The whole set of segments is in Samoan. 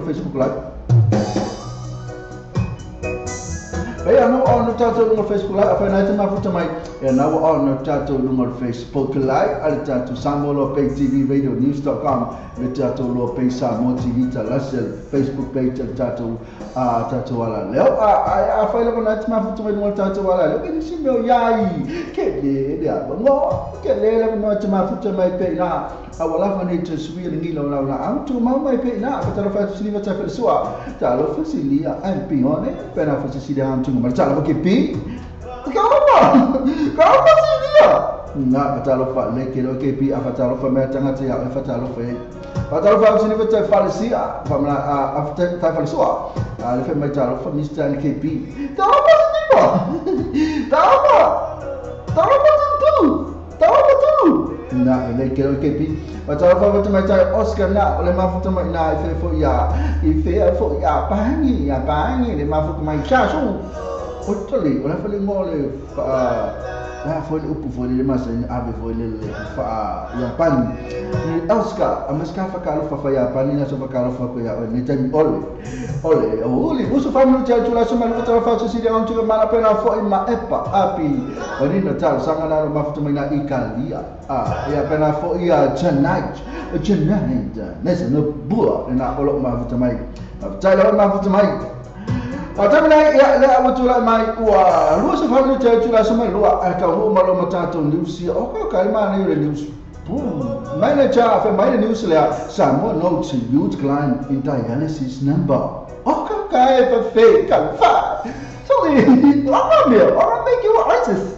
Facebook Live. Facebook Live, Facebook Live, Samoa Pay TV Radio News.com, Pay Samoa TV, Facebook page, Tato Ala Leo, I feel like I'm not to Ala Leo, La foi le upu foi le masani ave foi le le fa Yapani ni Oscar amaska fa kalo fa fa Yapani na so fa kalo fa ko ya ni tami ole ole o li usu fa mu cha chula so ma le fa so si le on tu ma la pena fo ma epa api oni na tal sanga na ma futu na ikalia a ya pena fo ia tonight tonight nesa no bua na olo ma futu mai tai lo ma futu mai Atamina ia le awatula mai ua lua sa family te tula sa mai lua a ka ho malo matato news ia o ka kai ma le news boom manager of my news le Samoa notes huge climb in dialysis number o ka kai fa fe ka fa so ni o ka me o make you artist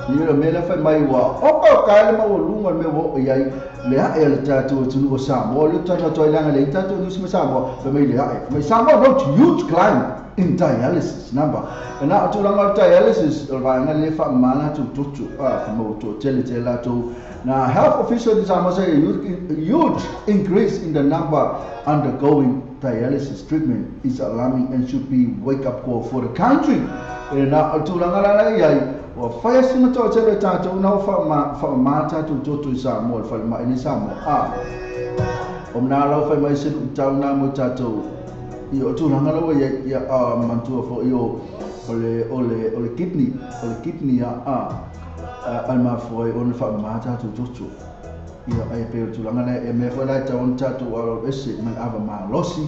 ni le mela fa mai ua o ka kai le ma lunga me wo ia le a el tatu tu no Samoa le tatu to ilanga le tatu news ma Samoa fa mai le a mai Samoa notes huge climb in dialysis number and now to long dialysis or le fa mana to to fa mo to tele tele to na health official in Samoa say huge increase in the number undergoing dialysis treatment is alarming and should be wake up call for the country and now to long la ya wa fa sima to tele ta to na fa ma ta to to Samoa fa ma ni Samoa a omna lo fa mai sin ta na mo ta to io tu langa lo ia ia mantua fo io ole ole ole kidney a alma fo on fa mata tu tu ia ai pe tu langa le me fo la ta on ta tu alo ese man ava ma losi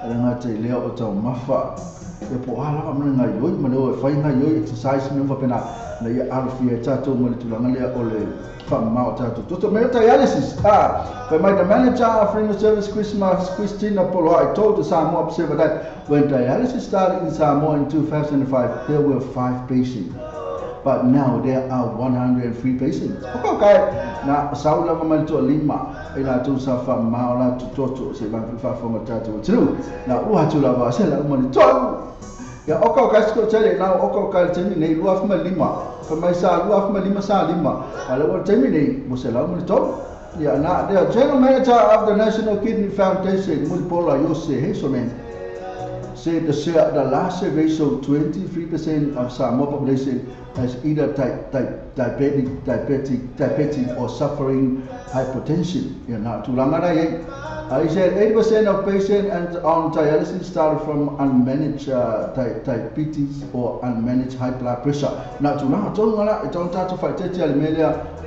langa te le o ta mafa e po ala ma nga yo ma le fa nga yo exercise me fa pena na ia alfia ta tu mo tu langa le ole fa ma ta tu tu me dialysis ah but my the manager of Renal Service Christmas Christina Polo I told the Samoa Observer that when dialysis started in Samoa in 2005 there were 5 patients but now there are 103 patients. Okay, na saula ma to lima ila tu sa fa ma la tu to se ba fa fa ma ta tu tu na u ha tu la ba se la ma to ya oko ka sko tele na oko ka temi nei lua fa lima fa mai sa lua fa lima sa lima ala wa temi nei mo se la ma to ya na the general manager of the National Kidney Foundation Mulipola Jose Hesonen said the last survey showed 23% of Samoa population has either diabetic or suffering hypertension. You know, he said 80% of patients and on dialysis start from unmanaged diabetes or unmanaged high blood pressure. Now, to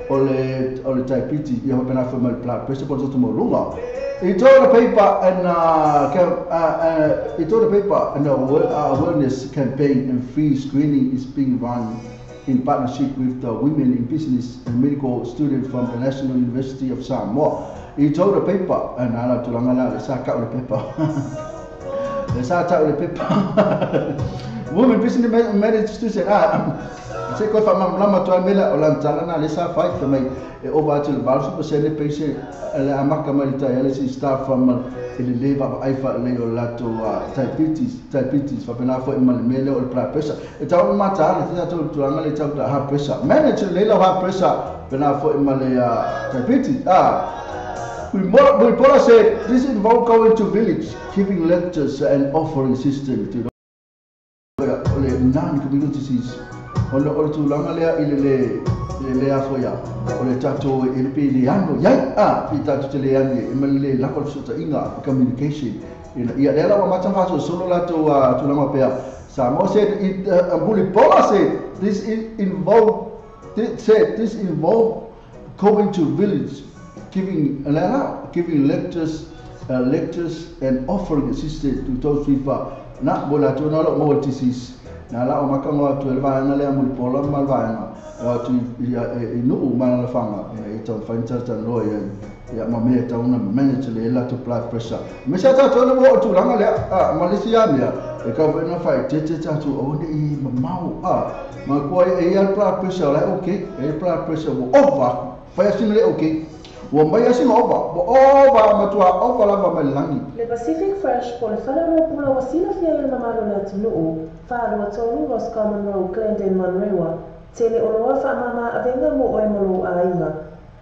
or diabetes, you have been blood pressure, but he told the paper and awareness campaign and free screening is being run in partnership with the women in business and medical students from the National University of Samoa. He told the paper and I to langala the paper. The paper. Women business managed students se ko fa lama to mela o lan na le sa fight for me over to the 80% patient le amaka ma dialysis start from le leva ai fa le o la to diabetes fa pena fo ma mele o blood pressure e ta ma ta le ta to to le ta high pressure manage le la high pressure pena fo ma le diabetes We said this involved going to village, giving lectures and offering assistance to the non-communicable disease. Ole ole tu langa lea ile le le afoia ole tato e le pele ano yai a pi tato te le ane e male la ko sota inga communication ina ia le la ma ta fa solo la to tu langa pea Samoa said it Mulipola said this involved going to village, giving lectures and offering assistance to those with na bola to na lo mo disease na la o makanga tu le vaena le Mulipola ma vaena tu ia e no ma la fanga e to fainta ta no ia ia ma me ta una manage le la to blood pressure me sa ta to no mo tu langa le a Malaysia mea e ka na fa te te ta tu o ni ma mau a ma ko e ia blood pressure la okay e blood pressure wo over fa sin le okay wo mai sin over wo over ma tu over la ma langi Le Pacific Fresh po le fale pula wasila fia le mamalo le atunuu whaalua tolu Roscommon Road Glendale Manrewa tele o loa wha mama avenga mo oe molo a inga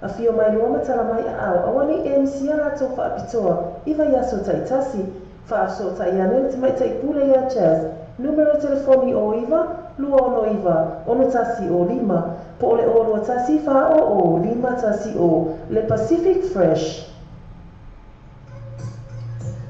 a fio mai lua matala mai a au awani e msia lato wha apitoa iwa yaso taitasi wha aso taiane te mai taipule ia Chaz numero telefoni o iwa 269 105 po o le 0 2 1 4 0 0 5 1 0 le Pacific Fresh.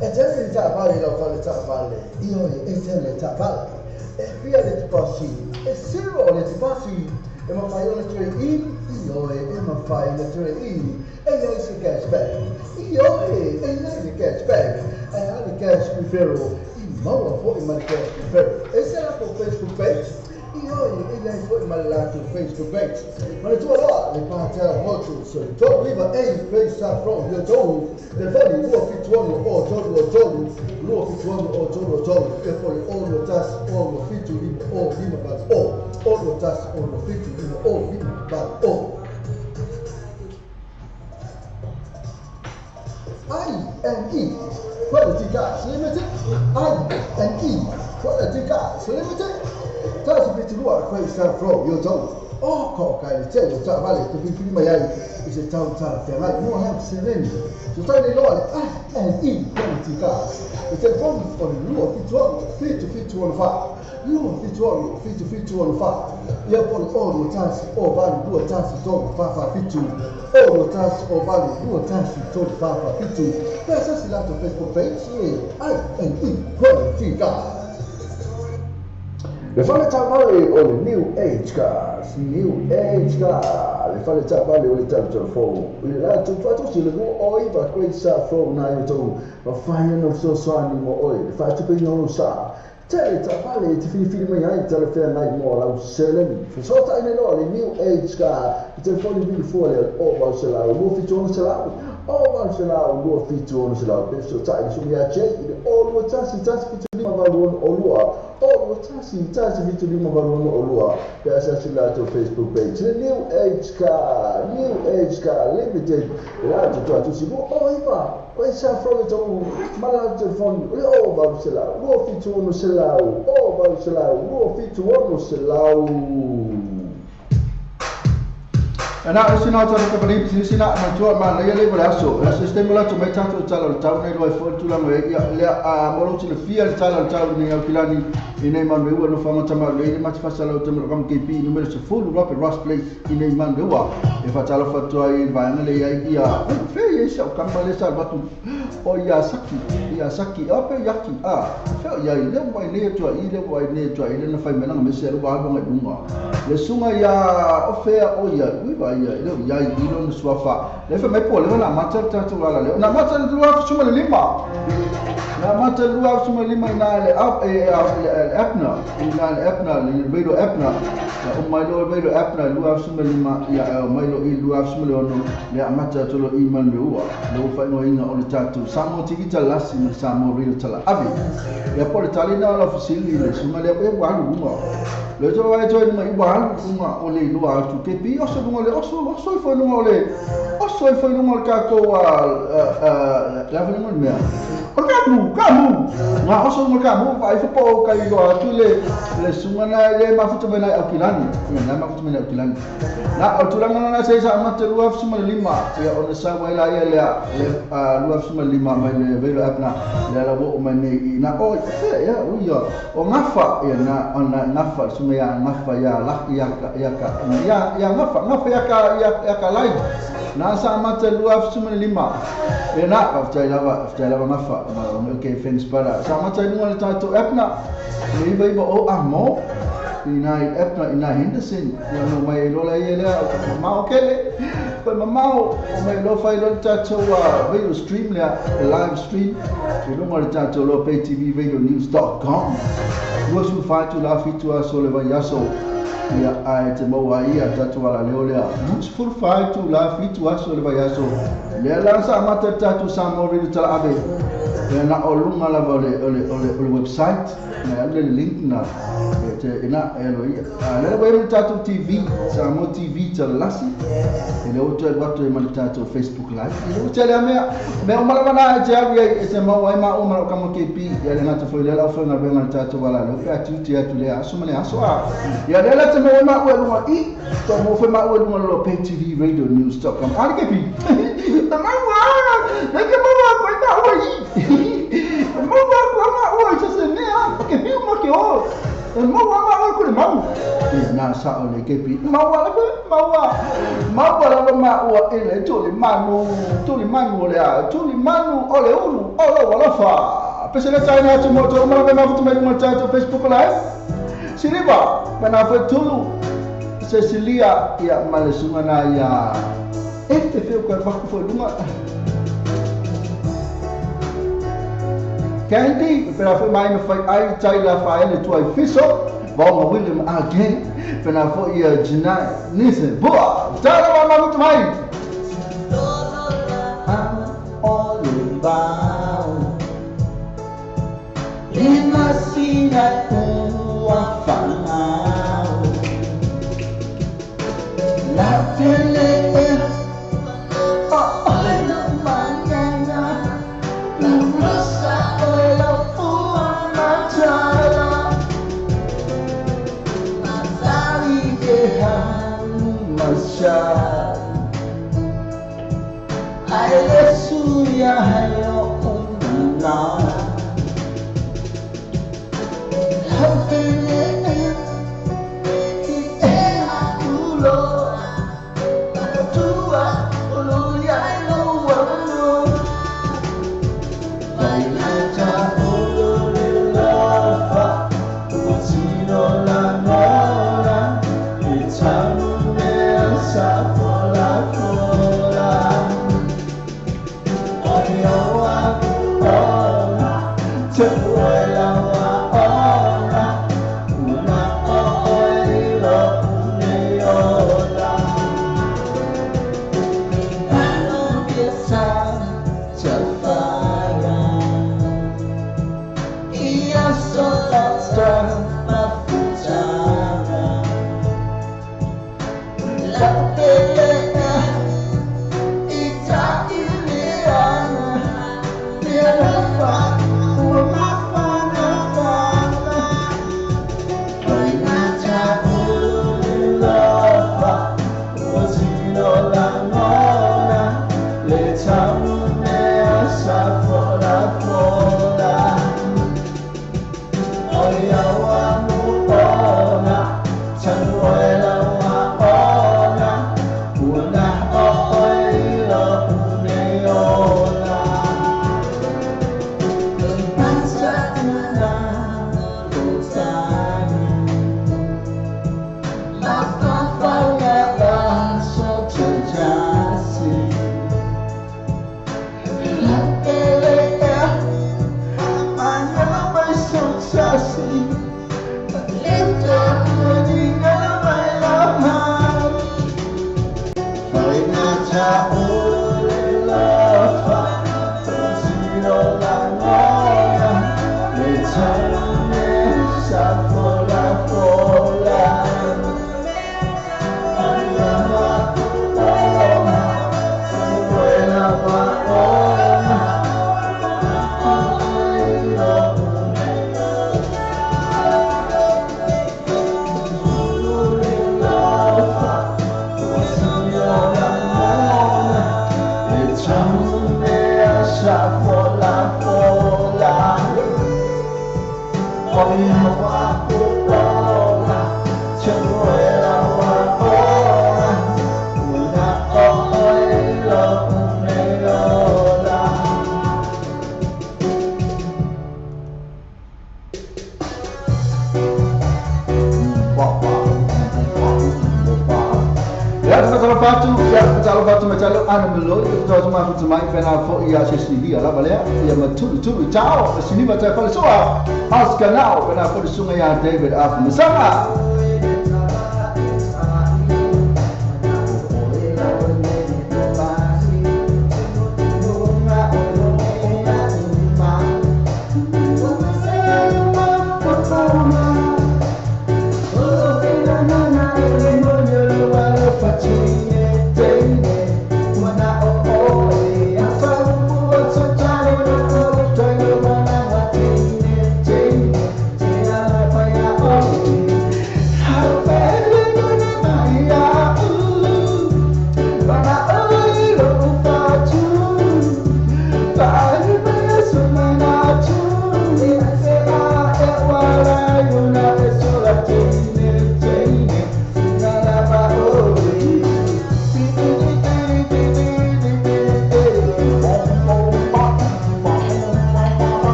E tele le taavale lau fale taavale, ioe e tele le taavale. E fia le tipasi, e zero le tipasi, e mawhai o le trade in, ioe e mawhai le trade in, e iai se cashback, ioe e iai le cashback, e a le cash referral, i maua fo'i ma le cash referral. E se latou Facebook page, ioe e iai fo'i ma le latou Facebook page. Ma le tua loa, le Pātela Motors, le tolu iva e Grace From yo tolu, le fali 271 o tolu o tolu, 271 o tolu o tolu, e pole o lo tas o lo fitu lima o lima bat o lo tas o lo fitu lima o lima bat o. I&E Quality Cars Limited, I&E Quality Cars Limited. Tasi fitu lua Grace From yo tolu. O ko kai le tele o taavale te filifili mai ai i se tau talafeagai mo lau seleni. So tai le loa le I&E Quality Cars. Le telefoni o le 276 7714 276 7714. Ia po le 0 1 0 8 2 1 3 4 4 7 0 1 0 8 2 1 3 4 4 7. Pe sa si lato Facebook page e I&E Quality Cars. Le fale taavale o le New Age Cars, New Age Cars, le fale taavale o le tatou fou. I le latou faatosi le 29 Grace From nai o tou, ma whai ana fesoasoani mo oe, le faatupeina o lou sa. Tele taavale e te filifili mai ai talafeagai mo lau seleni. Fesootaiina loa le New Age Car, le telefoni vili fua lea o 800 276 o 800 276. Pe fesootai le suga ia Jay i le 0 2 1 1 7 5 8 6 2 o 2 1 1 7 5 8 6 2. Pe asasi latou Facebook page le New Age Car, New Age Car Limited. Le latou tuatusi 29 Grace From tou ma le latou telefoni o le 800 276 800 276. Ana o sina tau ka pari sina ma tua ma le le le aso la sistema la mai tatou tala o tau nei loi fo tula mai ia le a molo tile fia le tala o tau nei au kilani i nei man ua no fama tama le ma te fasala o tama kam KP numero 10 Robert Ross Place i nei man ua e fatala fatua i vaanga le ia ia fe ia sa kam le sa batu o ia saki o pe yaki a fe ia i le mai nei tua i le mai nei tua i le na fai melanga me se lu ba ngai lunga le sunga ia o fe o ia ui ba ia le ia i lo no suafa le fe mai po le na mata tatu ala le na mata lu suma le lima na mata lu suma lima ina le up e epna ina le epna le radio epna o mai lo radio epna lu suma lima ia mai lo i lu suma le ono le mata tu lo i man le ua le fa no ina o le tatu Samoa TV talasi ma Samoa Radio tala ave ia po le talina la fasili le suma le e wa lu unga le to wa to mai wa lu unga o le lu atu ke pi o so lunga le o so fo lunga o le o so fo lunga le ka ko a la fa lunga mea o ka mu na o so lunga ka mu vai fo po ka i atu le sunga na le ma futu mai au kilani na ma futu mai au kilani na o tulanga na se sa ma te lu suma le lima ia o le sa wa la ia le lu suma lima mai le velo apna le la wo mai nei na o ia o ia o ngafa ia na ona ngafa suma ia ngafa ia la ia ia ka ia ia ngafa ngafa ia ka ia ka lai na sa ma te lu suma lima e na aftai lava ngafa ma okay fence para sa ma te lu le tato apna le iba iba o amo ina epna ina Henderson ia no mai lola ia lea mamao kele pa mamao o mai lo fai lo tato video stream lea live stream i lunga le tato lo pay tv radio news.com 25 la fitu aso le vai aso ia ai te maua ia tato ala leo lea 25 la fitu aso le vai aso lea la sa mata tato Samoa Radio tala ave ia na o lunga lava o le website na le link na te ina e lo ia le web tato TV Samoa TV talasi e le o te watu e ma tato Facebook live e o te le mea me o mala na te alu e te maua ai ma o mala ka mo KP ia le ngata foi le la foi na benga tato wala lo fe atu te atu le aso ma le aso a ia le la te maua ma o lunga i to mo foi ma o lunga lo pay TV radio news.com ali KP ta maua le ke maua ko ta o i maua ko ma o se se ne a ke fi ma ke o Maua ma ko le mau. Na sa o le kepi. Maua la maua. Maua la maua e le tuli manu le a tuli manu o le ulu o lo wala fa. Pese le tai na tu mo to ma ma futu mai mo ta Facebook live. Siliva mana fo tulu Cecilia ia malesunga na ia. E feu ka fa fo lunga. Candy, pera foi mai no fai ai tai la fa ele tu ai fiso, vamos William again, pera foi ia Janai, nise, boa, tala ma muito mai. David Afamisanga.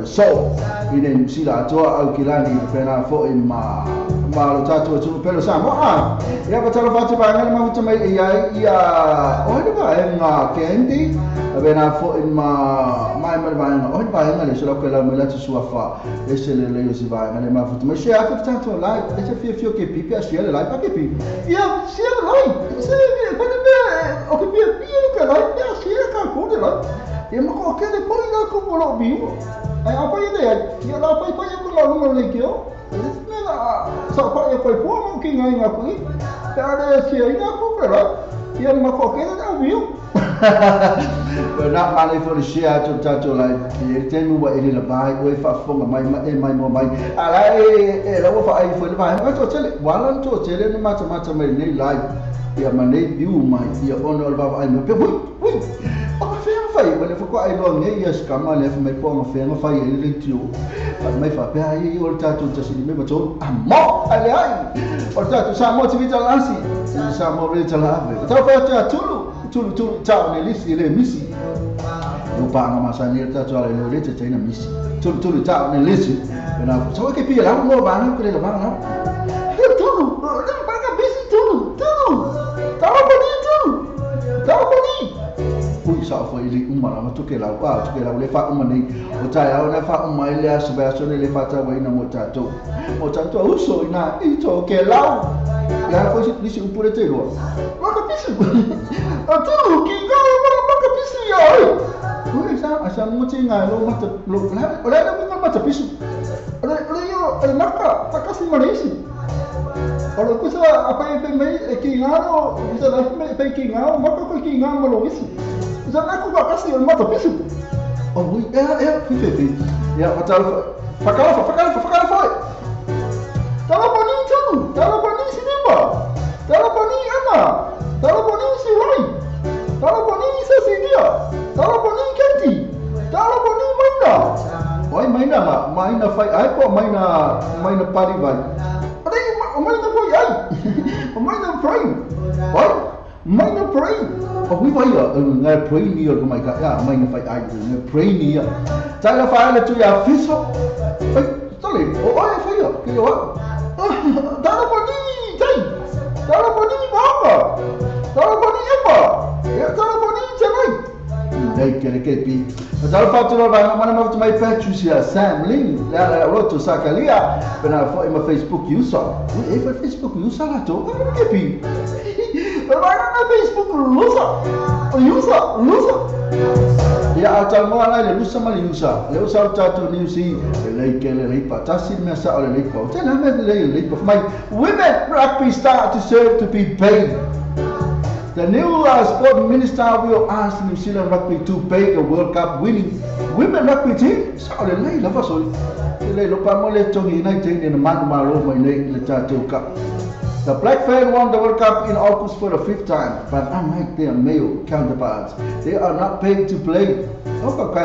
So ine sila toa au kilani pena fo i ma ma lo tatu tu pelo sa mo a ia pa talo fatu pa ngana ma mai ia ia o ni ba nga kendi pena fo i ma mai mai ba nga o ni ba nga le solo ke la me la tu sua fa e se le le si va nga le ma futu me she a tu tanto lai e se fio fio ke pipi a she le lai pa ke pipi ia she le lai se pa ne o ke pipi ke lai ia she ka ko de lai e ma ko ke le po ina ko lo biu ai apa ia ia la pai pai ko la lunga le kio e la sa pa e pai po mo ki ngai nga kui ta de si ina ko pero ia ma ko ke da biu but not money for the share to tato lai e tenu wa ele la bai o fa fonga mai mai mai mo mai ala e la wa fa ai fo le bai ma to tele wala to tele ni mata mata mai nei lai ia ma nei biu mai ia ono le baba ai no pe hui hui o ka fe fai wale fo ko ai lo nge ia skama le mai po nga fe nga fai ele le tio mai fa pe ai o tato ta si me to amo ale ai o tato sa mo ti vita lansi sa mo re ta la ave ta fa ta tulu tulu tulu ta ne lisi le misi o pa nga masa ni ta to ale le te na misi tulu tulu ta ne lisi na so ke pi la mo ba na ko le ba na tulu le ba ga misi tulu tulu ta ba ni tulu ta ba ni ui sa fo ile uma la to ke la wa to ke la le fa uma nei o ta ya na fa uma ile a so ba so le fa ta wa ina mo ta to mo ta to uso ina i to ke la ya fo si si upure te lo ma ka pisu a tu ki ga ma ka pisu ya oi ui sa a sa mo ti nga lo ma ta lo la la la ma ta pisu le le yo el marca ta kasi manesi o kusa apa e mai e ki nga no kusa la me pe ki nga ma ko ki nga ma lo isi kusa na ku ka kasi o ma ta pisu o ui e fi fi fi ya fatal fakala fakala fakala foi tala boni tu tala boni sinema tala boni ana tala boni siwai tala boni sasidia tala boni kenti tala boni maina oi maina ma maina fai ai po maina maina pari vai maina foi ai maina pray oi maina pray o wi vai ngai pray ni o mai ka ya maina fai ai ngai pray ni ya ta la fa le tu ya fiso fai tole o oi fai yo ke yo tala boni tai tala boni mama tala boni epa ya tala boni chenai nei ke ke pi tala fa tu la ma ma mai Patricia Sam Ling la la roto sakalia bena fo ma Facebook user e fa Facebook user la to ke pi ma na Facebook user user user Ia a talanoa la i le Lusa ma le Iusa, lea ua sau le tatou news i lelei tele Leipa, tasi le mea sao le Leipa, o tele lava mea lelei o le Leipa. Fai mai, women rugby star deserve to be paid. The new sport minister will ask New Zealand Rugby to pay the World Cup winning women rugby team. Sao lelei lava soli. Lelei lopa mo le togi nei teine na manu malo mai nei le tatou cup. The Black Fern won the World Cup in August for the fifth time, but unlike their male counterparts, they are not paid to play. Grant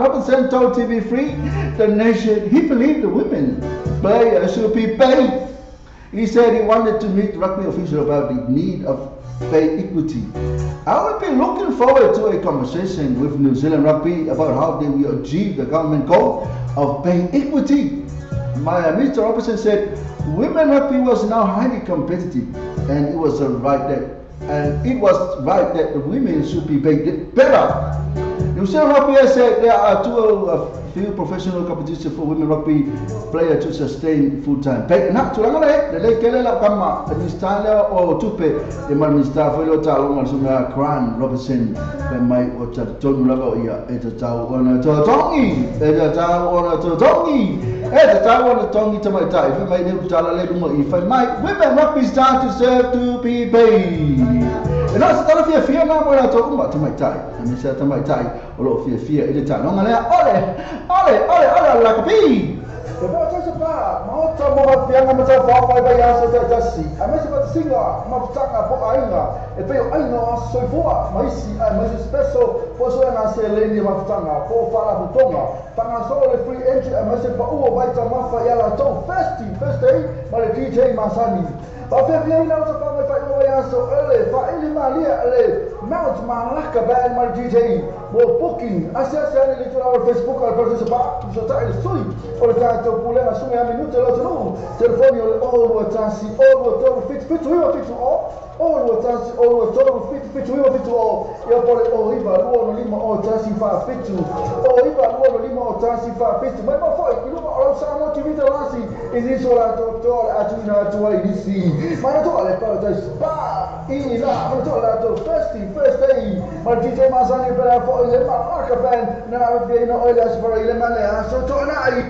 Robinson told TV3 The Nation he believed the women players should be paid. He said he wanted to meet rugby officials about the need of pay equity. I will be looking forward to a conversation with New Zealand Rugby about how they will achieve the government goal of pay equity. Mr. Robertson said women rugby was now highly competitive, and it was right that the women should be paid better. New Zealand Rugby has said there are too few professional competition for women rugby players to sustain full-time pay. Na tulaga le lelei tele lau kama Minista lea o Tupe e ma le Minista foi lea o taaloga le susuga Grant Robertson fai mai o talitonu lava o ia e tatau ona totogi e tatau ona totogi e tatau ona totogi tamaitai fai mai leu tala le luga i fai mai women rugby stars deserve to be paid. E na o se tala fiafia na mo i latou uma tamaitai aemaise a tamaitai o loo fiafia i le taaloga lea ole ole ole ole lakapi. E po se pa maota mo mafianga ma tau whawhai vai aso te tasi. A mese patasiga mafutanga po aiga e pei o aiga o aso soifua ma isi ai ma isi special po so na se leni mafutanga po whala putonga. Panga solo le free entry a mese pa uo vai tamafa ia la tau festi first day ma le DJ Masani. Pa fia ina o te whangai whai o aso ele fa ili malia le Mount Malaka band ma le DJ mo booking ase ase ane le tula o Facebook al Paradise pa so ta ile sui o le tatou pulega sume a minute lo tulu telefoni o le o lua tasi o lua tolu fitu fitu iwa fitu o o lua tasi o lua tolu fitu fitu iwa fitu o ia po le o iwa lua no lima o tasi fa fitu o iwa lua no lima o tasi fa fitu mai ma foi i luma o lau Samoa TV talasi i nisi o latou toa le atuina atua i nisi mana toa le Paradise Pa i la mana toa latou festi first day ma DJ Masani pela foi le Malaka band na via ina o le asfara i le male aso toanai.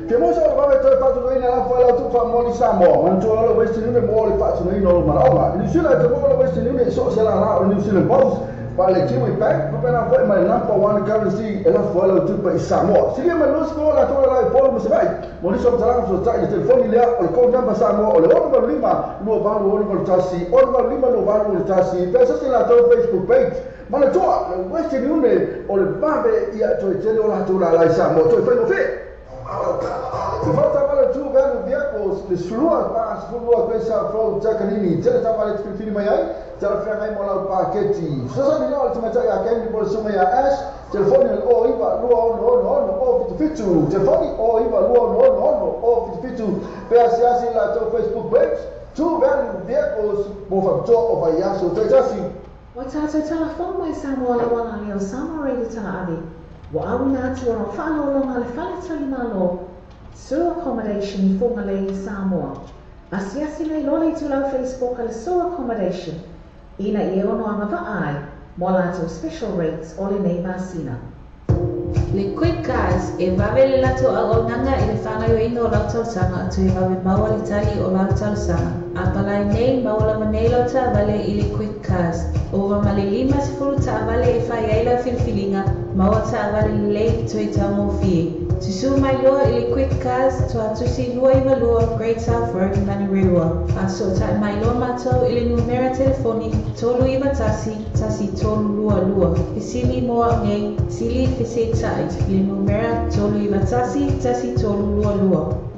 Te mosa o le toe faatunoina la fo lau tupa mo li Samoa. Manatua le Western Union mo le faatunoina o lo manaoga. New Zealand te mo le Western Union so se la la o New Zealand Post. Pa le Kiwi Bank, papena foi mai number one currency e la fo lau tupa i Samoa. Silia mai lusi mo la toa la i polo mo se vai. Mo niso talanga so tai telefoni lea o le code number Samoa o le 685 28 6 685 28 1. Pesa se la toa Facebook page. Manatua le Western Union o le vave ia toe tele o la toa la i Samoa. Toe whai mo fe. Te whata tu velu vehicles, le slua pa slua kwesa flow takanini, tele tama le filifili mai ai, tele whangai mo lau paketi. Sasa ni nao le tamatai a Kenny mo le sunga ia Ash, telefoni le o iwa lua ono ono ono o fitu fitu, telefoni o iwa lua ono ono ono o fitu fitu, pea siasi la tau Facebook page, tu velu vehicles mo whakatoa o vai aso te tasi. Wa tātou tala mai Samoa la wala leo Samoa Radio tala ave. Wa awina atu ona whaalolonga le whaletali malo, Sue Accommodation i Whangalei, Samoa. Asiasi nei lola i tulau Facebook a le Sue Accommodation, ina i e ono anga vaai, mo lātou special rates o le nei masina. Le Quick Cars e vave le latou auaunaga i le fagaioina o lau talosaga toe vave maua le tali o lau talosaga. A palai nei maua lava nei lau taavale i le Quick Cars. Ova ma le 50 taavale e fai ai lau filifiliga, maua taavale lelei toe taugofie. Tusu mai loa i le Quick Cars toatusi 22 Great South Road, Manurewa. Faasootai mai loa matou i le numera telefoni 391 1322. Fesili mo au nei, sili fesetai i le numera 391 1322.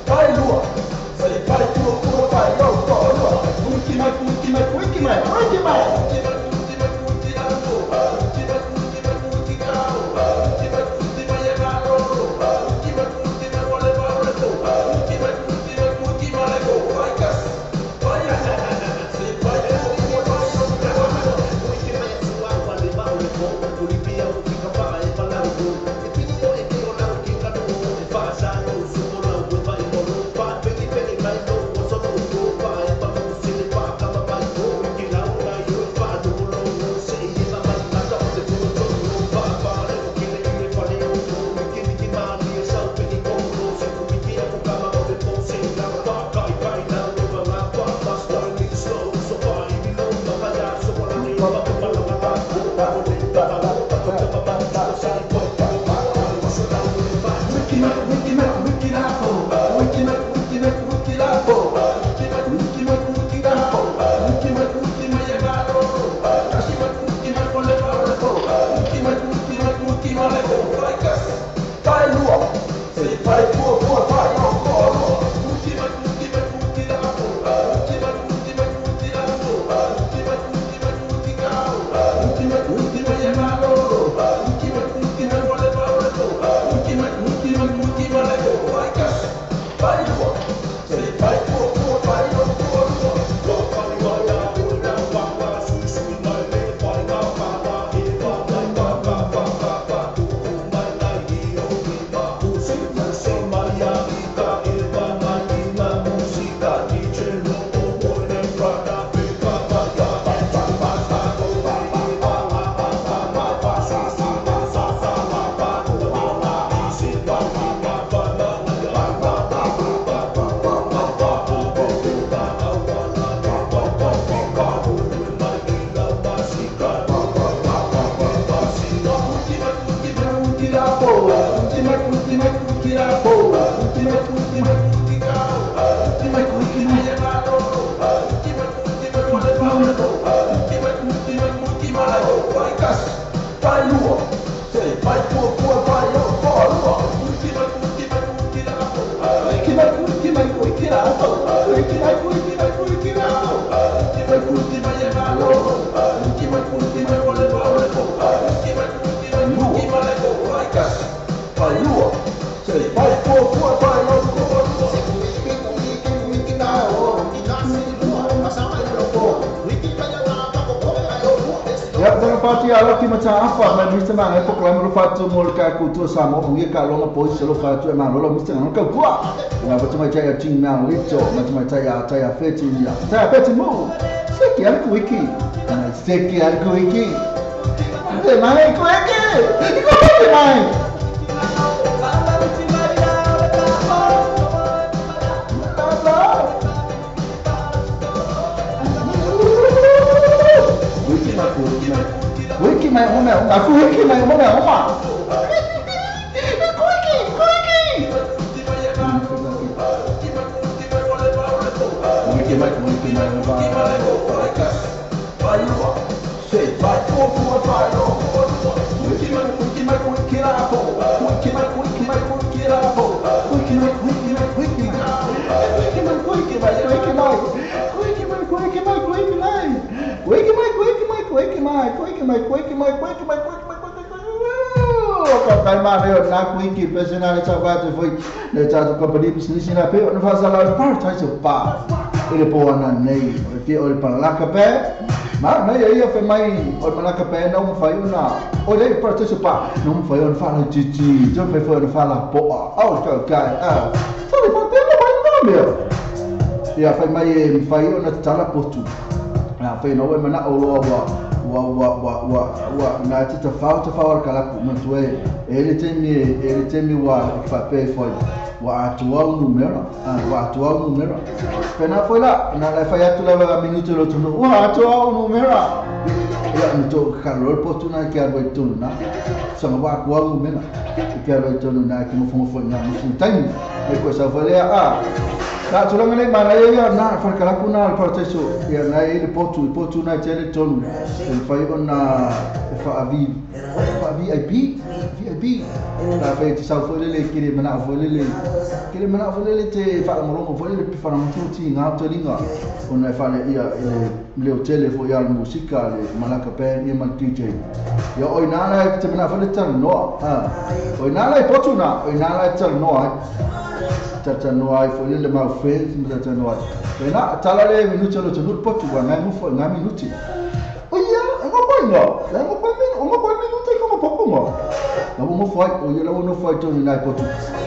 Pai lua, pai Ala ki mata afa mai mista ma ngai program lo fatu mo ka ku tu sa mo ngi ka lo po se lo fatu ma lo mista ngai ka kua na ba mai tai ting na li to ma mai tai ya tai ya feti ya tai feti mo se ki al ku wiki na se ki al ku wiki te mai ku wiki ko te mai wiki mai home a ku wiki mai home homa wiki wiki wiki mai wiki mai Wa na te tawhau kalaku matu e ele temi wa whapē whai wa atuau numera wa atuau numera pena foi la na le whai atu lewa minutu lo tunu wa atuau numera ia ni tō kakarol potu na ki arwai tonu na sanga wa atuau numera ki arwai tonu na ki mofo ngā musu taimi me koe sa whalea a na tulanga nei mana ia na whakalaku na le parateso ia na e le potu na te le tonu e whai ona e wha VIP VIP na whai te sau whaelele kere mana whaelele te whakamoromo whaelele pe whanamututi ngā taringa ona e whale ia e leo tele fo ia le musika le malaka band ia ma DJ ia oi nāna e te mana whaele talanoa oi nāna e potu na oi nāna e talanoa talanoa ai foi le mau friends ma talanoa ai na tala le minuti lo tonu potu wa ngai mufo ngai minuti o ia ngo pai ngo la ngo pai min ngo pai minuti ko mo popo ngo la mo foi o ia la mo foi tonu nai potu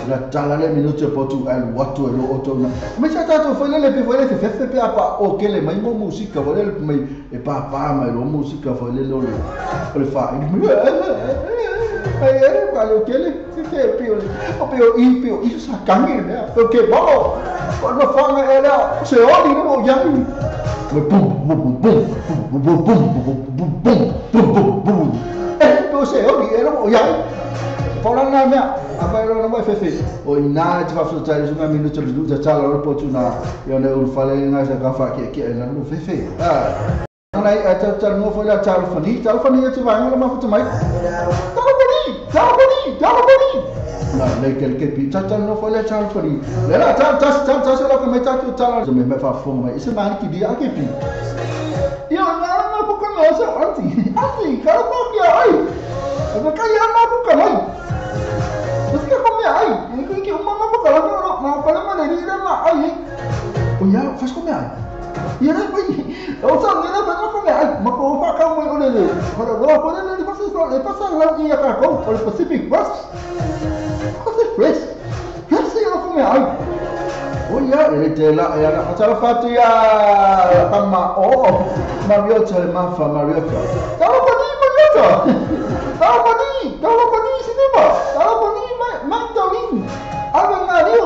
la tala le minuti potu ai watu lo oto na me sa tato foi le pe foi le fe pe apa o ke le mai mo musika foi le mai e pa pa mai lo musika foi le lo le fa ai e pa lo ke le te pio o pio i pio i sa kangi ne o ke bo o no fanga era se oli no yang bum bum bum bum bum bum bum bum bum bum e pio se oli era o yang Paula na mea a vai lo no fefe o ina te fa fota le sunga minuto le luta tala lo potu na ia ne ul fale nga sa ka fa ke ke na no fefe ah na ai ta ta no foi la tala fani te vai ma ma mai tala fani na le ke pi ta ta no foi la tala fani le la ta ta ta ta la ko me ta tu tala me me fa fo mai ise man ki di a ke pi ia na na ko ko no sa anti anti ka ko ki ai ko ka ia ma ko ka mai Você quer comer ai? Que uma ma ko la no ma pa ma le ri ma ai o ia faz comer ai ia na foi o sa ne na fa comer ai ma ko fa ka mo o le le ora ro ko le le passa le passa la ia ka ko o Pacific West ko se fresh fresh ia comer ai o ia ele te la ia na ta fa tu ia pa ma o Mariota le ma fa Mariota ta pa ni Mariota ta pa ni cinema ta pa ni Magdalene Ave Maria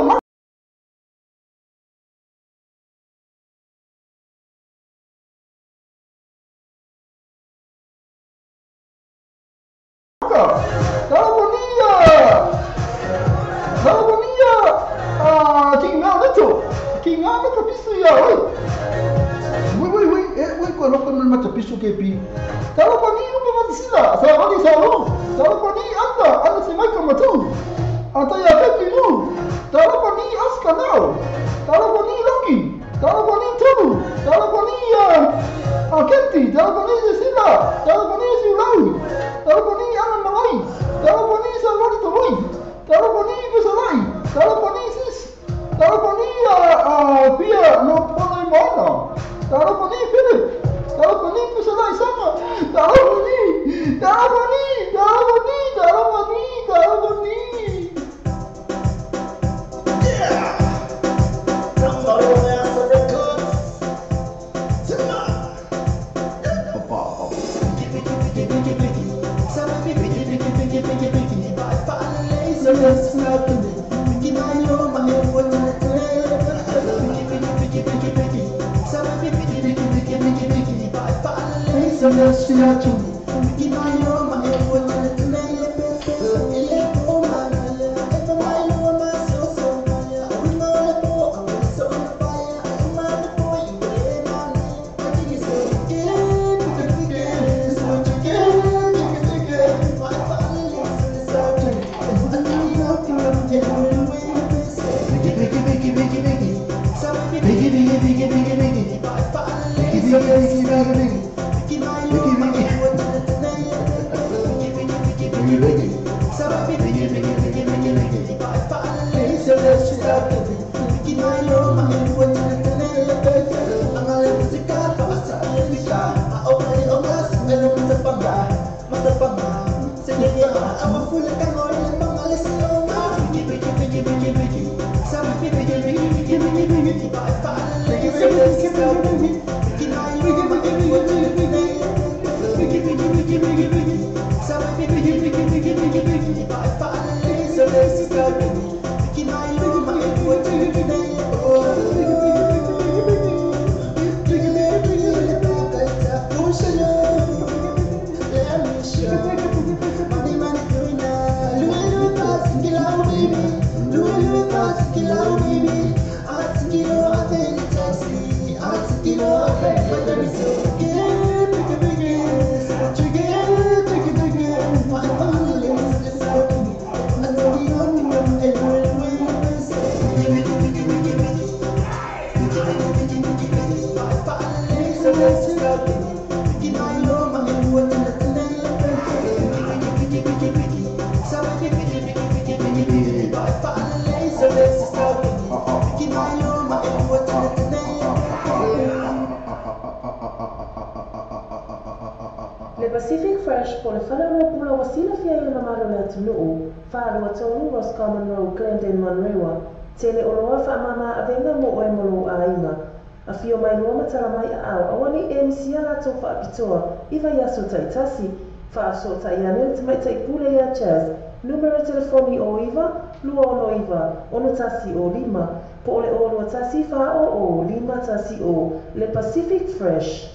Maka Tala Bonia Bistro KP. Talo pani upa matasila, sa wali sa lo. Talo pani anda, anda si Michael Matu. Ata ya Pepi Lu. Talo pani Oscar Nao. Talo pani Loki. Talo pani Toru. Talo pani Akenti. Talo pani Sila. Talo pani Siulau. Talo pani Ana Malai. Talo pani Salvador Toloi. Talo pani Vesalai. Talo pani Sis. Talo pani Pia no Ponoi Moana. Talo pani Philip. Talo pani Vesalai Sama. Talo pani. Talo pani. Talo pani. Talo pani. Talo pani. Yeah! From the Records. Timber! Le Pacific Fresh po le whanau pula wasila fia i le mamalo le atunuu, whaalua tolu Roscommon Road, Glendale, Manurewa, tele o loa wha mama avenga mo oe molo a inga. A fio mai loa matala mai a au, awani e misia lato wha apitoa, iwa yaso taitasi, wha aso taiane le tamaitai pule ia Chaz, numero telefoni o iwa, lua ono iwa, ono tasi o lima, po ole o lua tasi wha o o, lima tasi o, le Pacific Fresh.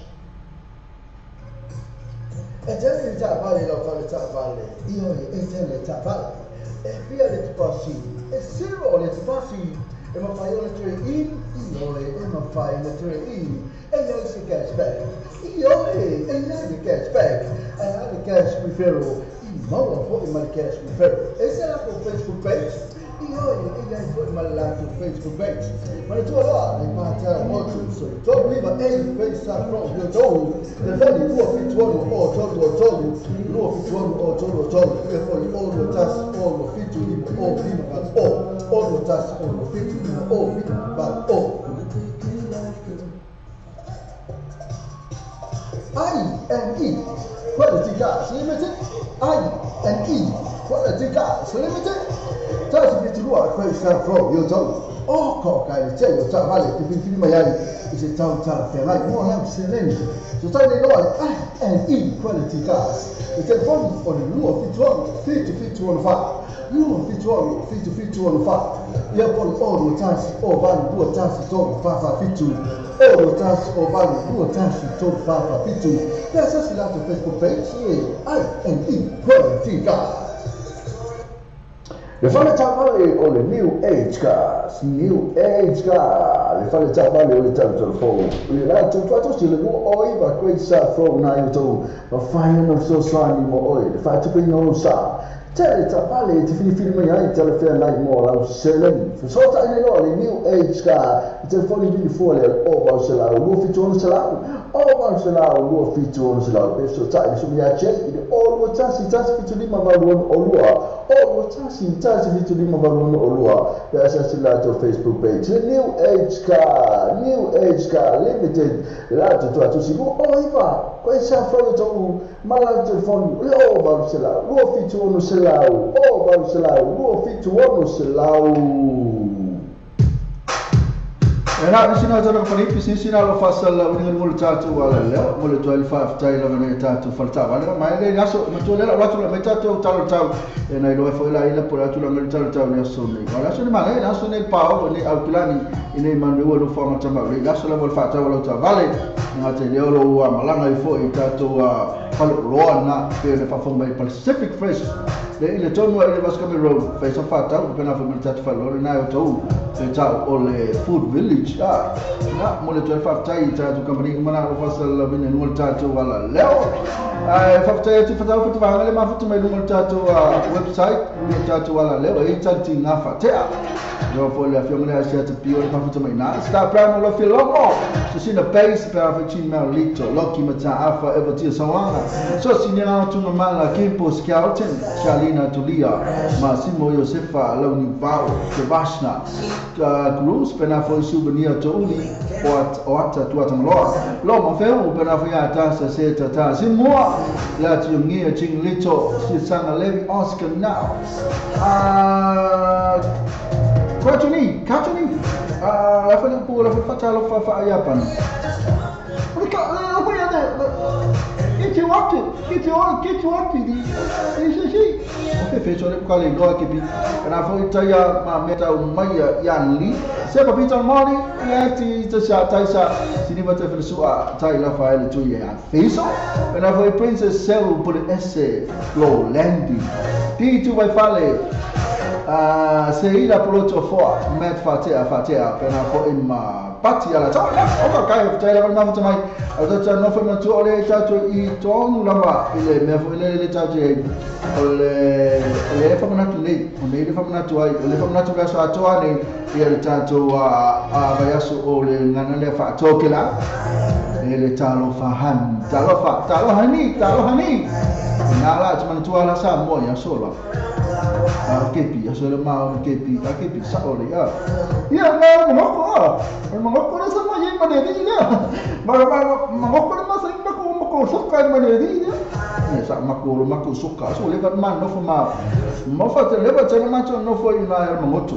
E tele le taavale lau fale taavale, ioe e tele le taavale. E fia le tupasi, e zero le tupasi. E mawhai o le ture in, ioe e mawhai le ture in. E iai se cash back, ioe e iai le cash back. E ai le cash referral, i maua fo i mai cash referral. E se la ko Facebook page, ioe e iai fo i mai la ko Facebook page. Ma le tua loa, le pātara motu, so i tolu iwa e face sa from your tolu. Le foni lua fituanu o tolu o tolu, lua fituanu o tolu o tolu, e foni o lua tasi o lua fitu lima o lima valu o, o lua tasi o lua fitu lima o lima valu o. I&E Quality Cars Limited, I&E Quality Cars Limited. Tasi fitu lua face sa from your tolu. O ko kai le te o ta vale te fili mai ai i se tau tala whengai mo lau sereni. So tai nei loa le I&E Quality Cars. Le telefoni o le lua fituanu fitu fitu ono wha. Lua fituanu fitu fitu ono wha. Ia poli o lua tasi o valu lua tasi tolu wha wha fitu. O lua tasi o valu lua tasi tolu wha wha fitu. Pea sasi lato Facebook page e I&E Quality Cars. Le fale taavale o le New Age Cars, New Age Car, le fale taavale o le talutalufou. I le latou tuatosi le 29 Great South Road na i outou, mafai ona fesoasoani mo oe, le faatupeina o lou sa. Tele taavale e te filifili mai ai talafeagai mo lau seleni. Fesootai nei loa le New Age Car i telefoni vili fua lea le 0800 276 0800 276 pe fesootai le sui ia Jay i le 021 175 86 02 021 175 86 pe asiasi le latou Facebook page le New Age Car, New Age Car Limited le latou tuatusi 29 koe sa fai o tou ma le latou telefoni le 0800 276 0800 276. E na isi na tala fali pisi na lo fasal uni ngol tatu wala le mo le toil fa tai la ne tatu falta wala mai le aso ma to le la tu la mai tatu talo tau e na ilo fo la ila por atu la ngal talo tau le aso nei wala aso ni ma le aso nei pa o ni au tulani ine man le lo fa ma tama le aso la vol fa tau la tau vale nga te le lo wa malanga i fo i tatu falo lo na pe le fa fo mai Pacific Fresh le ile tonu ile Vascome Road fa sa fa tau pe na fo mai tatu fa lo na o tau e tau o le Food Village na mo le 12 tai tatu company mana o fasal la vine no tatu wala leo ai fa tai tu fa tau fa le ma fa mai no tatu website no tatu wala leo e tatu na fa te yo fo le afio le asia te pio le fa mai na sta prime lo filomo so sina base pa fa chin ma lito loki mata afa ever ti sawanga so sina tu mala kimpo scouting Shalina Tulia Massimo Josefa Loni Vao Devashna Cruz pena fo souvenir to uli o ata tuatangloa lo ma feu pena fo ya ta sa se ta ta simua la ti ngia ching lito si sanga levi Oscar now Katuni katuni la fa le la fa ta lo fa fa Japan get you up di si fe fe so le ko le lo ke bi na fo itaia ma meta o mai ya li se pa pita mali e ti te sa tai sa sini va te fe su a tai la fa le tu ya fe so na fo Princess Sel por esse lo landi ti tu vai fale a se ila por outro fo met fa te a fa te a na fo in ma pati ala tau o ka kai tai la ma mai o ta no fo ma tu ole ta tu i tonu lava ile me fo ile le ta tu ole le fa na tu le o le fa na tu ai le fa na tu ka so atoa ni ia le ta tu a va yaso o le ngana le fa to ke la le ta lo fa han ta lo fa ta lo hani na la tu man tu ala sa mo ya so la kepi ya so le ma kepi ta kepi sa ole ya ya ma mo ko ma ko sa ma ye ma de di ya ma ma ko ma sa ma ko ma ko so ka ma de di ya ne sa ma ko ma ko so ka so le va ma no fo ma mo fa te le va te ma to no fo ina ma mo to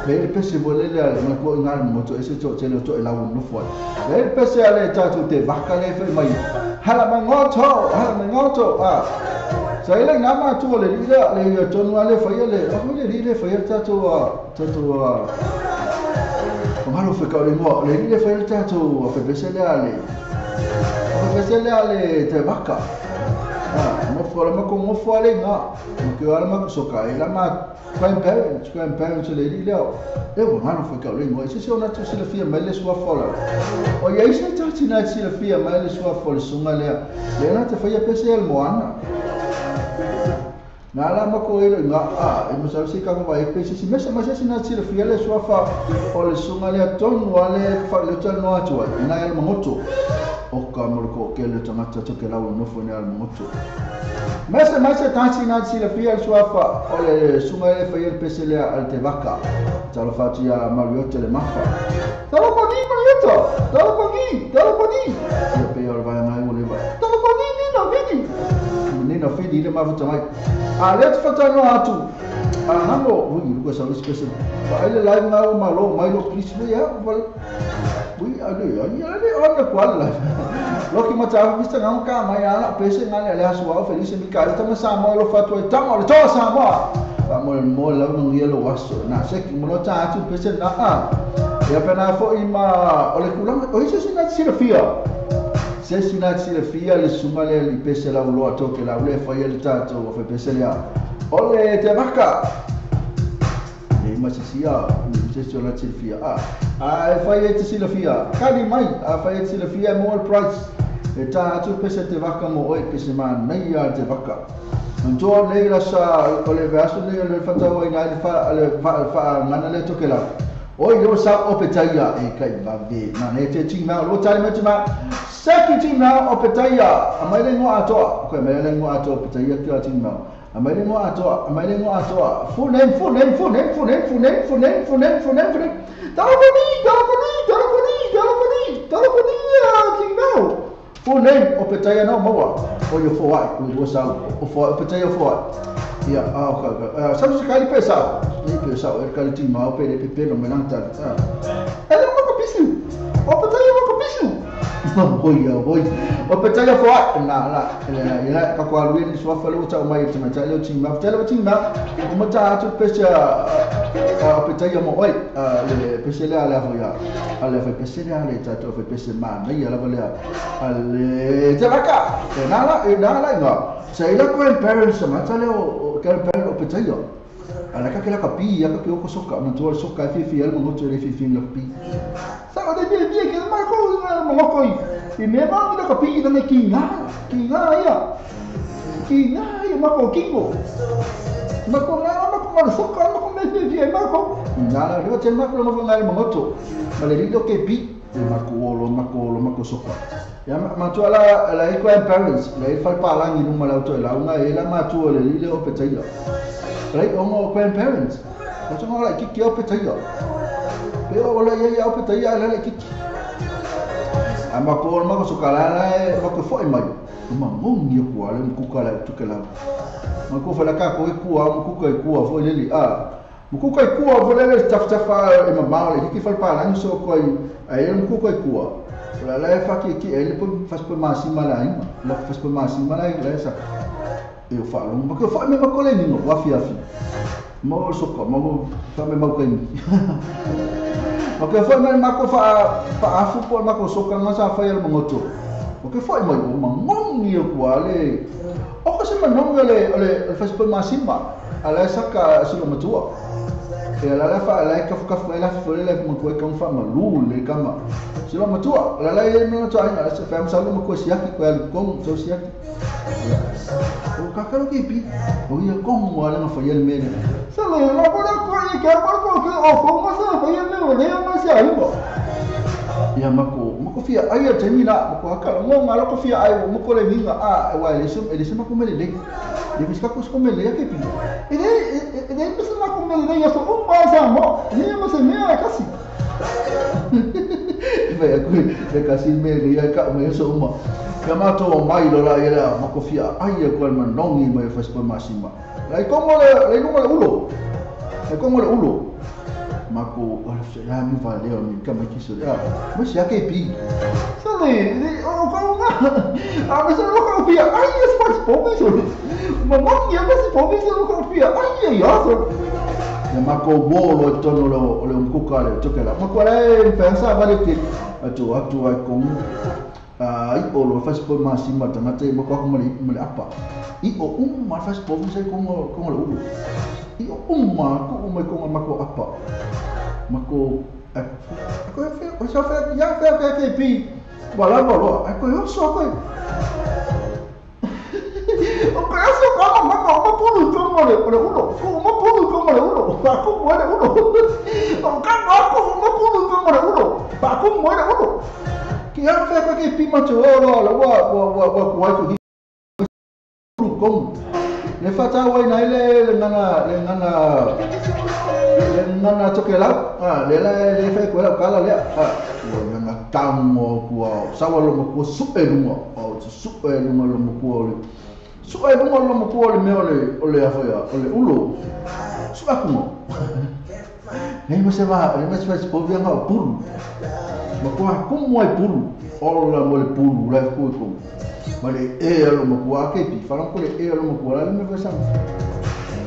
le pese vole le ma ko ina mo to ese to te le to ela no fo le pese ale ta to te va ka le fe mai hala ma ngoto a sa ile na ma tu le le le to no ale fa le o le le fa ta to o malo fe ka le mo le le fa ta to fe pese le ale fe pese le ale te vaca ah mo fo la ma ko mo fo ale nga mo ke ala ma so ka ila ma grandparents le le e o malo fe ka le mo se se ona tu se le fia mai le sua fola o ia se ta ti na se le fia mai le sua fola sunga le le na te fa ia pese el moana na la ma ko ile nga a e mo sa se ka ko vai pese si mesa ma se na se le fia le sua fa o le sunga le tonu ale fa le tonu atu na el moto o ka mo ko ke le tangata to ke la no fo ne al moto mesa ma se ta si na se le fia sua fa o le sunga le fa il pese le al te vaca ta lo fa ti a Mariotto le mafa ta lo poni Mariotto ta lo poni e pe ora vai mai o le vai ta lo poni ni no vedi ni no fidi le ma fa mai a let fatano atu a hamo ui ko sa special ba ile live na ma lo mai lo please ya wal ui ale ale ona kwala lo ki mata vista nga ka mai ala pese nga le aso au felice mi ka ta sa mo lo fatu e tamo le to sa mo ba mo mo la no ye lo waso na se ki mo lo ta atu pese na a ya pena fo ima ole kula o se na se fia se sina se fia le sumale le pese la lo to ke la le fa ye le tato o fe pese le Ole te vaka. Le masisia, ni se la tilfia. A fai e te silafia. Kali mai, a fai e te silafia more price. E ta atu pese te vaka mo oi pese man nei a te vaka. Antoa nei la sa o le verso nei le fatawa ina le fa le fa ngana le tokela. Oi lo sa opetaia e kai vave. Na ne te tima lo tai me tima. Second team now opetaia. Amai le ngoa atoa. Ko mai le ngoa atoa opetaia ki a team now. Amai le ngoa atoa, amai le ngoa atoa. Full name, full name, full name, full name, full name, full name, full name, full name, full name. Talaponi, talaponi, talaponi, talaponi, talaponi, team now. Full name opetaia no moa. O yo foai, o sa o foai opetaia foai. Ia, okay. Sa se kali pesa. Ni pesa o kali team mau pe le pe no menanta. Ele mo ko pisu. Opetaia mo ko pisu. Hoi, hoi. Opetaia foai na la. Ela ka ko alu ni swa fa lo ta mai te mata lo team ma. Tele team ma. O mata atu pesa opetaia mo oi. Le pesa le ala foia. Ale fa pesa le ala ta to fa pesa ma nei ala le. Ale te vaka. Na la nga. Sa ila grandparents mata le o grandparent opetaia. Ala ka ke la ka pi ya ka ke o ko soka mo to soka fi fi al mo to le fi fi la pi. Sa o de bi ke ma ko mo ko i me ma la ka pi na ki nga ya. Ki nga ya ma ko kingo. Ma ko nga ma ko ma soka ma ko me fi fi ma ko. Na la ro te ma ko mo nga mo to. Ma le ri do ke pi ma ko lo ma ko lo ma ko soka. Ya ma to ala la grandparents le fa pa la ni no ma la to la una e la ma to le le opetaia. Right, o grandparents. That's all like kiki opetaia. Pero wala ia opetaia la kiki. Ama ko ma ko sokala la ma ko foi mai. Ma ngongi ko ale mkuka la tukela. Ma ko fala ka ko ku a mkuka ku a foi leli a. Mkuka ku a foi leli taf taf e ma ma le kiki fal pa la so ko ai mkuka ku a. La la fa ki ki ele po fas po ma si mala ai. La fas po ma si mala la sa. Eu falo, mas eu falo mesmo com ele, não, afi afi. Mas socorro, mas também mal quem. Mas eu falo mesmo com fa afu por mas com socorro, mas a fa ele mongoto. Mas eu falo mas mas não eu quale. O que se mas não ele ele faz por mais cima. Ela saca se lo matua. Ela fa ela ka ka ela foi ela como que com fa malu le kama. Se lo matua, ela ele não tá ainda, se fa sabe uma coisa aqui com ela com so se aqui. O kakaro que pi, o ia como ela não foi ele mesmo. Se le la por ko que por ko o como se foi ele mesmo, nem mas se aí. Ia mako, mako fia ai a temina, mako akala ngo ngalo ko fia ai mo ko le minga a wa ele se mako mele le. Le fiska ko ko mele que pi. Ele me se mako mele ya so um ba sa mo, ni mo se me a kasi. Vai ku le kasi mele ya ka me so uma. Yamato mai lo la era makofia ai e ko manongi mai fas po masima. La como le como le ulo. Le como le ulo. Mako ala se la mi va le mi kama kiso. Mo se ke pi. So le o ko nga. A me se lo ko pia ai es fas po mi so. Mamma mia ma se po mi so ko pia ai ya so. Ya mako bolo tono lo le mkuka le tokela. Mako le pensa vale ke atu atu ai komu. I o lo fas po masima tangata mo ko mo le apa i o ma fas po mo se ko ko le ulo i o ma ko mo ko ma ko apa ma ko ko fe o sa fe ya fe fe fe pi wala wala ko yo so ko o ko so ko ma ko ma pulu ko mo le ulo ko ma pulu ko mo le ulo pa ko mo le ulo o ka ma ko ma pulu ko mo le ulo pa ko mo le ulo. Ki a fe ka ke pi macho lo lo wa wa wa wa wa ko hi kom le fata wa ina le ngana le ngana le ngana tokela a le la le fe ko la kala le a wa ngana tamo ko sa wa lo mo ko su e lunga o su e lunga lo mo ko le su e lunga lo mo ko le me ole ole a fa ole ulo su a ko nem você vai nem você vai se povo nga pulu ma ko como é pulu ola mo le pulu la ko ko ma le e lo mo ko ke pi fa ko le e lo mo ko la me fa sa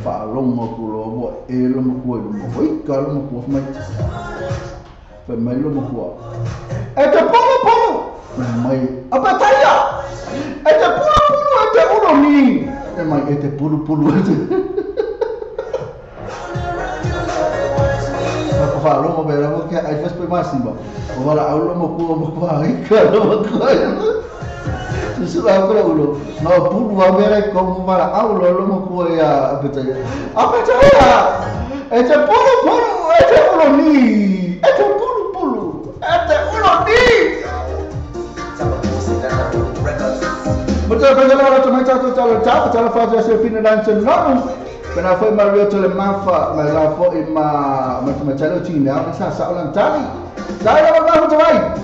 fa lo mo ko lo mo e lo mo ko lo mo oi ka lo mo ko mai fa mai lo mo ko e te pulu pulu mai a batalha e te pulu pulu e te ulo ni e mai e te pulu pulu e te Wharongo me rawa kia ai fas pe masima. O wala aulo mo kua mo kua ika lo mo kua. Susura kura ulo. No pulu wa mere ko mo wala aulo lo mo kua ya peta ya. A peta ya. E te pulu pulu e te ulo ni. E te pulu pulu. E te ulo ni. Mutta pesa la to mai tato talo talo talo fa se fina dan se nonu. Pena foi Mario to le mafa ma la fo i ma ma ma talo ti na sa sa olan tali. Dai la ma fa mai.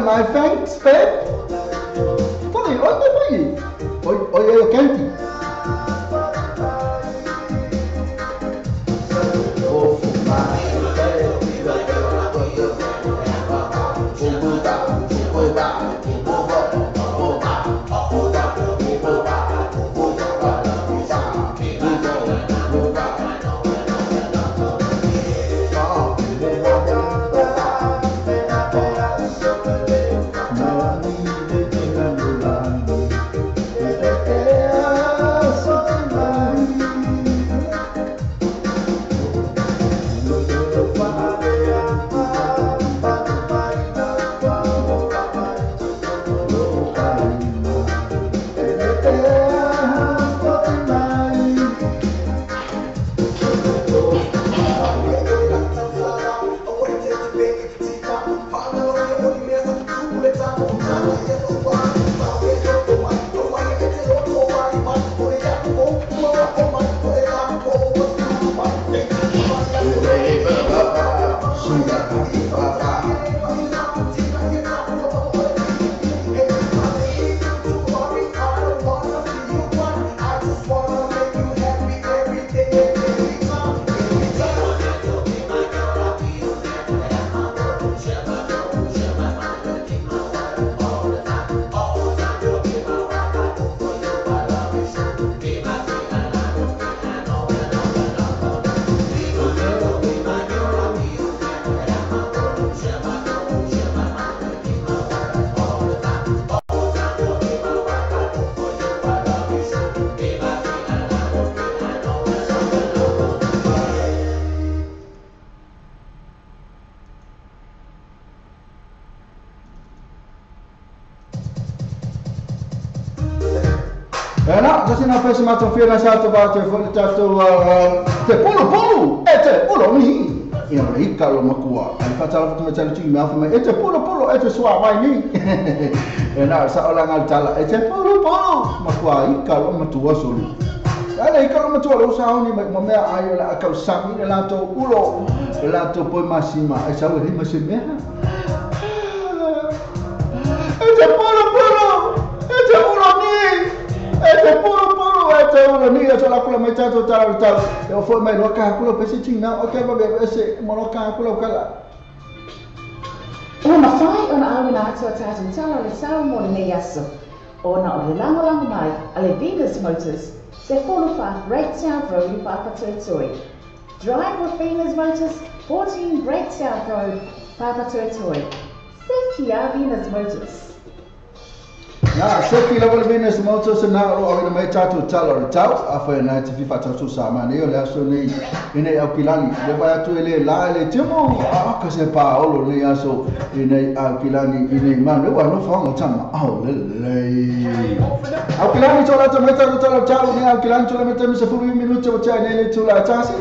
My thanks, babe. Oi, oi, oi, oi, oi, oi, candy. Te pulu pulu e te ulo ni ia le ika lo makua ai fa tala fa tala ti me afa mai e te pulu pulu e te sua mai ni e na sa ola ngal tala e te pulu pulu makua ika lo matua solu ale ika lo matua lo sa oni mai mea ai la akau sami le lato ulo le lato poi masima ai sa uri masimea e te pulu pulu e te ulo ni e te pulu pulu e te ulo ni e te la kula mai tato tala tala e foi mai loka kula pesi tina o ke ba be se mo loka kula kala o na fai ona au na atu tatou tala le sao mo le aso ona o le lagolago mai a le Venus Motors se 45 Great South Road i Papatoetoe. Drive with Venus Motors, 14 Great South Road, Papatoetoe. Se kia Venus Motors. Na seki lava le Venus Motors na o awina mai tatou tala o le tau a fai na te fifa tatou sa mane o le aso nei ina au kilani le vai atu ele la ele timu a ka se pa olo nei aso ina au kilani ina man le wa no fa ngo tama au le le au kilani tola to mai tatou tala tau ni au kilani tola mai temi se fulu minuto o tai nei le tula tasi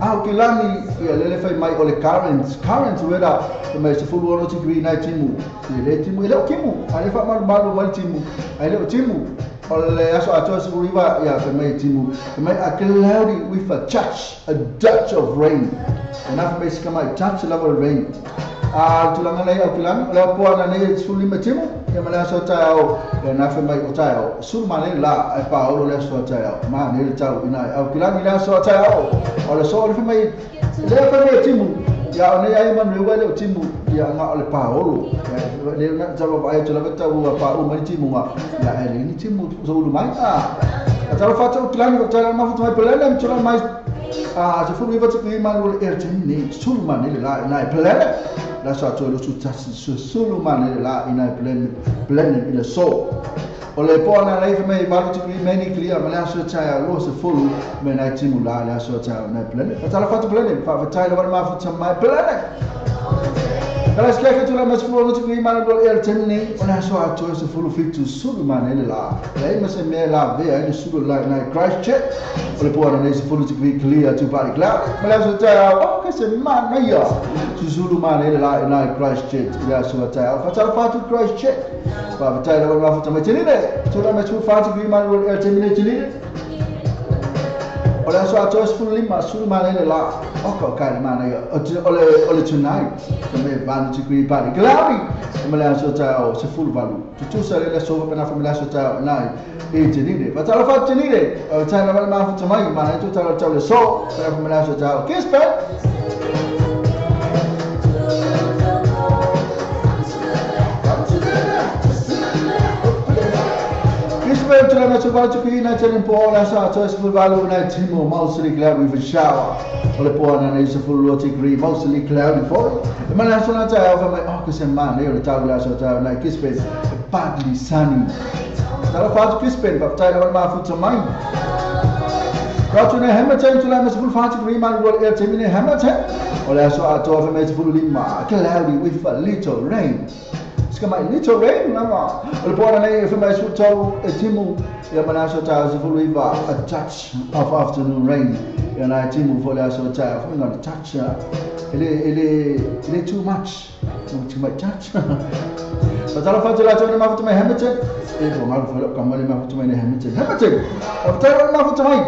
au kilani ia lele fai mai o le current weather mai se fulu ono degree na timu le timu le kimu ale fa malu malu mai timu ale o timu o le aso ato se riva ia fai mai timu mai a cloudy with a touch of rain ona fa mai se mai touch level rain a tulanga nei au kilani le po ana nei suli mai timu ia mai aso tai o na fa mai o tai o sul mane la e pa o le aso tai o ma ne le tau ina au kilani le aso tai o le so le fa mai le fa mai timu ia o nei ai manu le o timu ia nga o le paolo le na talo vai talo va tau pa o mai timu nga ia ele ni timu so lu mai a talo fa tau kilani ko talo ma fu mai pelele talo mai a se fu mi va te mai lo er timu ni sul mane le la na pelele la sa tolo su tasi su sulu mane la ina pelele ile so o le po na le mai valu te many clear ma la so tai lo se fulu me na timu la la so tai na pelele talo fa pelele fa tai lo ma fu mai pelele Kala skia tu la mas fulu te mai lo er temni o la so ato se fulu fitu sulu mane la le ma se me la ve ai sulu la na Christchurch o le po na le se fulu te clear to body cloud ma la so tai o ke se ma na ya sulu mane la na Christchurch ya so tai fa talo fa tu Christchurch fa tai lo ma fu mai tenine tu la mas fu fa te mai lo er temni tenine o la so ato se fulu lima sulu mane la o ka kai mane o le tonight me van te green party cloudy me la so tai o se fulu valu tu sa le so pa na fa me la so tai na e tenine fa talo fa tenine o tai la ma fu mai ma tu talo talo so pa me la so tai kispe Mostly cloudy with a shower. O le po ana nei se fulu degree mostly cloudy for. E mana so na tai fa mai oh ke se man e le tau la so tai na kispe partly sunny. Talo fa kispe pa tai la ma fu mai. Ratu ne Hamilton tu la mas fulu fa degree man ro e temine Hamilton. O le so ato fa mai fulu lima cloudy with a little rain. Ska mai little rain lama. O le po ana nei fa mai su tau e timu ia mana so tai se fulu iva a touch of afternoon rain. Ia na timu fo le so tai fa na touch ele too much. Too much touch. But talo fa tula tona ma fu mai Hamilton. E fo ma fu ka ma le ma fu mai Hamilton. Hamilton. O talo ma fu mai.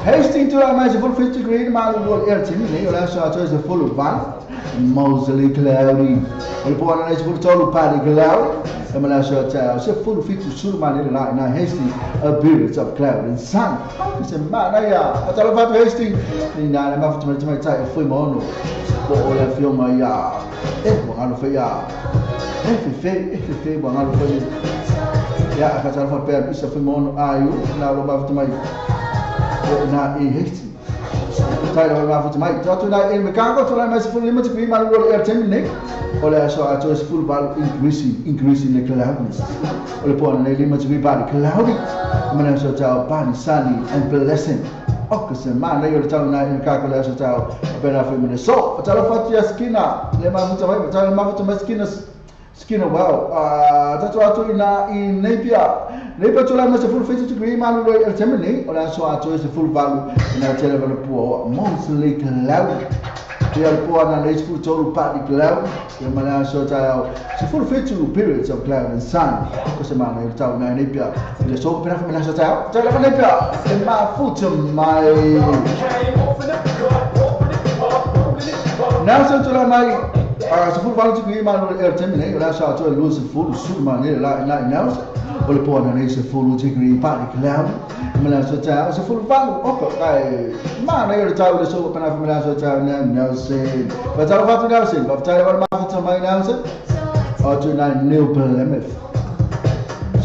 Hastings to la mai se fulu 50 degree ma lo er timi nei o la so tai se fulu van. Mostly cloudy. O le po ana nei se fulu tolu party cloudy. E ma la so tai se fulu fitu sulu mane la na Hastings a periods of cloud and sun. Se ma na ya. A talo fa Hastings ni na ma fu mai tai o foi mono. Po o le fio mai ya. E mo ngalo fe ya. E fe mo ngalo fe. Ya a talo fa pe isa foi mono ayu na lo ma fu mai. Na e Hastings. Tai lo ma fu mai. Tu na e me kango tu la mai se fulu lima te ma lo er temne. O le so ato se fulu valu increasing the cloudiness. O le po ana nei lima te body cloudy. Ma so tau body sunny and pleasant. O ke se ma nei o tau na e ka ko le so tau pena fe me so. Talo fa tia skina le ma fu mai talo ma fu mai skina skina well. Tatu atu ina i Napier. Napier tu la ma se fulu 50 degree ma lo er temne. O le so ato se fulu valu na tele valu po mostly cloudy. Ia le po ana nei se fulu tolu party cloud. Ia ma le so tai se fulu 52 periods of cloud and sun. Ko se ma nei tau na Napier. Le so pena fa me la so tai. Tai la Napier. E ma fu mai. Nelson tu la mai se fulu valu degree ma lo er temne. O le so ato lo se fulu sul ma nei la na Nelson. O le po ana nei se fulu degree party cloud. Ma la so tai se fulu valu o ko kai ma nei le tau le so pena fa me la so tai na Nelson. Pa talo fa tu Nelson. Pa tai la ma fu mai Nelson. O tu na New Plymouth.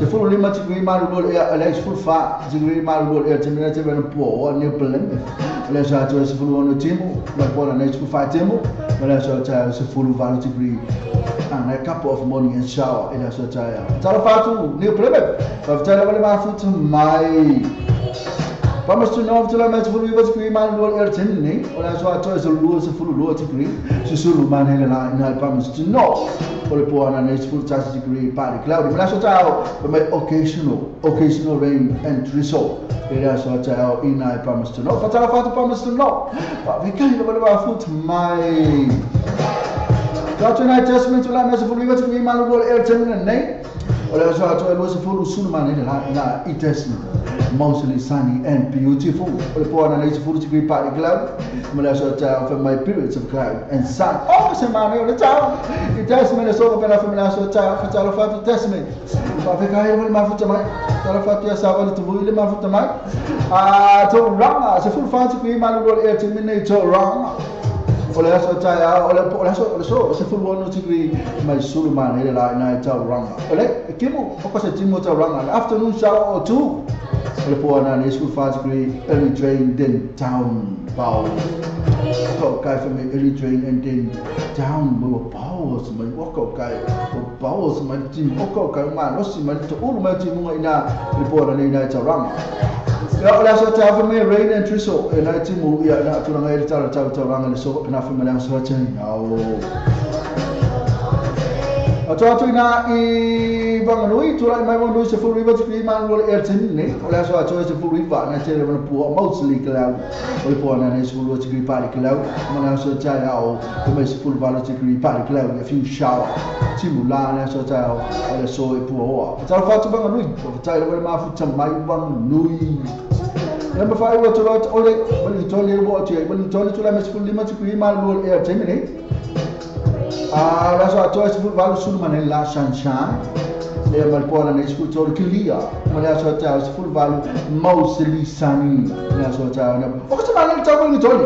15 tikui malu le ea le 14 tikui malu le ea te te na po o New Plymouth o le aso atoa 16 timu ma le po ana 14 timu ma le aso taeao 18 tikui and a couple of morning and shower i le aso taeao. Talofa atu New Plymouth faafetai lava le mafuta mai. Palmerston North tula mai 19 tikui malu le ea te o le aso atoa 22 tikui susulu manele la ina Palmerston North o le po ana 11 degree partly cloudy. Ma le aso taeao mai occasional rain and drizzle i le aso taeao ina Palmerston North. Faatalofa atu Palmerston North faafetai lava le mafuta mai. Tātou nai Testament tula mai 19 tikui malu le ea te nei o le aso atoa 20 sulu manele la ina i Testament. Mostly sunny and beautiful. O le po ana nei 10 degree partly cloudy. Ma le aso taeao fa mai periods of cloud and sun. Oh, se mane o le tau. I Testament e soka pena fa me aso taeao faatalofa atu Testament. Faafekai le mafuta mai. Talofa atu ia Savali Tuvui le mafuta mai. A Tauranga 14 tikui malu le ea te nei Tauranga. O le aso taeao o le aso o le so 16 tikui mai sulu mane le la ina Tauranga. O le kimu o ko se timu Tauranga. Afternoon shower or two. O le po ana nei 14 degree early drain then down bow. Ko kai for me early drain and then down mo powers mai o ko kai o powers mai ti o ko kai ma no si mai to ulu mai ti munga ina le po ana nei Tauranga. Ia o le aso taeao fa mai rain and drizzle e nai timu ia na tulaga i le tala tau Tauranga le so pena fa mai le aso taeao. Atu atu ina i Wanganui, tulai mai Wanganui 19 tikui malu le ea te nei o le aso atoa 19 na tele mana pua mostly cloud o le po ana nei 12 tikui partly cloud ma le aso taeao o mai 18 tikui partly cloud a few shower timu la le aso taeao o le so e pua oa. Talofa atu Wanganui, faafetai lava le mafuta mai Wanganui. Number 5 ua tula atu ole Wellington le ua atu ai Wellington tulai mai 15 tikui malu le ea te nei. La aso atoa 18 sulu manele la sunshine le ma le po ana nei 13 clear ma le aso taeao 18 mostly sunny le aso taeao. O ko se mane le tau Wellington.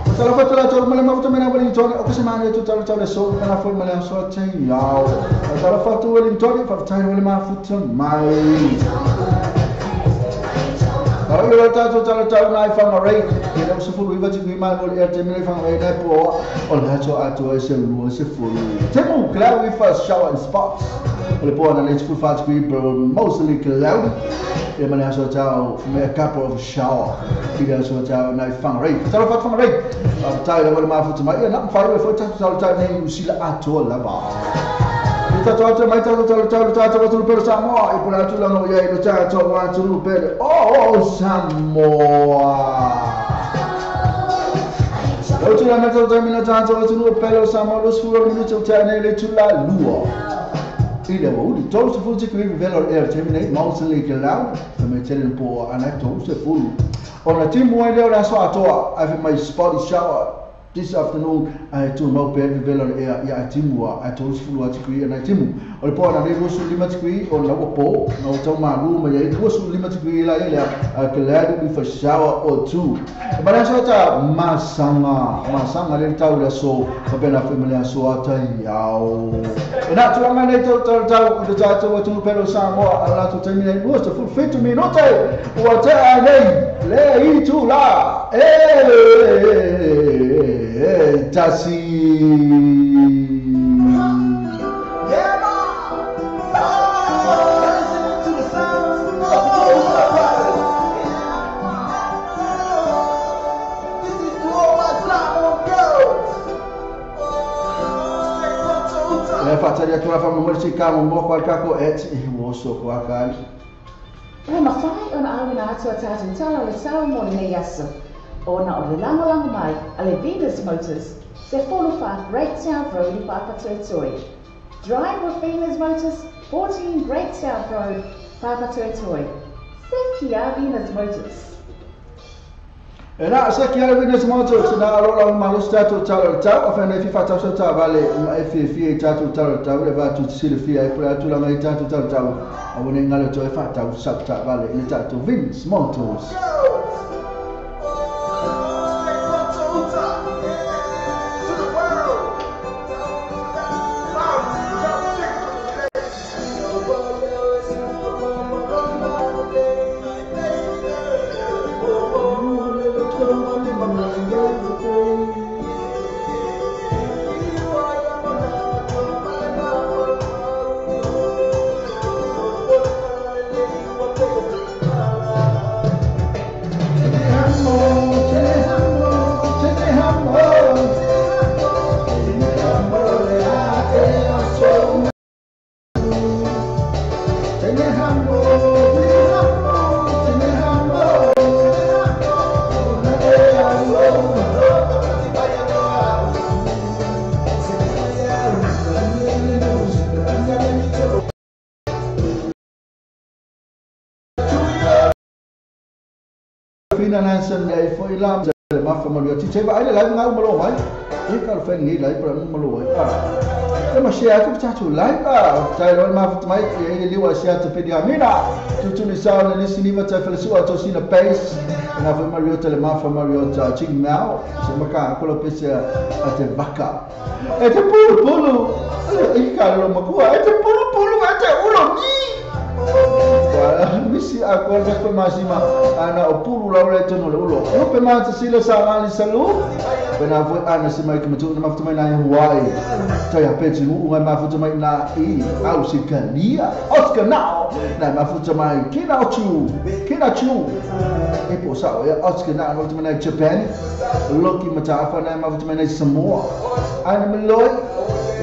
O talofa atu la tau ma le mafuta mai na Wellington o ko se mane tu tau tau le so kana foi ma le aso taeao. Talofa atu Wellington faafetai lava le mafuta mai. Au le tātou tala tau nai Whangarei, e leo 19 tikui malu le ea te nei Whangarei nai po o le aso atoa e se 20. Temu cloudy first shower and spots. O le po ana nei 14 tikui mostly cloudy. E ma le aso taeao me a couple of shower i le aso taeao nai Whangarei. Talofa atu Whangarei. Faafetai lava le mafuta mai. Ia na mawhai e foi tātou tala tau nei usila atoa lava. Tātou atu mai tātou tala tau tātou atu pere Samoa i puna atu lano ia i le tātou atu pere o Samoa. Lau tula mai tātou tau mina tātou atu pere o Samoa los furo minuti o tāne le tula lua. I le wauli, 30 tikui vevela o ea te nei mostly cloud fa mai tele na po ana 30. O na timu ai leo le aso atoa ai fa mai spotty shower this afternoon ai tu mau pe vevela le ea ia timu a 30 tikui ana timu. O le po ana nei 25 tikui o la po na o tau malu mai ai 25 tikui la ia a cloud with a shower or two. Ma le aso ta masanga le tau le aso fa pena fa mai le aso taeao. E na tulaga nei tau tau tau le tātou atu pele o Samoa a latou taimi nei 27 minute ua tea nei le itu la e tasi. Le whaatari atu la whamamori si ka mo kwa kako e te woso kwa kai. Ua mawhai ona awina atu a tātou tala le sao mo le nei aso. Ona o le langolango mai a le Venus Motors se 45 Great South Road i Papatoetoe. Drive with Venus Motors, 14 Great South Road, Papatoetoe. Se kia Venus Motors. E na se kia Venus Motors na alo la malo stato tala tau a whanau fifa tau sa tau vale ma e fia i tātou tala tau le vātu te sile fia e pura atu la ngai tātou tala tau a wane ngalo toi e wha tau sa tau vale i le tātou Venus Motors. Fina Nansen e foi la le mafa malu ti te vai le live ngau malo mai e ka lo fengi live pra malo ai e ma share atu tatu live tai lo ma mai e le liwa share te pedi amina tu ni sa le sini ma te fele su to sina base na foi mario te le mafa mario ta ching now se maka ko lo pese a te vaka e te pulu pulu e ka lo makua e te pulu pulu e te ulo ni misi a korda pe masima ana o pulu la le tono le ulo o pe ma te sila sa ali salu pe na foi ana se mai ke tu na mafuta mai na Hawaii tai a pe ti u ngai mafuta mai na i au si kalia Oscar now na mafuta mai kina chu e po sa e Oscar na mafuta mai na Japan Loki mata na mafuta mai na Samoa ana meloi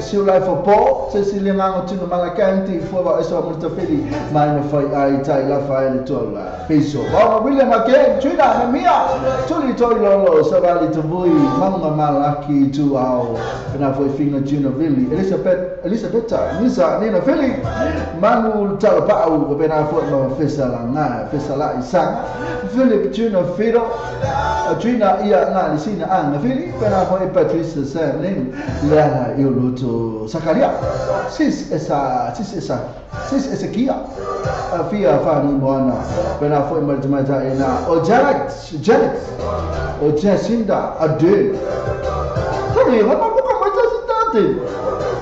siu lai fo po se si le ngango tino malakanti fo va eso mustafeli mai no fai ai tai la fai le tola peso ba William again Trina mia tuli toi lolo savali tavui manga malaki tu au na foi finga Juna Vili Elizabeth Nisa Nina Fili Manu Talapau bena foi ma fesa la na fesa la isanga Philip Juna Fido Trina ia na lisina anga Fili bena foi Patricia Sam Ling la iuluto Sakaria sis esa kia fia fani moana bena foi marjamaja ina o Janet o Jacinda Ade Tali ma ko ma Jacinda Ade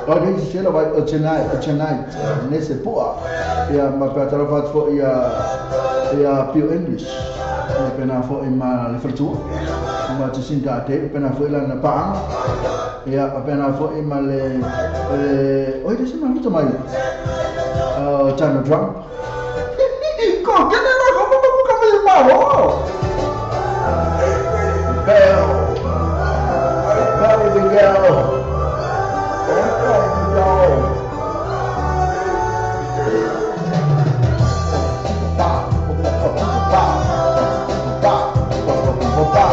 o de sela vai o Chennai nesse poa ia ma pa tarafat fo ia Pio English bena foi ma le fertu ma Jacinda Ade bena foi la na pa ia bena foi ma le oi desse ma muito mai Donald Trump. Ko que no como como me malo. Bell. Baby girl. Ba ba ba ba ba.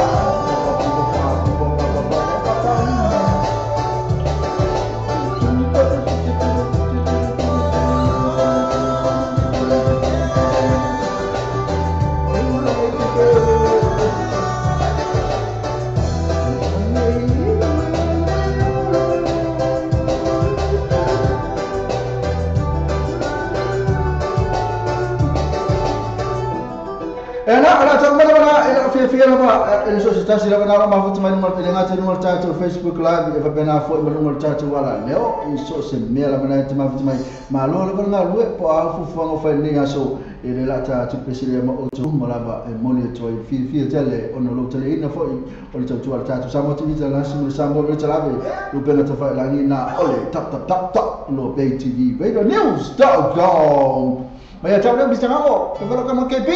Facebook live e bena foi ma tatu wala leo i so se mela mana te mafuta mai malo le na lue po a fu fu fai ni aso e le lata tu pesile ma o tu malaba e moli to i fi fi tele ono lo tele ina foi o le tatu wala tatu samo ti la simu samo le telabe lo bena te fai la ni na ole tap tap tap tap lo Bay TV Radio News.com ma ya tau le bisanga o velo kama KP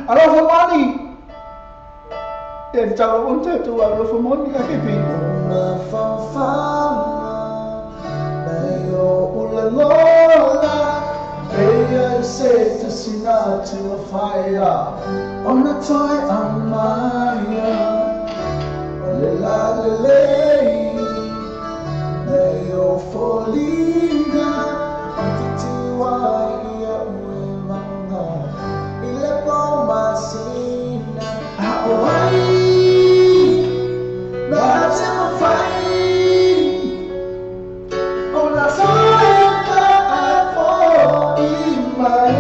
Alofa money. E tau on te tu alofa money a KP. Na fa fa na yo ula lola e se te sina to fire on the toy amaya le la le le na yo folina ti wa ia uemanga ile po masina ai na te fai ona soe ka fo i mai.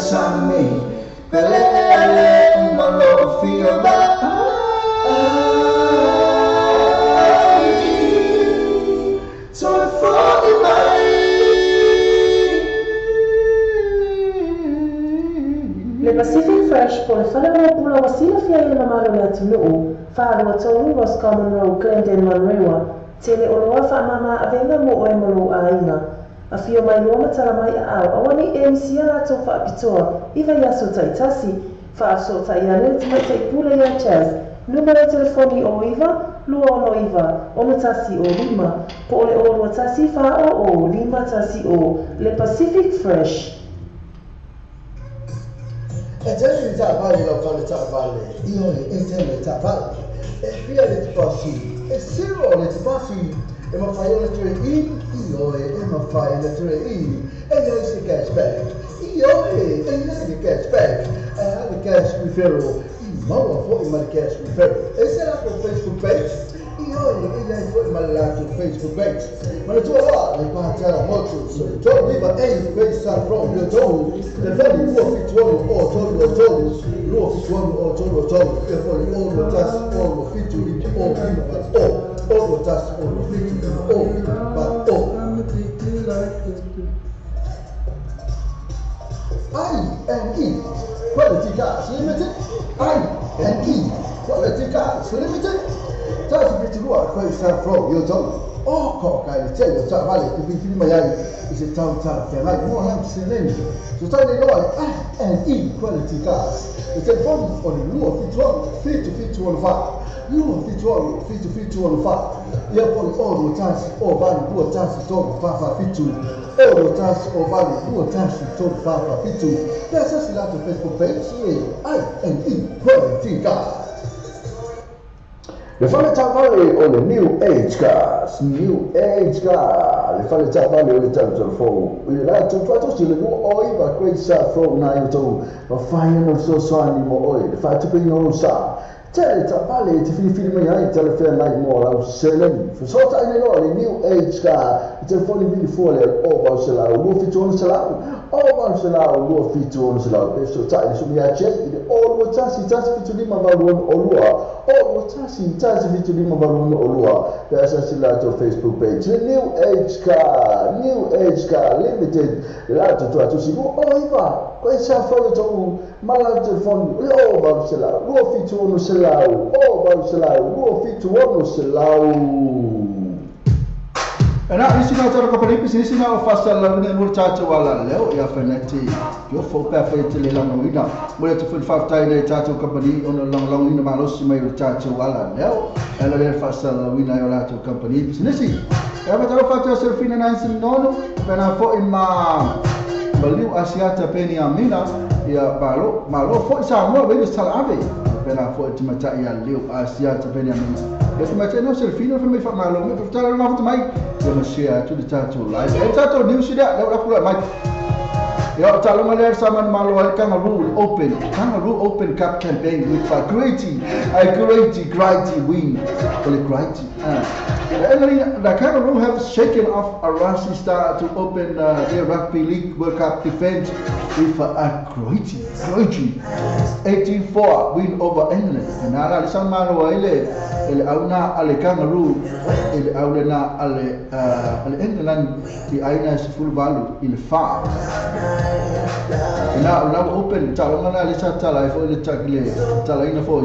sami pele ale malo fia ba so for mai. Le Pacific Fresh po le fale mo pula wasila fia le mamalo le atunuu 423 Roscommon Road, Glendale, Manurewa. Tele oloa wha mama avenga mo oe mo aiga. A fio mai loa matala mai a au awani e misia lato wha apitoa iwa yaso taitasi wha aso taiane te mai pula ia Chaz. Numero telefoni o iwa lua ono iwa ono tasi o lima po ole o lua tasi wha o lima tasi o Le Pacific Fresh. E tele ta vale la fale ta vale io e tele ta vale e fia le pasi e siro le pasi e ma fai le tre i io e ma fai le tre i e io si cash back io e le cash back e le cash referral i ma fo i ma cash referral e se la Facebook page io e le fo ma la Facebook page ma le tua le pa moto so to viva e questa from your toe the very wo fit one o to your toe lo fit one o to your toe e fo le o tas o fit to o o o tas o fit o but o I N E Quality Cars Limited. I N E Quality Cars Limited. Tasi fiturua questa from your toe. O ko kai te yo ta vale te fi mai ai se tau ta fe mai mo lam se len so ta le lo I N E Quality Cars. The telephone on the luo fit 1 fit 1 5 luo fit 1 fit 1 5 ia poli o ro tasi o vale luo tasi to fa fa fitu o ro tasi o vale luo tasi to fa fa fitu. That's us la Facebook page I N E Quality Cars. Le fale tavale o le New Age Cars, New Age Car, le fale tavale o le tau i le la tu si le o iwa great sa fro na i tau, ma whai ano so soani mo oi, le whai tupe ino sa, te tavale te whiriwhiri mai ai, te le whea mai mo lau seleni, whasota i le loa le New Age Car, i te foni vili fua le o wau se lau, lua fitu ono se lau, o wau se lau, lua fitu ono se lau, pe so tai le sumi a che, i le o lua tasi, tasi fitu lima valu ono o lua, o lua tasi, tasi fitu lima valu ono o lua, pe asasi la tō Facebook page, le New Age Car, New Age Car Limited, le la tō tō atusi, o iwa, koe sa whau tō mala telefoni, le o wau se lau, lua fitu ono se lau, o wau se lau, lua fitu ono se lau. E na isi na tara kopani pisi isi na o fasa la ni mo tata wala leo ia feneti yo fo pa fa te le langa wina mo le te fa tai le tata company ono long long ina malosi mai o tata wala leo ela le fasa la wina yo la to company pisi nisi e ba tara fa te Serafina Nancy nono pena fo ima Baliu Asiata Peni Amina ia malo malo fo sa mo be sala ave pena fo te mata ia liu Asiata Peni Amina. Yes, my channel Serafina from me from my long for tell enough to my you share to the tattoo live. It's tattoo news that that my Yo taloma le saman malo Kangaroo Open Kangaroo Open Cup campaign with a great win. Great. The Kangaroo have shaken off a rusty start to open their Rugby League World Cup defense with a great 18-4 win over England. And ala le malo ele ele auna ale Kangaroo ele auna ale ale England di aina full value il fa. Na na open talonga na le tala fo le takile tala ina fo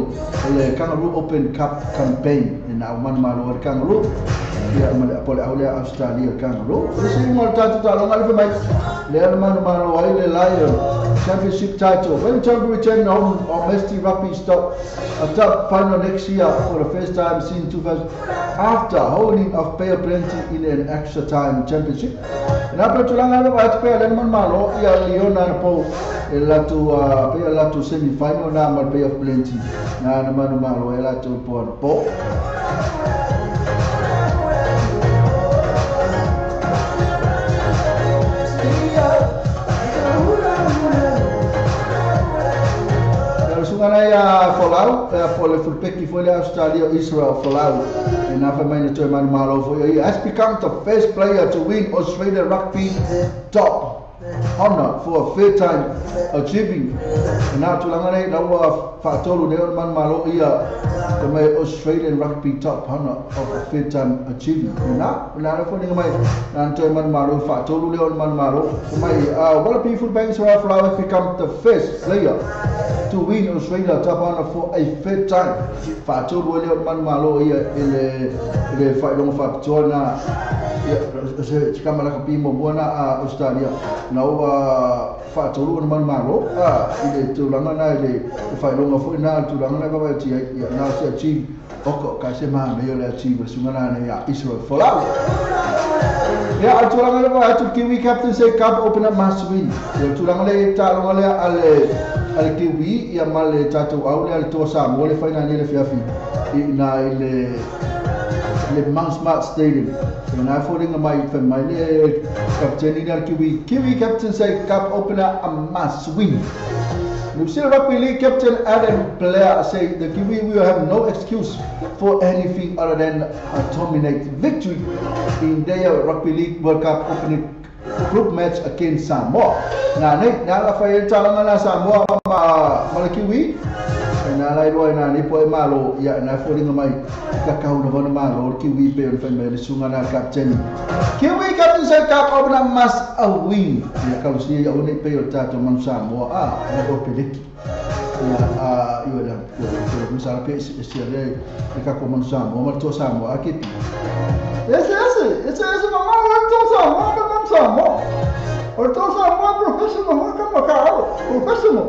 le Kangaroo Open Cup campaign na man malo Kangaroo ia ma le pole aule Australia Kangaroo le si mo tatu talonga le mai le man malo ai le Lion Championship title when to return home on Mesty Rugby stop a top final next year for the first time since 2000 after holding of Bay of Plenty in an extra time championship. Na pa tulanga na ba pe le man malo ia Leona po la tu pe la tu semi final na mal Bay of Plenty na na man malo ela tu po po. Sungana Folau, for le Fulpeki for Australia, Israel Folau, and after many to man malo for he has become the first player to win Australia Rugby top honor for a third time achieving. Na tulaga nei la ua faatolu nei o le manumalo ia te mai Australian Rugby top honor of a third time achieving. Na na le foliga mai na toe manumalo faatolu lea o le manumalo mai Wallaby fullback Israel Folau has become the first player to win Australia top honor for a third time. Faatolu lea o le manumalo ia i le faailoga faapitoa na se kama la kapi mo buana a Australia na ua faatolu o manumalo i le tulaga na i le faailoga foi na tulaga na va ti ia na se achieve oko ka se ma me le achieve sunga na ia Israel Folau. Ia a tulaga le va tu Kiwi captain say cup open up must win. Ia tulaga le taloga le ale Kiwi ia ma le tatou au le ale toa Samoa le faina ni le fiafi i na i le Mount Smart Stadium. Na folinga mai fa mai le captain ni le Kiwi. Kiwi captain say cup opener a must win. New Zealand Rugby League captain Adam Blair say the Kiwi will have no excuse for anything other than a dominate victory in their Rugby League World Cup opening group match against Samoa. Na nei na la fa talanga na Samoa ma le Kiwi. Na lai loa na ni po e malo ia na folinga mai ka kau na vona malo Kiwi pe on fa mai le sunga na captain. Kiwi captain say cup opener must a win. Ia ka lusia ia one pe o tato man Samoa a na o peleki. Ia a ia na ko sa pe se le ka ko man Samoa ma to Samoa a ke. Ese ese ese mama to Samoa man Samoa. O to Samoa professional ka ma ka professional.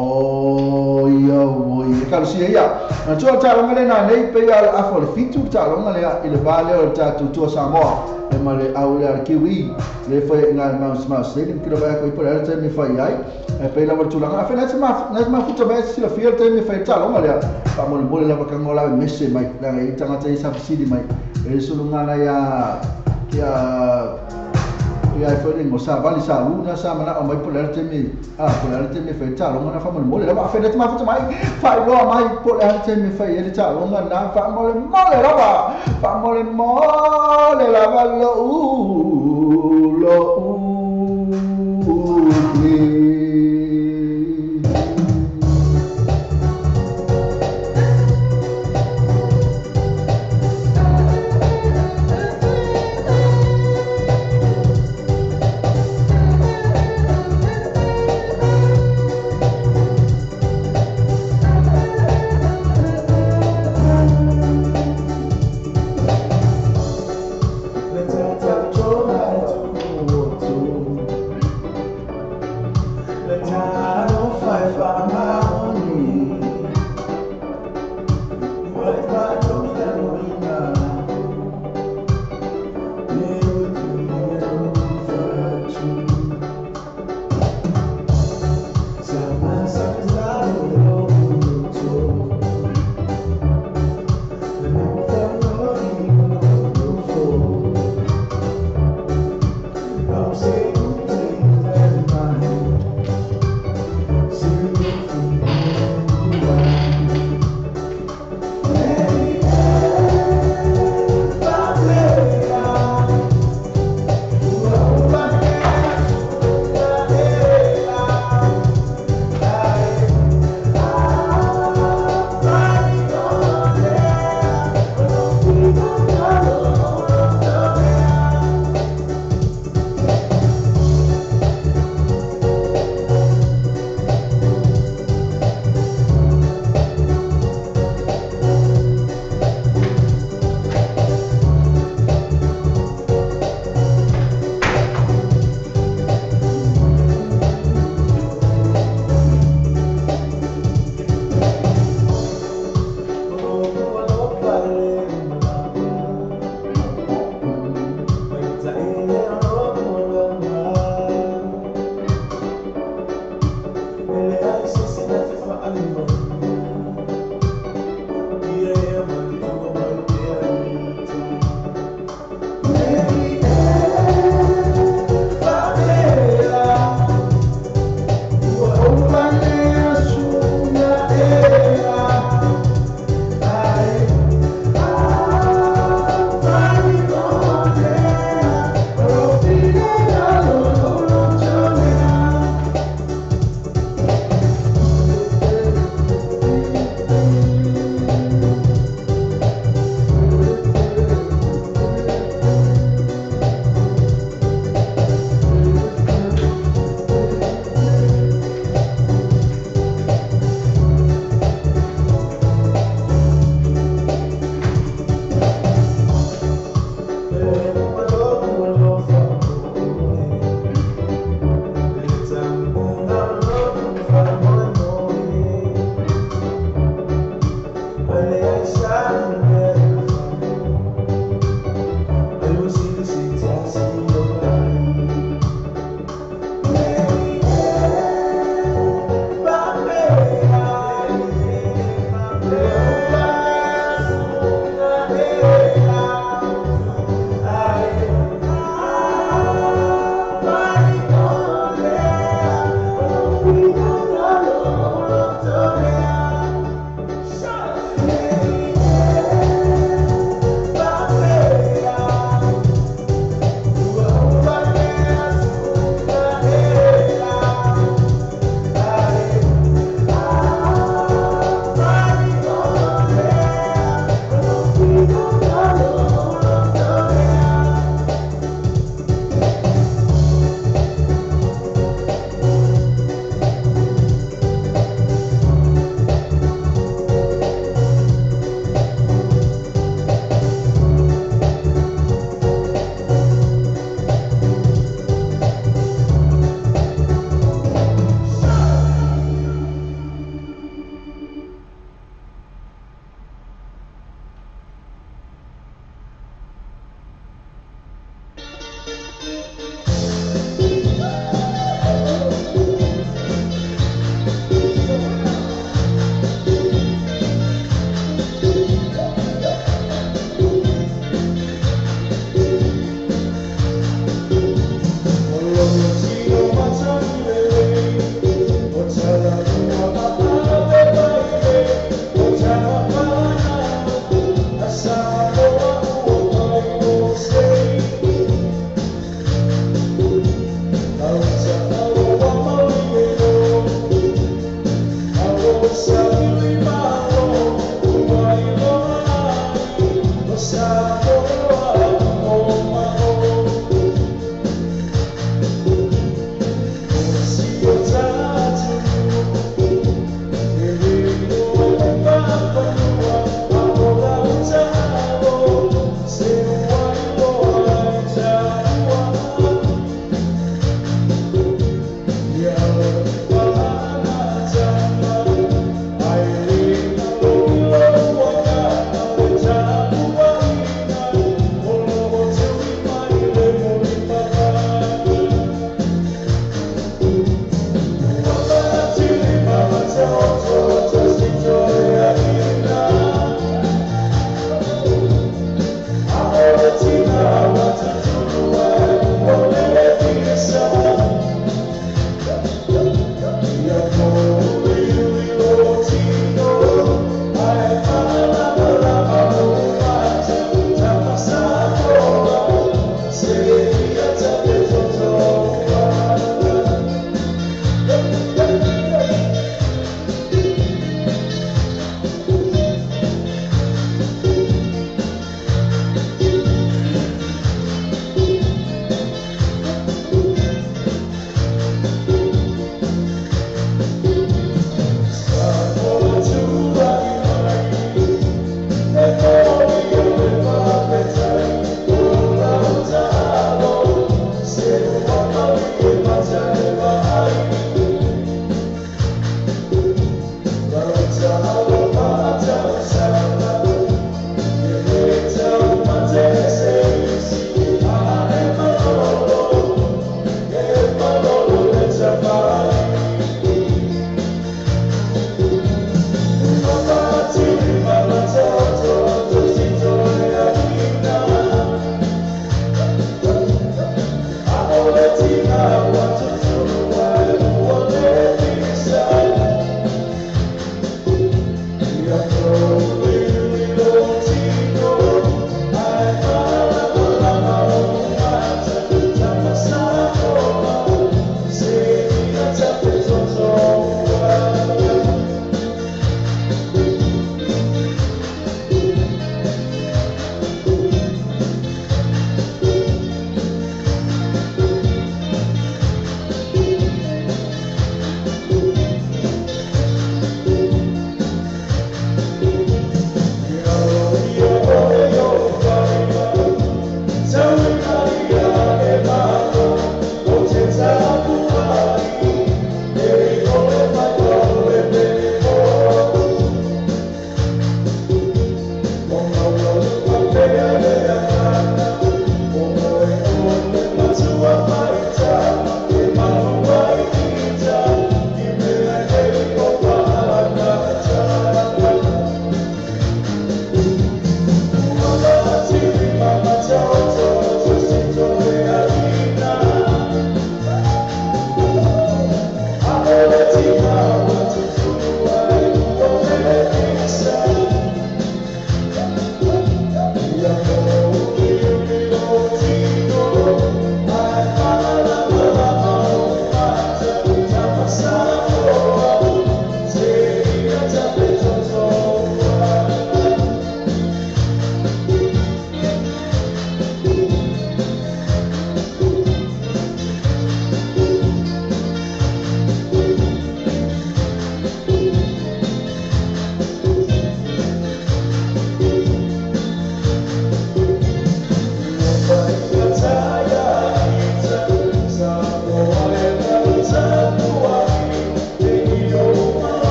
Oh, ia oi, ka lusia ia. Na tua talonga le na nei pe ia afa le fitu talonga le i le vale o tatou tua Samoa e ma le au le Kiwi le fai ngai Mount Smart Stadium ki le vai ko i pole te me fai ai e pe la tulaga afa na ma futa mai si la fia te me fai talonga le pa mo le la ka ngola mese mai la i tangata i sa fisili mai e sulunga na ia ia ia foi ngo sa vali sa luna sa mana o mai pole te me a pole te me fai talonga na fa mo le la fa le ma futa mai fai lo mai pole te me fai ele talonga na fa mo le mo le la fa mo le mo le la va lo u lo u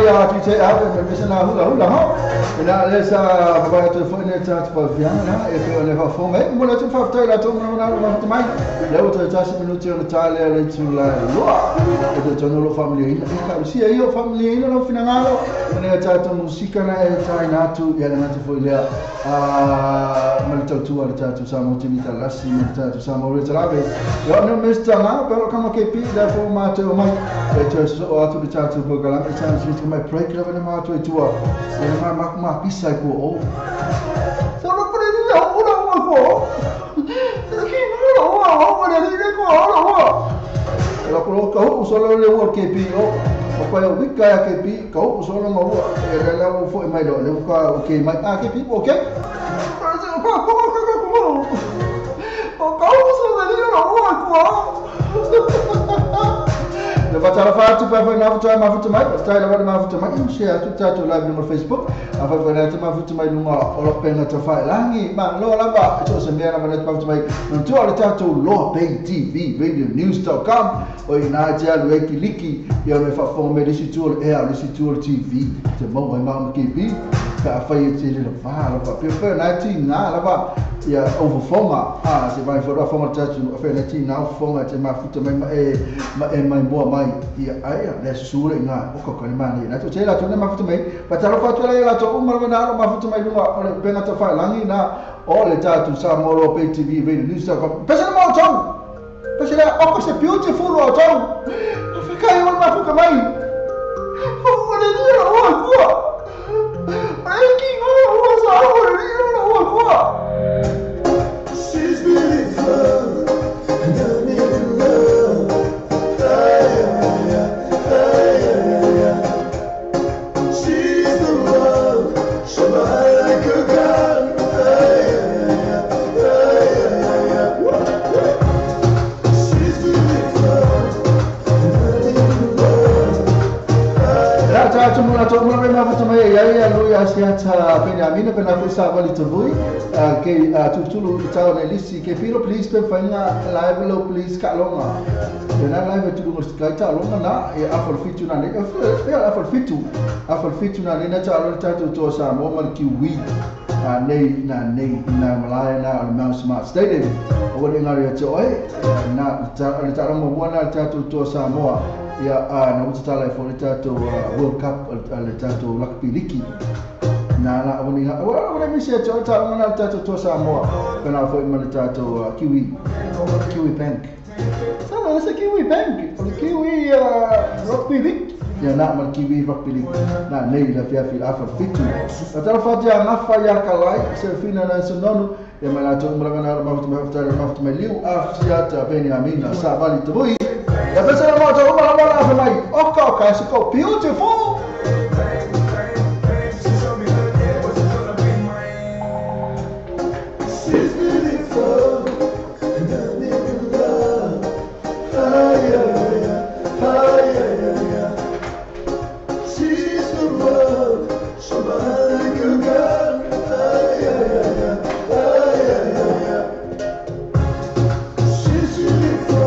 ia tu te ave me me na hula hula ha. Na le sa ba tu fo ne ta tu pa na e pe le fa fo me mo le tu fa tai la tu na na ma tu mai. Le o te tasi minuti o ta le le tu la loa. E te tono lo family ina ka si e io family ina no finangalo. Ne ta tu musika na e tai na tu ia na tu fo le a ma le tau tu ala ta tu sa mo ti ta lasi ma ta tu sa mo le trabe. Yo no Mr. Na pero kama ke pi da fo ma te o mai. E te so atu le ta tu po kala e ta tu mai break la ma tu e tua. E ma ma ma pisa ko o. So lo pore ni o ura o ko. Ki no o o le ni ko o o. La ko ka o so le o ke pi o. O pa o wika ke pi ka o so lo mo e le la o fo e mai lo le ka o ke mai a ke pi o ke. O ka o so le ni o o ko. Le va tala fa tu pa fa na fa ma fa mai ta la ma fa mai share tu ta tu live no Facebook a fa fa na ma fa mai no o lo pena ta fa langi ma lo la ba to se me na ma fa mai no tu ala ta tu lo pay TV radio news.com o ina ja lo ki liki ia me fa fo me disi tu e a disi tu TV te mo mai ma ke bi ka fa ye te le va la pa pe fa na ti na la ba ia over fonga a se vai for fonga ta tu fa na ti na fonga te ma futa mai ma e ma e mai boa mai ia ai le sure nga o ko ko ma ni na to te la to ne ma futa mai pa ta lo fa tu la to uma na ma futa mai lunga o le penga ta fa langi na o le ta tu sa mo lo pay TV radio news ko pesa mo to pesa la o ko se beautiful o to fa kai o ma futa mai o le ni o ko ai ki o o sa o le ni o ko. She's beautiful and I'm in love. She's the one, she might like a gun. She's beautiful and I'm in love. Ta tu mula to mula ma futa mai ia ia lo ia sia ta Benjamina pena foi sa vali tavui ke tutulu ta le lisi ke piro please pe fainga live lo please ka longa na live tu ngo sky ta longa na e afol fitu na ne e afol fitu na ne na ta lo ta tu to sa mo mal ki wi nei na nei na malaya na al Mount Smart Stadium o le ngari te oi na ta le ta mo na ta tu to sa mo ia na uta tala fo le tatou World Cup le tatou rugby league na na o ni o le misi e ta na tatou to Samoa kana fo i le tatou Kiwi Kiwi Bank sa na se Kiwi Bank o le Kiwi rugby league ia na ma Kiwi rugby league na nei la fia fi afa fitu a tala fa te na fa ia kalai se fina na sonono ia ma la to mala na ma ma ma ma liu afia ta Benjamina sa vali tui. Ya pesa la moto, uma la la mai. Oka oka, so beautiful. She's beautiful and I'm in love. She's the one, she might like a gun. She's beautiful.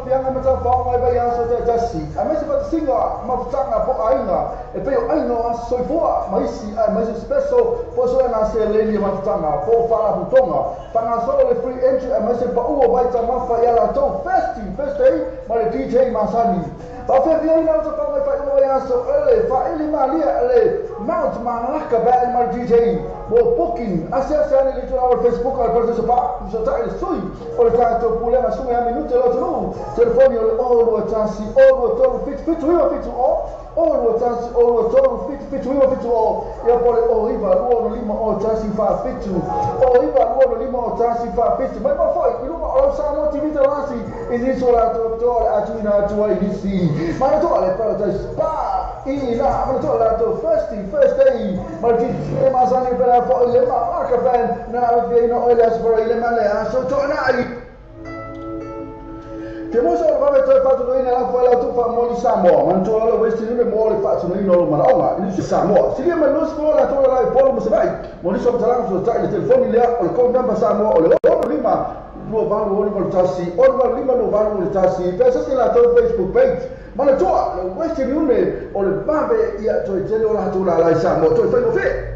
fianga ma mai vai aso te tasi. A mese fa singa mafutanga po ainga e pe ainga o soifua maisi ai maisi special po so na se le mafutanga po fala butonga. Fanga so le free entry a maisi pa uo vai ta mafa ya la to festi first day ma le DJ Masani. Pa fe via ina o fa mai fa o ya so ele fa ele malia ele Mount Manaka ba ma DJ mo booking asia le to our Facebook al perso pa so ta ele sui o ta to pule ma sui a minuto lo to telefoni o lo tasi o lo to fit fit o fit o o lo tasi o lo to fit fit o fit o e poi o iva lo no lima o tasi fa fit o iva lo no lima o tasi fa fit ma ma foi il o sa no ti vita lasi e si so la to to a tu na tu ai si ma to le pa pa ina ma to la to first day ma ti e ma sa ni per fo le ma ka ben na vi no o le for le ma le so to na Te mosa o vave toe fatu ina la fo la tu fa moli Samoa man to la west ni mo le fatu ina lo mala ni Samoa si le ma los fo la to la polo mo se vai mo ni so talang so ta le telefoni le o le code number Samoa o le o lima lo valu o le tasi o le lima lo valu le tasi pesa se la to Facebook page man to le west ni o le vave ia to tele o la to la la Samoa to fai mo fe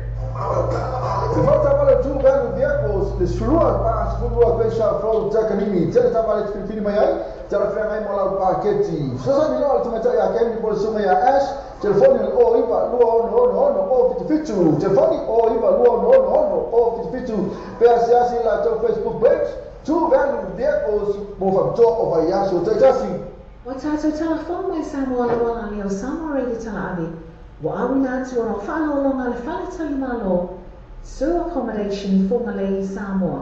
Se falta vale tu velho vehicles, le slua pa slua pesha flow takanini, tele tava le fini mai ai, tele fe mai mola paketi. Sasa ni lo tumeta ya ken ni pole suma ya ash, telefoni o iva lua ono ono ono o fitu, telefoni o iva lua ono ono ono o fitu. PSS la to Facebook page, tu velho vehicles mo fa to o vai aso te tasi. Wa tatou telefoni mai Samoa le wala ni o Samoa Radio Talaave. Wa awina atu ona whaalolonga le whaletali malo, Su Accommodation i Whangalei Samoa.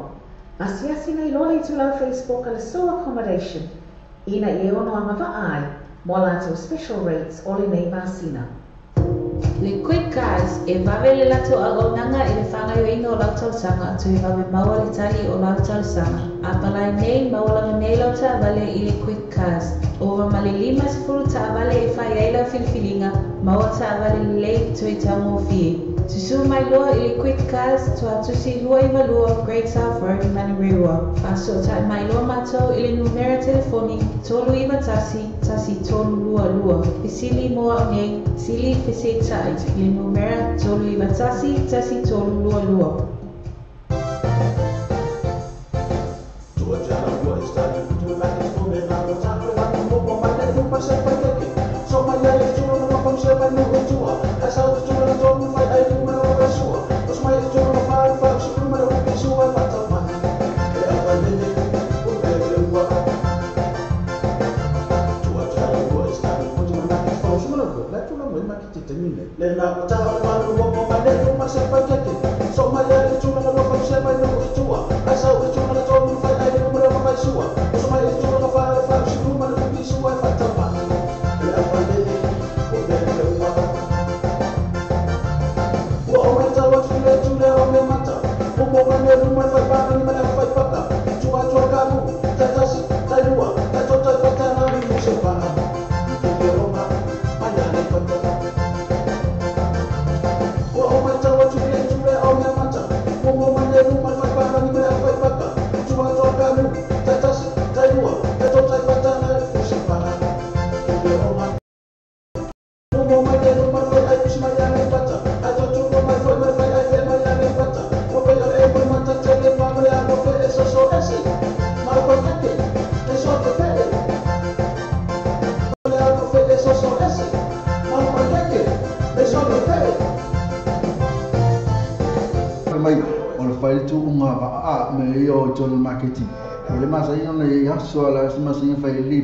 Asiasi nei loa i tulau Facebook a le Su Accommodation, ina i ono anga vaai, mo latou special rates o le nei masina. Le Quick Cars e vave le latou auaunaga i le fagaioina o lau talosaga toe vave maua le tali o lau talosaga. A palai nei maua lava nei lau taavale i le Quick Cars. Ova ma le 50 taavale e fai ai lau filifiliga, maua taavale lelei toe taugofie. Susu mai loa i le Quick Cars Tuatusi 22 Great South Road, Manurewa. Faasotai mai loa matou i le numera telefoni 391 1322. Fesili mo au nei, sili fesetai i le numera 391 1322.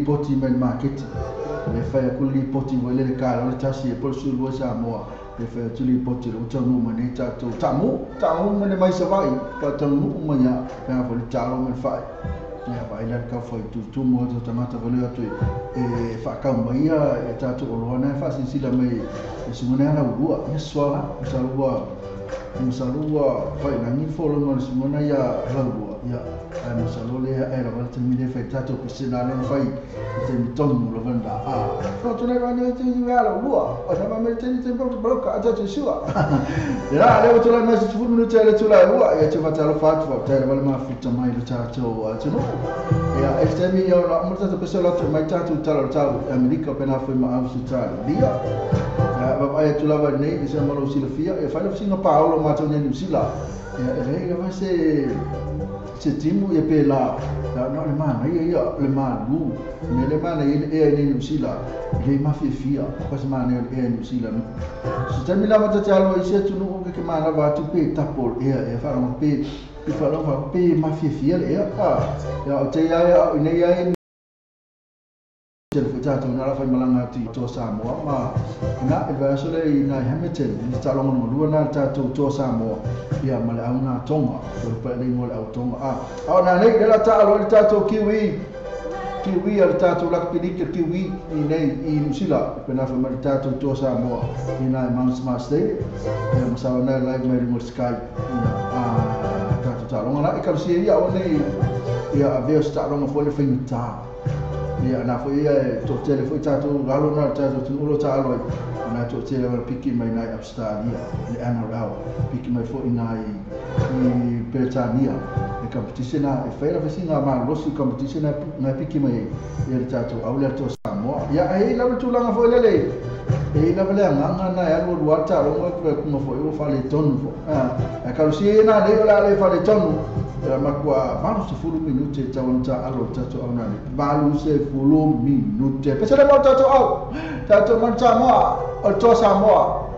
Poti mai market le fai ku li poti wele le ka le tasi e pol su lo Samoa le fai tu li poti lo tanu mane ta to tamu tamu mane mai savai ka tanu manya ka fo le talo me fai ya vai la ka fo tu tu mo to tangata vele atu e fa ka mai e ta to lo na fa sin sila mai e sumana la ua e swala salua salua fai na ni fo lo no sumana ya la ua ya Ai masalo le e la wala te mi le fai tatou pesena le fai te mi tomu lo vanda a no tu nei nei te ni ala lua o sa ma me te ni te po bloka a tatou sua ya le o tu la mai se fulu no te le tu la lua ya te fatalo fatu fa te wala ma futa mai le tatou a te no ya e te mi yo la mo tatou pesela tu mai tatou tala tau Amerika pena foi ma Australia ya ba ai tu la va nei se ma lo silafia e fai lo singa Paolo ma tu nei sila ya e le va se se timu e pe la no le mana ia ia le malu me le mana ia e nei New Zealand le mafia ko se mana e New Zealand se temi la mata talo i se tunu ke mana va tu pe tapo e e fa no pe pe fa no fa pe mafia le a ya o te ia nei ia te futa na la fa malanga ti to Samoa ma na e va so le na Hamilton ni ta longo no lua na ta to Samoa ia ma le au na Tonga o pa le ngo le au Tonga a o na nei le la ta lo le ta to kiwi kiwi al ta to la pilike kiwi i nei i New Zealand pe na fa ma ta to Samoa i na Mount Smart Stadium ia ma sa na live mai mo Sky a ta to ta longo na e ka si ia o nei ia a veo sta longo fo le fingita ia na foi ia to tele foi tatou galo na tatou tu ta alo na to tele wa piki mai nai Australia le NRL piki mai foi nai i Britania e competition na e feira vesinga ma losi competition na na piki mai ia tatou au le to Samoa ia e la tulanga foi lele e la le nganga na ya lo ruata lo mo kuma foi o fale tonu fo a ka si na le la le fale tonu la makua valu se fulu minute tau ta alo tatou au nani valu se fulu minute pese le mau tatou au tatou man Samoa o to Samoa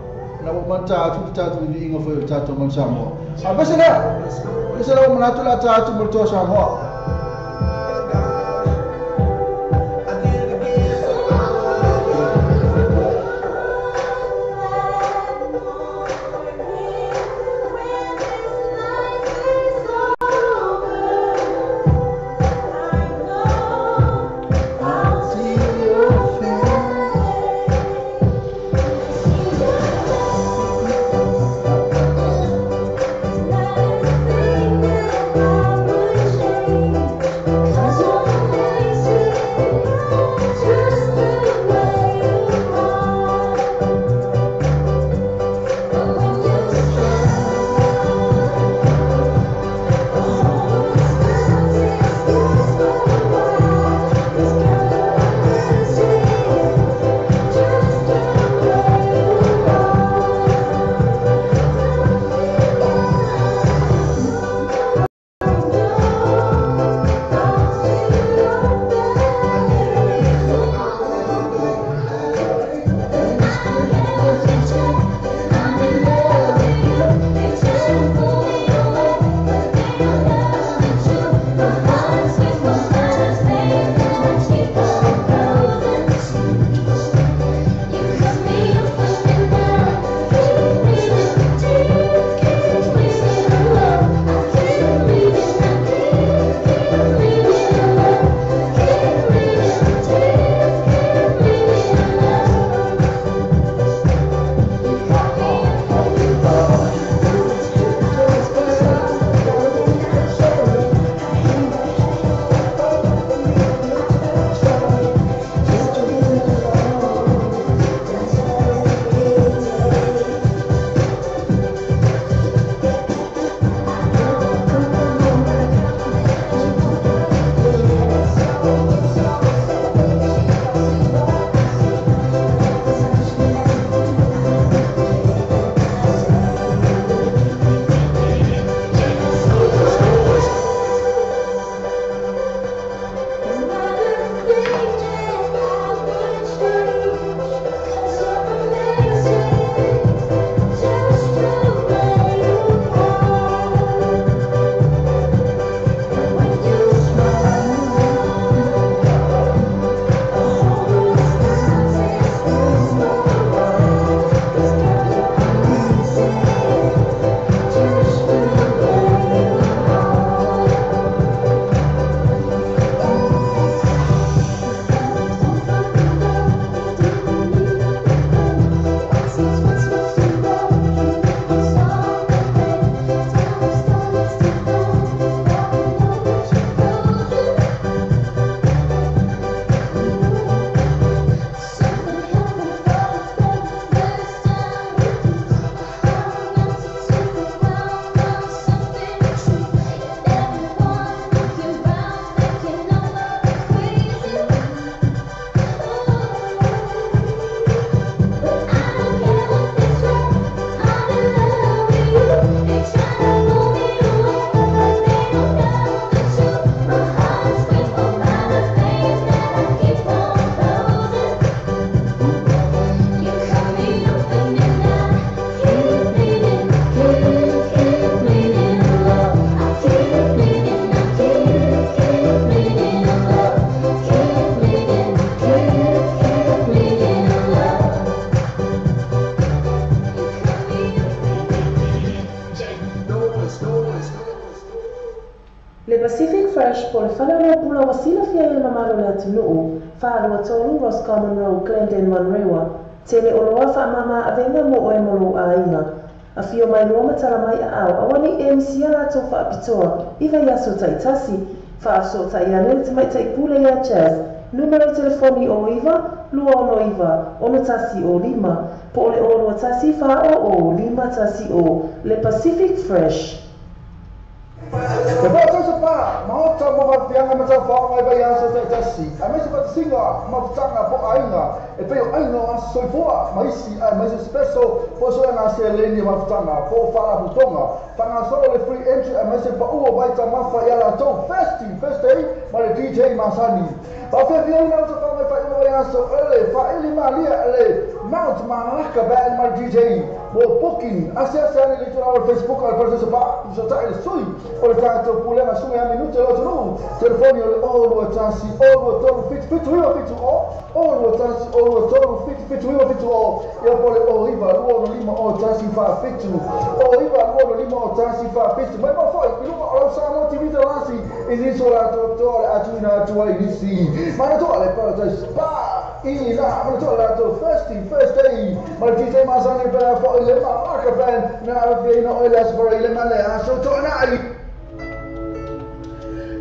na mo man ta tu tatou vi ingo foi tatou man Samoa a pese le mo na tu la tatou mo to Samoa. atunuu, 423 Roscommon Road, Glendale, Manurewa. Tele oloa whaamama awenga mo oe mo lou aiga. Afio mai loa matala mai a au, awane e misia latou whaapitoa, i vaiaso taitasi, whaafesootai ane le tamaitai pule ia Jazz, numera o telefoni o 9 269 6105, po o le 021 400 510, le Pacific Fresh. Te whaatausa pā, maota mo whapianga ma tau whaongai vai aso taitasi. A meso whatasinga, mafutanga po ainga, e peo ainga o aso soifoa, maisi ai maisi special, po soe ngā se leni mafutanga, po whala putonga. Whanga solo le free entry a maisi pa ua waita mafa ia la tau festi, festi, ma le DJ Masani. Whawhia ina o te whangai whainga vai aso ele, whaili malia ele, Mount Malaka band ma le DJ. Mo booking, ase ase ane le tula o Facebook al Paradise Spa, so tai le sui, o le tātou pulega sunga ia minute lo tunu, telefoni o le 021 023 7 7 9 7 o, 021 023 7 7 9 7 o, ia po le 09 25 o tasi fa fitu, 09 25 o tasi fa fitu, mai ma foi, i luga o lau Samoa TV te lasi, i niso la toa le atuina atua i nisi, mana toa le Paradise Spa, i la, mana toa le atu first day, ma le DJ Masani pera fo i le Malaka band, na awhia ina oile asfara i le male aso toa nai.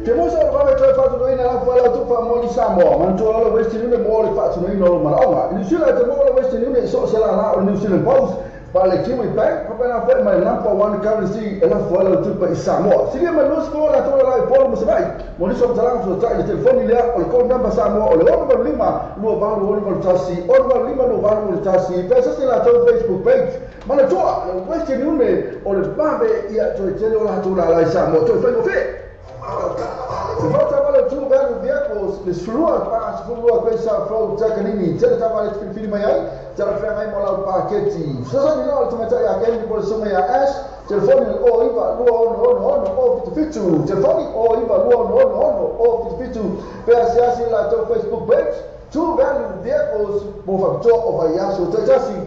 Te mosa o le vave toe whatunoina la fua lau tupa moli Samoa, manatua lalo Western Union mo le whatunoina o lo manaonga. I New Zealand te mo le Western Union so se la la o New Zealand Post, pa le Kiwi Bank, papena foi mai number one currency e la fua lau tupa i Samoa. Silia mai lusi ko la tola lai polo mo savai, mo niso mtalanga so tai le telefoni lea o le code number Samoa o le 685 28 6 685 28 6 pesa se la tou Facebook page. Manatua le Western Union o le vave ia toe tele o la tola lai Samoa toe whaingo fe. Te whata wale tū velu vehicles, le sfulua, pa sfulua kwesa flow takanini, tele tava le filifili mai ai, tele whengai mo lau paketi. Sasa ni lau le tamatai a keni po le sunga ia Ash, telefoni le o iwa lua ono ono ono o fitu fitu, telefoni o iwa lua ono ono ono o fitu fitu, pea siasi la tau Facebook page, tū velu vehicles, mo whakatoa o vaiaso taitasi.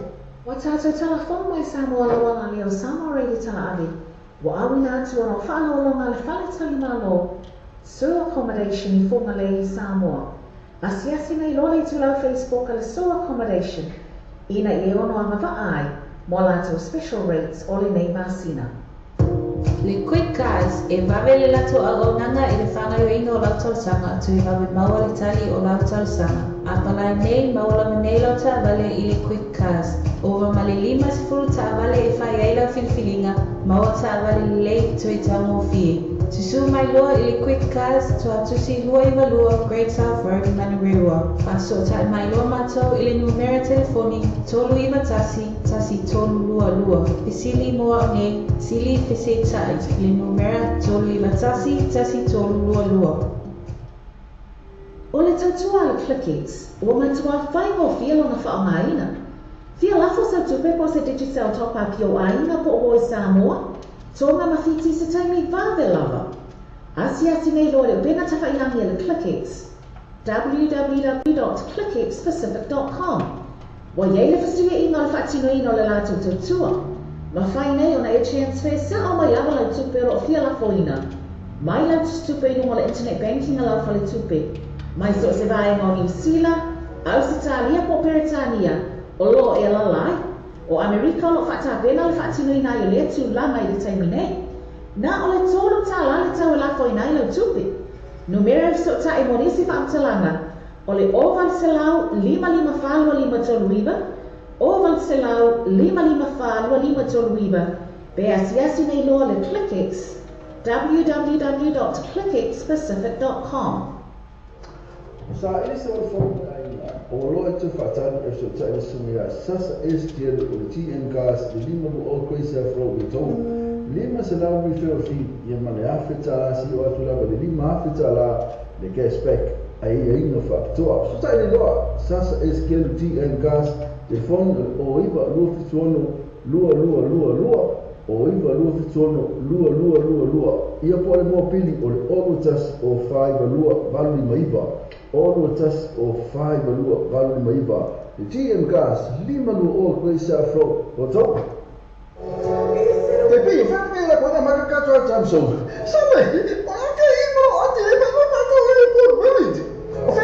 Wa tātou telefoni mai Samoa lawana leo Samoa Radio Tala Ave. Wa awina atu ona whaalolonga le whale talimalo, Sue Accommodation i Whangalei, Samoa. Asiasi nei loa le tulau Facebook a le Sue Accommodation, ina i e ono anga vaai, mo latou special rates o le nei masina. Le Quick Cars e vave le latou auaunaga i le fagaioiga o lau talosaga toe vave maua le tali o lau talosaga. A palai nei maua lava nei lau taavale i le Quick Cars. Ova ma le 50 taavale e fai ai lau filifiliga, maua taavale lelei toe taugofie. Tusu mai loa i le Quick Cars toatusi 22 Great South Road, Manurewa. Faasootai mai loa matou i le numera telefoni 391 1322. Fesili mo au nei, sili fesetai i le numera 391 1322. O le tautua le ClickX, ua matua whaingofie lona whaongaina. Fia lafo sa tupe po se Digicel top up i o aiga po o i Samoa, Tonga mawhiti se taimi vave lava. Asiasi nei loa le upega tawhailangi e le ClickX, www.clickxpacific.com. Wa iei le whasuia inga o le whaatinoina o le latou tautua. Mawhai nei ona e transfer sa o mai lava lau tupe o loo fia lafoina. Mai lau tupe i lunga o le internet banking a lau fale tupe. Mai so se vaenga o New Zealand, Ausitalia po Peretania, o loo e lalai, o Amerika o loo whaatapena le whaatinoina i o lea tūlanga i le taimi nei. Nā o le tōlu tā la le tau e lafoina i lau tupe. Numera e so ta e monisi whaamtalanga, o le o valselau lima lima whalua lima tolu iwa, o valselau lima lima whalua lima tolu iwa, pe asiasi nei loa le ClickX, www.clickxpacific.com. Sa ele se o fo o lo e te whaatani e so tai le sunga ia sasa STL o le TM Gas le lima mo o Grace Flow i tau. Lima se lau refill fee ia ma le afe tala si o atu lava le lima afe tala le gas back a ia inga whaapitoa. So tai le loa sasa STL TM Gas telefoni o iwa lua fituono lua lua lua lua o iwa lua fituono lua lua lua lua. Ia po le mua pili o le olu tas o whaiwa lua valu lima iwa. Olu tas o whaiwa lua valu lima iwa. Le TM Gas lima lua o Grace Flow o tau. Te pio, whanau la kona maka katoa tamso. Sabe, o ke imo ate e ma ma to e por wait. O fe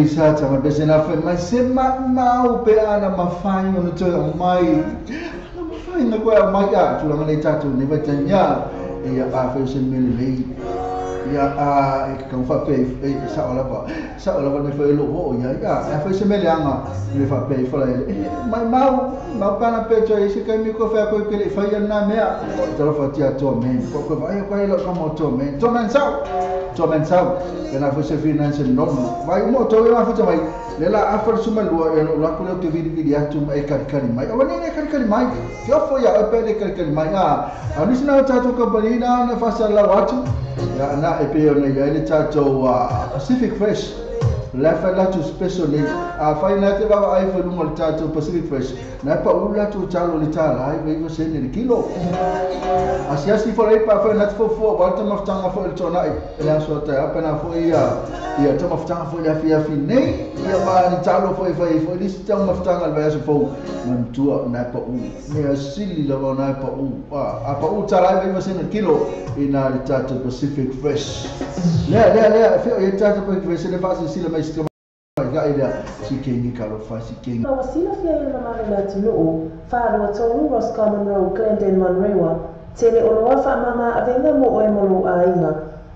Lisa besena fai mai se mau pe ana mafai ona toe mai ana mafai na koe mai a tulaga nei tatou nei vaitaiga ia afai o se mea lelei ia a e kakau faapea e sao lava le mea foi e loo oo iai a afai se mea leaga le faapea ifo laele mai mau mau pe ana pe toe se kaimi koe fai a koe ke le'i faia lenā mea talofa tia toa men koe koe vaai koe lau kama o toa men toa men sao toa men sao pena foi se finance nono vai mo to e mafuta mai le la afa suma lua e lo la ko te vili vili atu mai kali mai o ne kali mai fio fo ya o pe le kali mai a anisi na tato company na na fasa la watu ya na e pe ona ya le tato Pacific Fresh La fa la tu special nei a fai na te baba ai fa lunga le tatou Pacific Fresh na pa u la tu talo le tala ai ve sene le kilo asiasi fo le pa fa na fo fo wa ta maftanga fo le tona e la so ta pa na fo ia ia ta maftanga fo le afia fi nei ia ma ni talo fo fo fo li ta maftanga le va fo man tua na pa u me asili la va na pa u a pa u tala ai ve sene kilo ina le tatou Pacific Fresh le le le fi o tatou Pacific Fresh le fa si le mai ga ida si kengi kalo fa si kengi Ua silafia e le mamalu o le atunuu, 423 Roscommon Road, Glendale, Manurewa, tele oloa faamama avega mo oe mo lou aiga.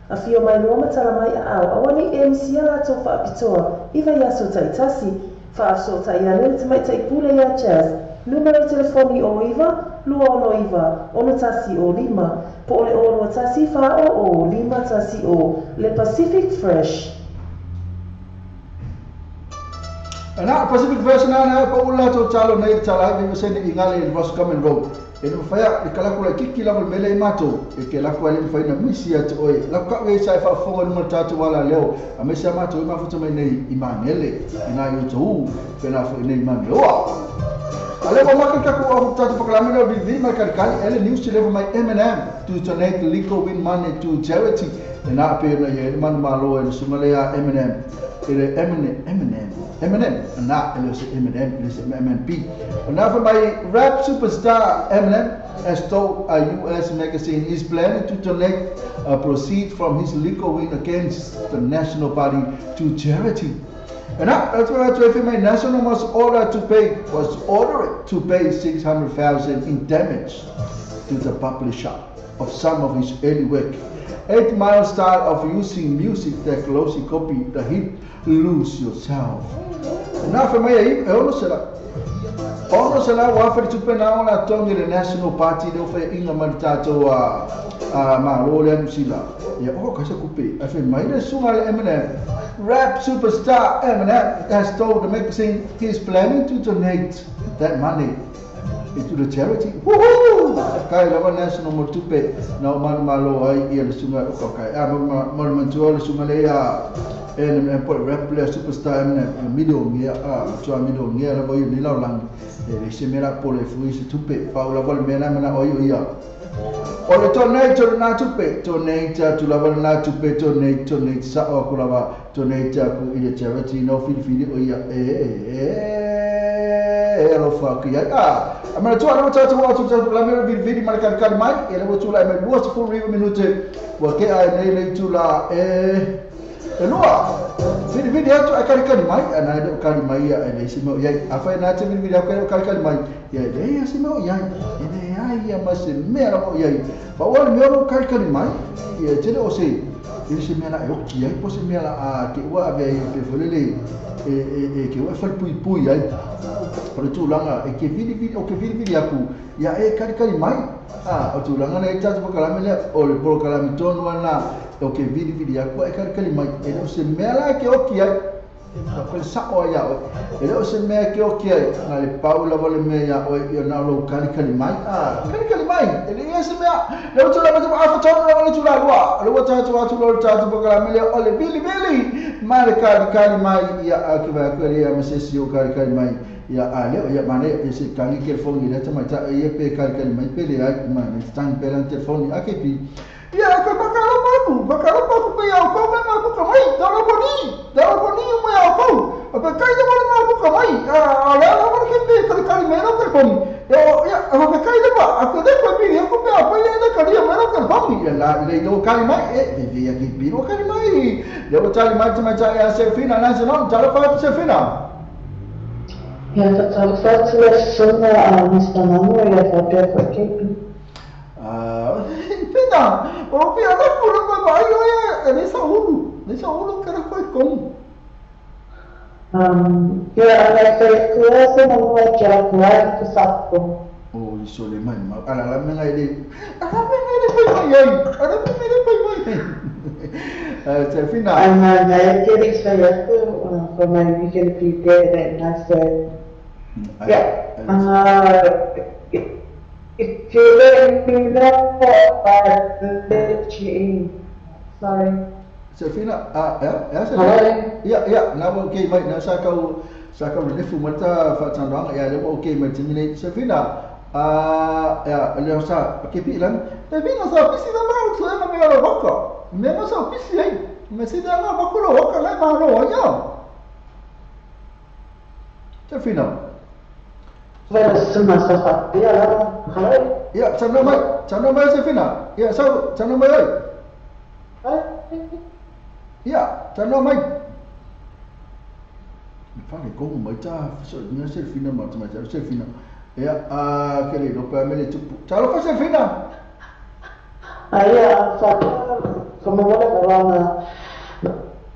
Afio mai loa ma tala mai aao, aua nei e misia latou faapitoa, i vaiaso taitasi, faafesootai ane le tamaitai pule ia Jazz, numera o telefoni o 9 269 615, po o le 021 400 510, le Pacific Fresh. Ana Pacific Fresh na na pa ula to talo nei tala vi sene ingale in Roscommon Road. E no fa e kala kula kiki la mele i mato e ke la kwa le fa na misi at oi. La ka we sai fa fongo no tatu wala leo. A misi mato i mafuta mai nei i manele ina yo to pe na fo nei mane oa. Ale wa maka ka ko tatu pakalame no vi ma kalkali ele news level my Eminem to donate legal win money to charity. Na pe na ye man malo e sumalea Eminem. Ele Eminem Eminem na ele se Eminem ele se MNP. Now for my rap superstar Eminem has told a US magazine he's planning to donate proceeds from his legal win against the National Party to charity. And that's what I told my National was ordered to pay $600,000 in damage to the publisher of some of his early work. 8 Mile style of using music that closely copied the hit Lose Yourself. Now for my ono sela wa fa tupe na ona tongi le National Party le fa inga maritato a ma lo le musila ya o ka se kupe a fe mai le sunga le Eminem rap superstar Eminem has told the magazine he's planning to donate that money to the charity. Woohoo! Kai lava National motupe na man malo ai ia le sunga o kai a ma ma le sunga le ya Eminem put rap player superstar Eminem milio a tua milio ngia la voi ni la lang e se mera pole fui se tupe pa la vol mena mena o ia o le donate na tupe donate tu la vol na tupe donate donate sa o ko la va donate ku i le charity no feel feel o ia e lo fa ki a amara tu ala tu tu la mera vi vi mar kal kal mai e le tu la me duas fu riva minute wa ke ai nei le tu la e lua vidi vidi atu a kali kali mai ana do kali mai ya ele se mo ya afa na te vidi vidi atu kali kali mai ya ele se mo ya ele ai ya mas me ra mo ya fa o me ro kali kali mai ya te o se ele se me la o ki ai po se me la a ke wa ave pe folele e ke wa fa pui pui ai por tu langa e ke vidi vidi o ke vidi vidi aku ya e kali kali mai a o tu langa ne tatu kala me le o le polo kala mi tonu ana o ke vidi vidi aku e kali kali mai e o se mea ke o ki ai ko sa o ya o e o se mea ke o ki ai na le paula vole me ya o e na lo kali kali mai a kali kali mai e le se mea le o tu la ma a fa tonu le tu la lua le o ta tu tu lo ta tu kala me le o le bili bili ma le kali kali mai ya a ke va ko le ya me se si o kali kali mai ya ale o ya mane e se kangi ke foni le ta mai ta e pe kali kali mai pe le ai ma ne tang pe lan telefoni a ke pi ya ko bakalo paku bakalo paku pe ya ko ma ko ka mai dalo ko ni mo ya ko pe kai de mo ma ko ka mai a la la ko ke pe kali kali me lo ke poni yo ya a pe kai de ba a ko de ko pi ko pe a pe le ka ri me lo ke poni ya la le lo kali mai e de ya ki pi lo kali mai le o tali mai mai ta ya se fina na se no talo pa se fina ya ta fa tla sona a Mr. Mamo ya fa pe ko ke pi Pina, o pia la pura ko vai o e nessa ulu que era foi com. Ya la fe ko se mo vai que la ko que sapo. O isso le mai ma ala la menga ele. Ala menga ele foi mai ai. Ala menga ele foi mai. Se fina. Ana na que ele sai ko for my weekend prepare that nice. Yeah. If you let me know, but sorry. Sefina, ya Sefina. Ya ya, na wo okay mai na sa kau le fu mata fa tandanga ya le wo okay mai tini Sefina. Ya le sa ke pi lan. Te vina sa pisi da ma tu na me lo boko. Me no sa pisi ai. Me si da na boko lo ka le ma lo ya. Sefina. Well, suma sa fa pia la. Hello. Ya, chano mai Sefina. Ya, sa chano mai. Ya, chano mai. Fale como mai ta so ni Sefina ma ta Sefina. Ya, que le lo pa me le tupu. Chalo fa Sefina. Aya, fa como wala na.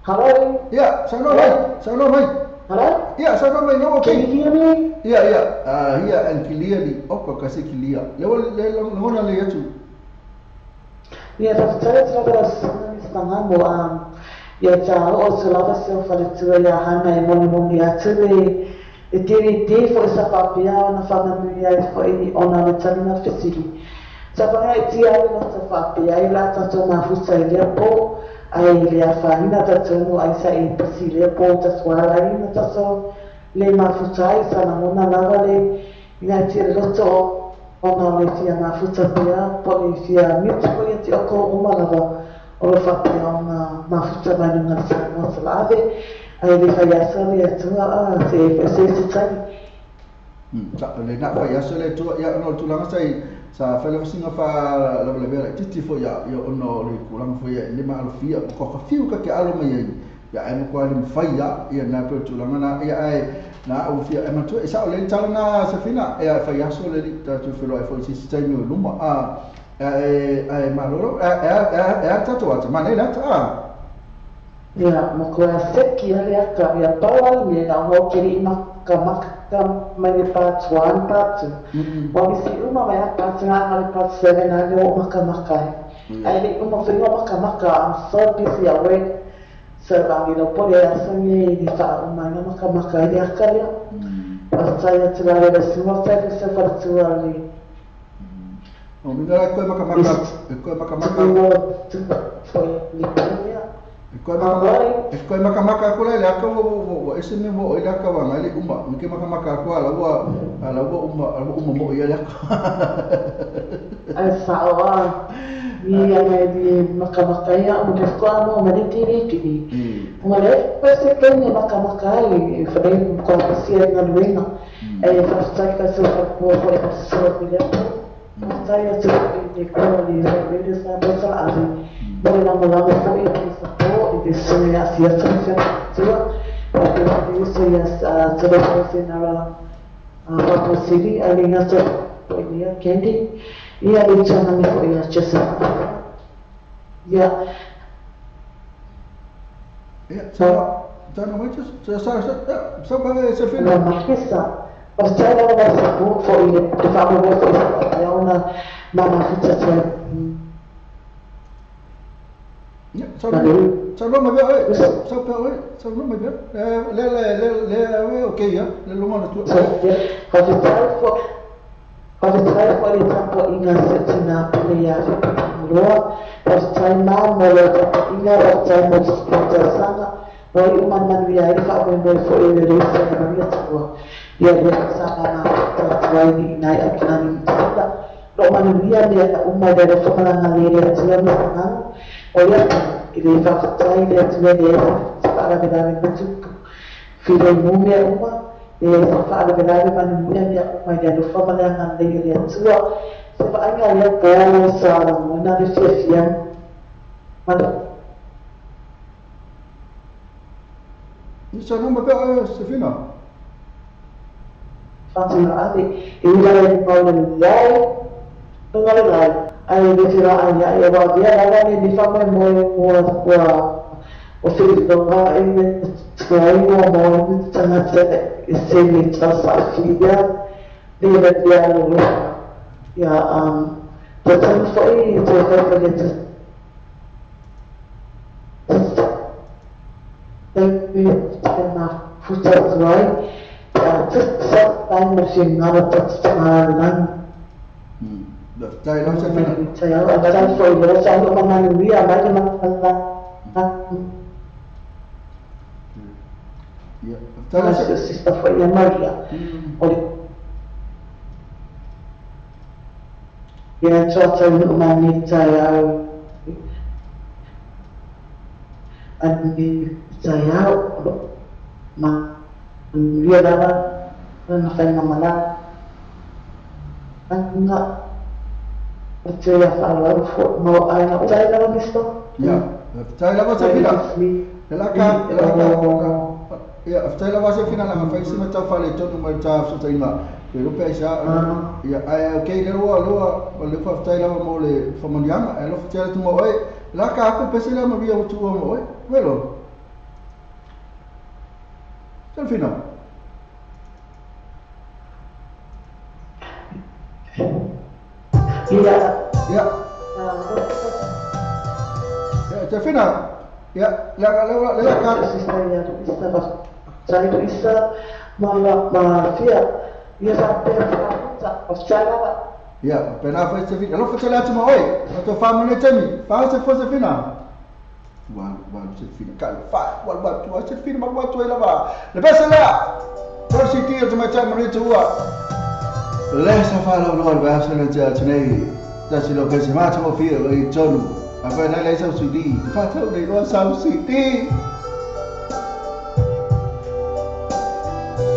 Hello. Ya, chano mai. Hello? Ya, chano mai no okay. Can you hear me? Ya, ya. Here and clearly oko kasi clear. Le le ngona le yetu. Ya, fa tala tala sangamo ya ta o se lava se o faletua ia hana e moni moni atu le e tiri te fo sa papia ona whanganui ai fo i ona le tanina fesili. Sa whanga i tia ai no ta whapia i la tatou mafuta i lea po ai le awhahina tatou no ai sa e pasi lea po tatuara ai na tatou le mafuta ai sa nangona lava le ina tia le loto ona le fia mafuta pia po le fia miutu ko ia te oko uma lava o le whapea o ngā mafuta mai no ngā whanau te laave ai le whaiasa le atua a te se se tai. Le na whaiasa le atua ia ono tūlanga sai sa whailawasinga wha lawalawea lai titi fo ia ia ono le kulanga fo ia le maalofia ko ka fiu ka ke alo mai ai ia ai mo kwa le mwhai ia ia nā pe tūlanga na ia ai na au fia e matua e sao le tala na Sefina ia whaiasa le li tātou whenua e fo i sisi taimi o luma a e maloro e tatou ata mane la ta. Ya mo ko seki ale aka ya pawa me na ho kiri maka maka mai le part 1 part 2 wa mi si uma mai part 1 ale part 7 ale o maka maka ai le uma fo maka maka. I'm so busy at work so rangi no pole asangi ni fa uma na maka maka ile aka le asta ya tla le suma ta se fa tua le. O minga koe maka maka koe maka maka koe maka maka ko le aka wo ese me wo ile aka wa ngai uma ke maka maka ko ala wa uma mo ia le aka ai sa wa ni ya me di maka maka ya mo ko mo me di ti ti mo le pese ke ni maka maka i fa ben ko si na luena e fa sta ka so ko ko so ni le tai atu i te koa li radio sa bota ari mo le lama lama fo i te sa po i te sone a si atu i tua o te wani uso i a toro fo se nara wapo siri a le ngato fo i nia Candy i a le tanga mi fo i a Jessa ia ia tanga mai sa sa sa pa se fina ma kesa. Tai lava mai sa po fo i le te whaamo fo i sa ia ona mana futa tua. Ya, sa lo mai bea, sa pea, sa lo mai bea. Le le le le okay ya, le lo mana tua. Fa te tai fo i tapo inga se tina pele ia roa, fa te tai mā mo le tapo inga, fa te tai mo te sanga, mo i uma manu ia i wha mo fo i le reisa i manu ia tua. Ia le sanga ngā tātua i nai a kinani i tula. Lo manu ia mea uma le rofa malanga le le atua me sanganga. O ia i le whakatai le atua le whaaravelave matupu. Whire mō mea uma, le whaaravelave manu mea mea uma i le rofa malanga le le atua. Se waanga ia pō sa ngona le fia fia. Mana. Ni sa noma pea Sefina. Whantua ave, e ura e mauna lai, nunga le lai, ai le whira ai ai e wā via lava le ni whamai moe moa kua o whiringa e me tua ingoa moe ni tangata e se me tasa whiria le ra via lo loa. Ia, ta tanu whai i te whai le te te mā futa tuai, sa tai mo si ngara tata langi. Tai lau sa fina. Tai au, tai fo i lo sa lo mana nuia mai le mana. Ia, faafetai. Si o sister foi ia Maria. O le ia tuatau nuu mani taeao. Ani taeao o lo manuia lava lana faigamalaga. O te ia faaaloalo foi ma o aiga. Faafetai lava Mister. Ia, faafetai lava Sefina. Le la ka, le la ka, ia, faafetai lava Sefina laga fai se matau faaletonu mai le ta fesootaiga. Pe lupe ai sa, ia, ae okay le ua, le ua, o le faafetai lava mo le faamanuiaga. Ae alofa tele atu ma oe. Le la ka aku pese lea Maria ua tuua ma oe. Velo. Sefina. Ia. Ia. Ia, Sefina. Ia, le le le la ka. Sister ia Isa sai tu Isa ma ma fia ia sa pe fa faafetai lava. Ia, pena fai Sefina. Alofa tele atu ma oe. O to fa mane temi. Fa se fo Sefina. Walu, walu Sefina. Ka fa, walu walu Sefina ma walu ai lava. Le pese lea. Tosi ti o te mai tai mane tua. Le sa fa lo lo ba sa le te atu nei. Tasi lo pese ma to fi o i tonu. A fa nei le sa su di. Fa tau nei lo sa su di. Thank you.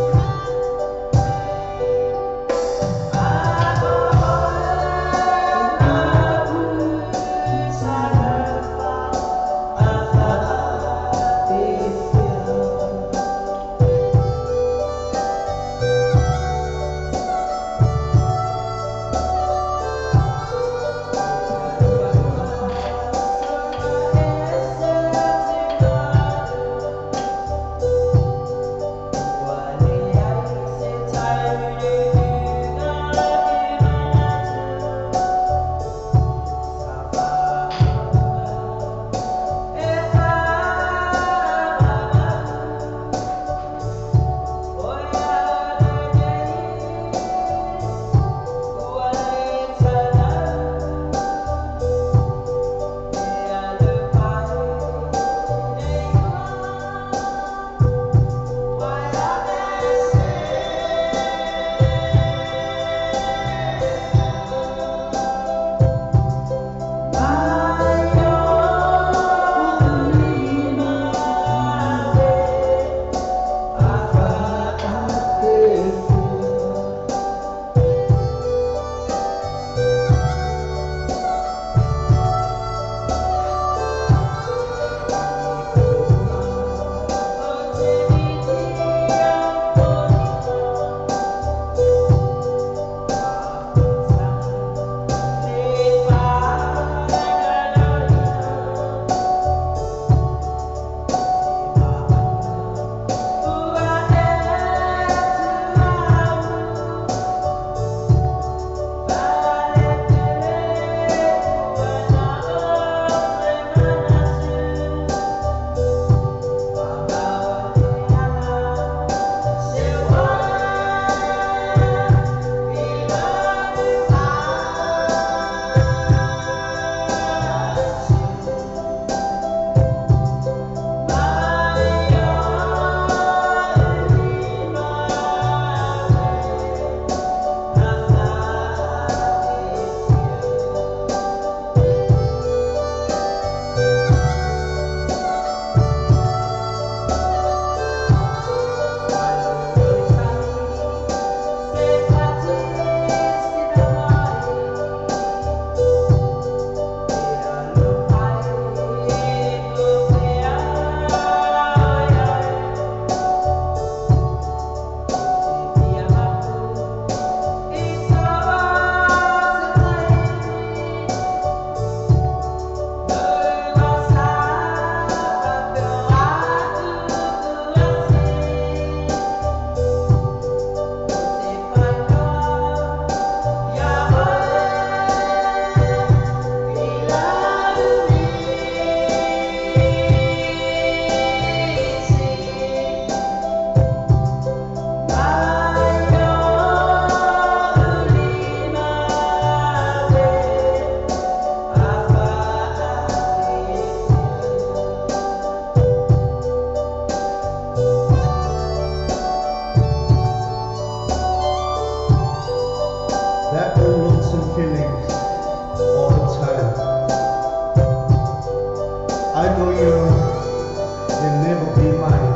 can never be mine.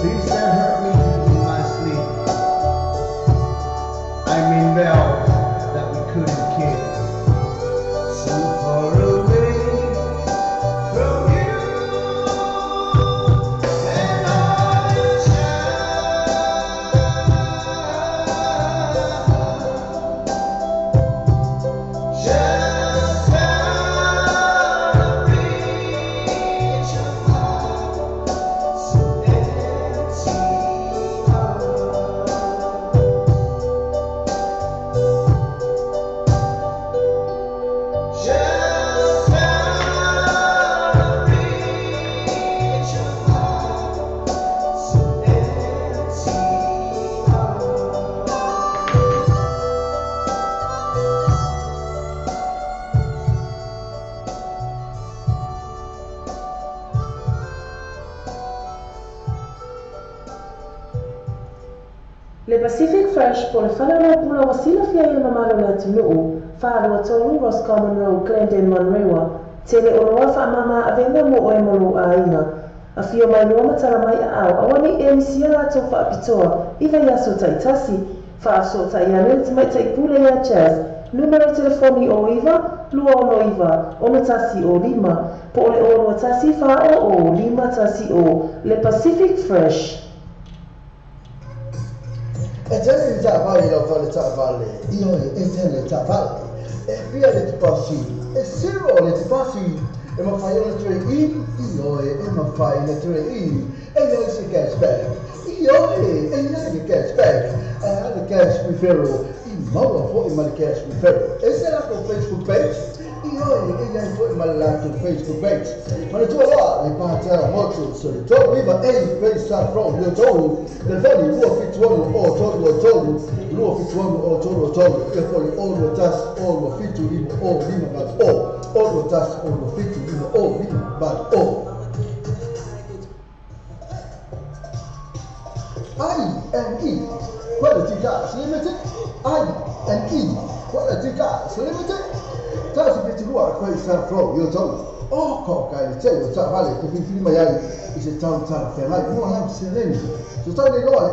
Dreams that hurt me in my sleep. I mean vows that we couldn't keep. Too far away from you, and I just out of reach of my so empty heart. Just out of reach of my so empty heart. Le Pacific Fresh po le fale o pula wasila fia i le mamalo le atunuu, 423 Roscommon Road, Glendale, Manurewa, tele o loa wha mama avenga mo oe mo lou aiga. A fio mai loa matala mai a au, awani e misia latou whaapitoa, iwa ia so taitasi, wha so tai ane le tamai tai pule ia Jazz, numero telefoni o iwa, lua ono iwa, ono tasi o lima, po ole o lua tasi wha o lima tasi o, le Pacific Fresh. E tele le taavale lau fale taavale, ioe e tele le taavale. E fia le tupasi, e zero le tupasi. E mawhai o le ture i, ioe e mawhai le ture i. E ioi se cash back, ioe e iai le cash back. E a le cash referral, i maua foi ma le cash referral. E se lako Facebook page, ioe e iai foi ma le latou Facebook page. Ma le tua loa, le pātera motu, so le tolu iwa e peisa from le tolu. Telefoni 271 o tolu o tolu, 271 o tolu o tolu, e foli o lua tasi o lua fitu lima o lima valu o, o lua tasi o lua fitu lima o lima valu o. I&E Quality Cars Limited, I&E Quality Cars Limited. Tasi fitu lua peisa from le tolu. O ko kai le tele o taavale te filifili mai ai i se tau talafeagai mo lau seleni. So tau nei loa le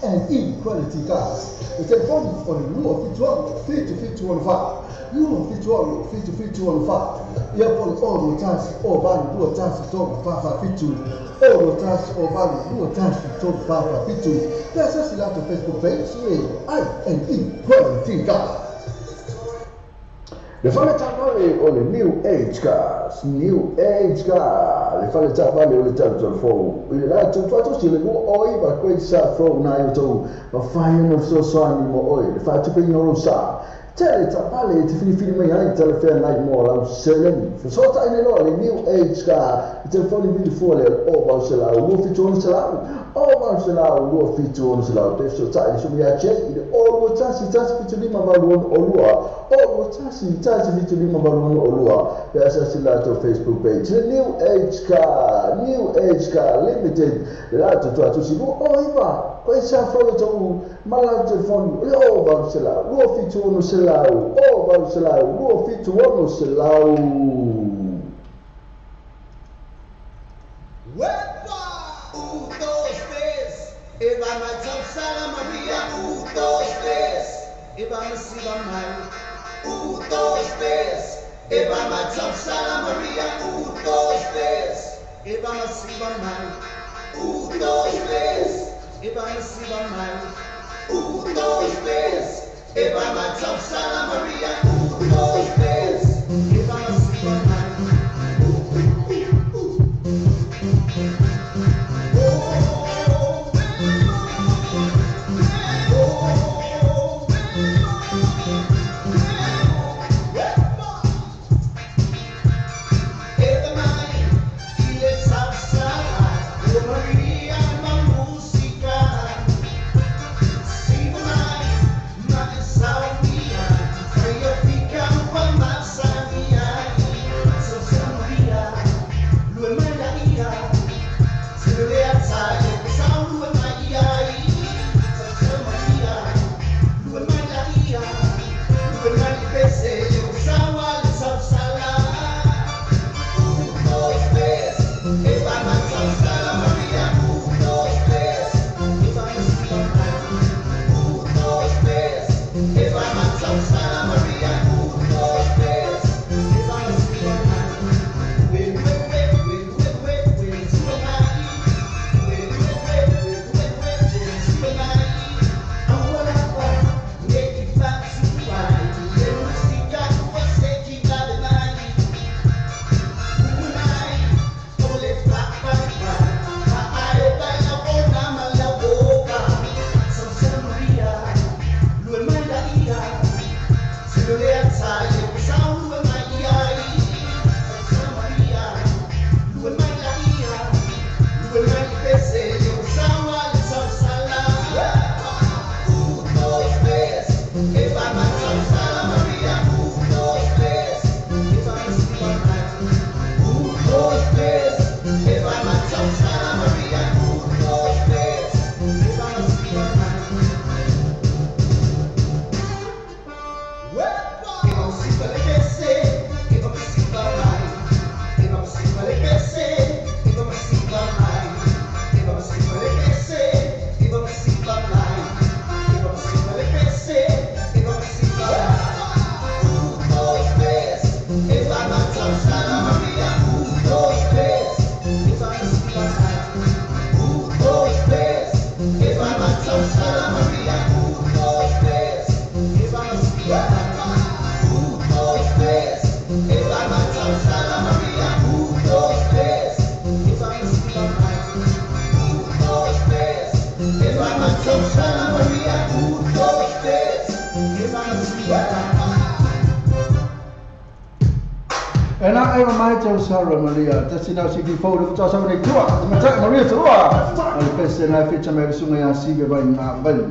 I&E Quality Cars. Le telefoni o le 271 7714, 271 7714. Ia po le o lua tasi o valu lua tasi tolu fa fa fitu, o lua tasi o valu lua tasi tolu fa fa fitu. Pe asasi latou Facebook page e I&E Quality Cars. Le fale taavale o le New Age Cars, New Age Car, le fale taavale o le tau fou. I le latou tuatosi le lua o iwa koe sa fou nai o tau, ma whai ono fesoasoani mo oe, le whaatupeina o lou sa. Tele taavale te filifili mai ai talafeagai mo lau seleni. Fesoatai nei loa le New Age Car, le telefoni vili fua le o vau selau, lua fitu ono selau, o vau selau, lua fitu ono selau. Pe fesoatai le sumi ia Jay i le o lua tasi tasi fitu lima valu ono o lua, o lua tasi tasi fitu lima valu ono o lua. Pe asasi latou Facebook page, le New Age Car, New Age Car Limited, le latou tuatusi lua o iwa, koe sa fau tau ma lau telefoni, le o vau selau, lua fitu ono selau, o vau selau, lua fitu ono selau. Uepa! 1, 2, 3, e vai mais Sala Maria. 1, 2, 3, e vai mais Siva mai. 1, 2, 3, e vai mais Sala Maria. 1, 2, 3, e vai mais Siva mai. 1, 2, 3, e vai mais Siva mai. 1, 2, 3, e vai mais Sala Maria. 1, 2, 3, e vai mais Siva mai. Fica Tausaga Maria, tasina si di fo le tausaga nei tua, matai Maria tua. Ale pese na ficha mai sunga ya sive vai na vai.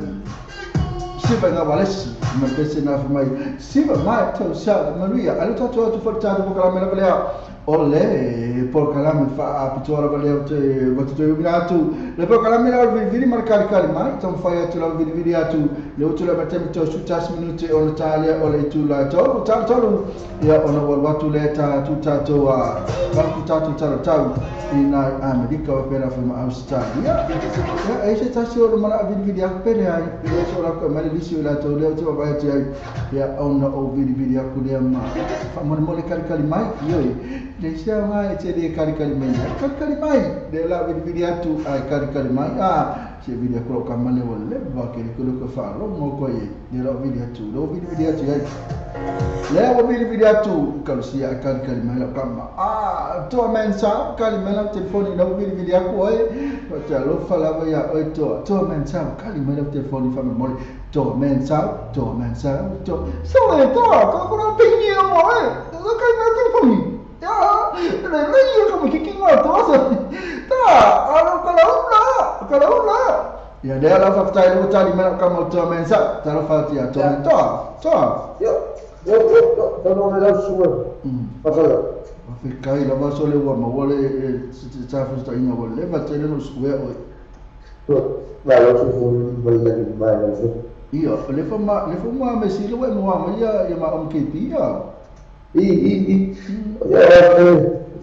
Sive na valesi, ma pese na mai sive mai Tausaga Maria. Ale tatu atu fo tatu ko kala mela valea. Ole por kalame fa apitora valea te watu atu. Le por kalame la vili markali kali mai, tam fai atu la vili atu. Le utu la batemi to sutas minute ona talia ole tu la to tolu ya ona watu le ta tu ta to a tu ta tu ta ta ina Amerika wa pera from Australia ya ai se ta si o mana vili vili pere ai le so la ko mali lisi la to le to ba ti ai ya ona o vili vili aku le ma fa mo mo le kali kali mai yo le se mai te le kali kali mai kali kali mai le la vili vili atu ai kali kali mai a se vili aku ka male o le ba ke le ko fa ro mo ko ye le la vili atu lo vili vili atu ai le o vili vili atu ka si a kali kali mai la kama a to men sa kali mai la telefoni na vili vili aku ai te lo fa la ya oi to to men sa kali mai la telefoni fa mo to men sa to men sa to so le to ko ko pingi mo ai lo kai mai telefoni ya le le yo como que que no to sa ta a lo kala una kala una ya le la fa tai lo tali mai kama to men sa ta lo fa ti a to men to to yo yo yo no me da su fa fa Fikai lava sole wa mawale ta fusta ina wale va tele no square oi to va lo su wala ni mai lo su ia le fama me si lo mo ma ia ya ma om ke ti ya i i ya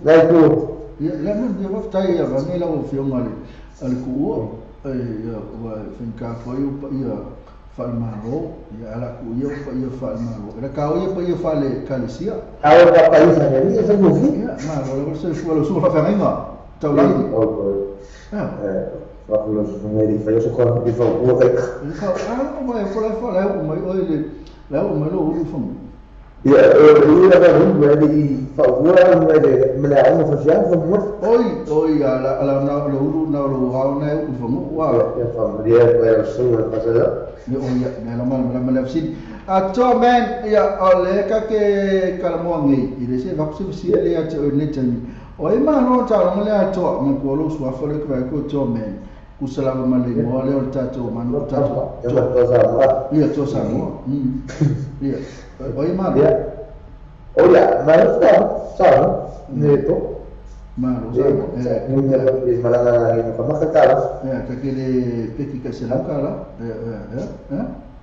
la tu ya la mo de va tai ya va ne la o fi ngale al ku ya wa fin ka fo yo ya Falmaro, ya ala ku yo ya falmaro. Era ka yo ya fale kalisia. Ahora pa país ni eso no fi. Ya, maro, lo se fu lo su fa fenga. Taulai. Ah. Fa lo su me di fa yo so ko di fa o ka. Ka ah, ma yo fa fa la o mai o le la o mai lo u fa. Ya, la va me di fa o me de me la o fa ya fa mo. Oi, oi ala ala na lo u na lo ha na u fa mo wa. Ya fa dia pa su fa sa. Yo ya me la mal me la fsin a to men ya ole ka ke kalmongi ile se va se le ya te ne tani o e ma no ta lo le a to mo ko lo swa fo le ka ko to men ku sala ma le mo le o ta to ma no ta to to sa mo ya to sa mo ya o e ma ya o ya ma sa sa ne to ma lo sa ni me lo ma la ni ma ka ka ya ka ke le peki ka se la ka la ya ya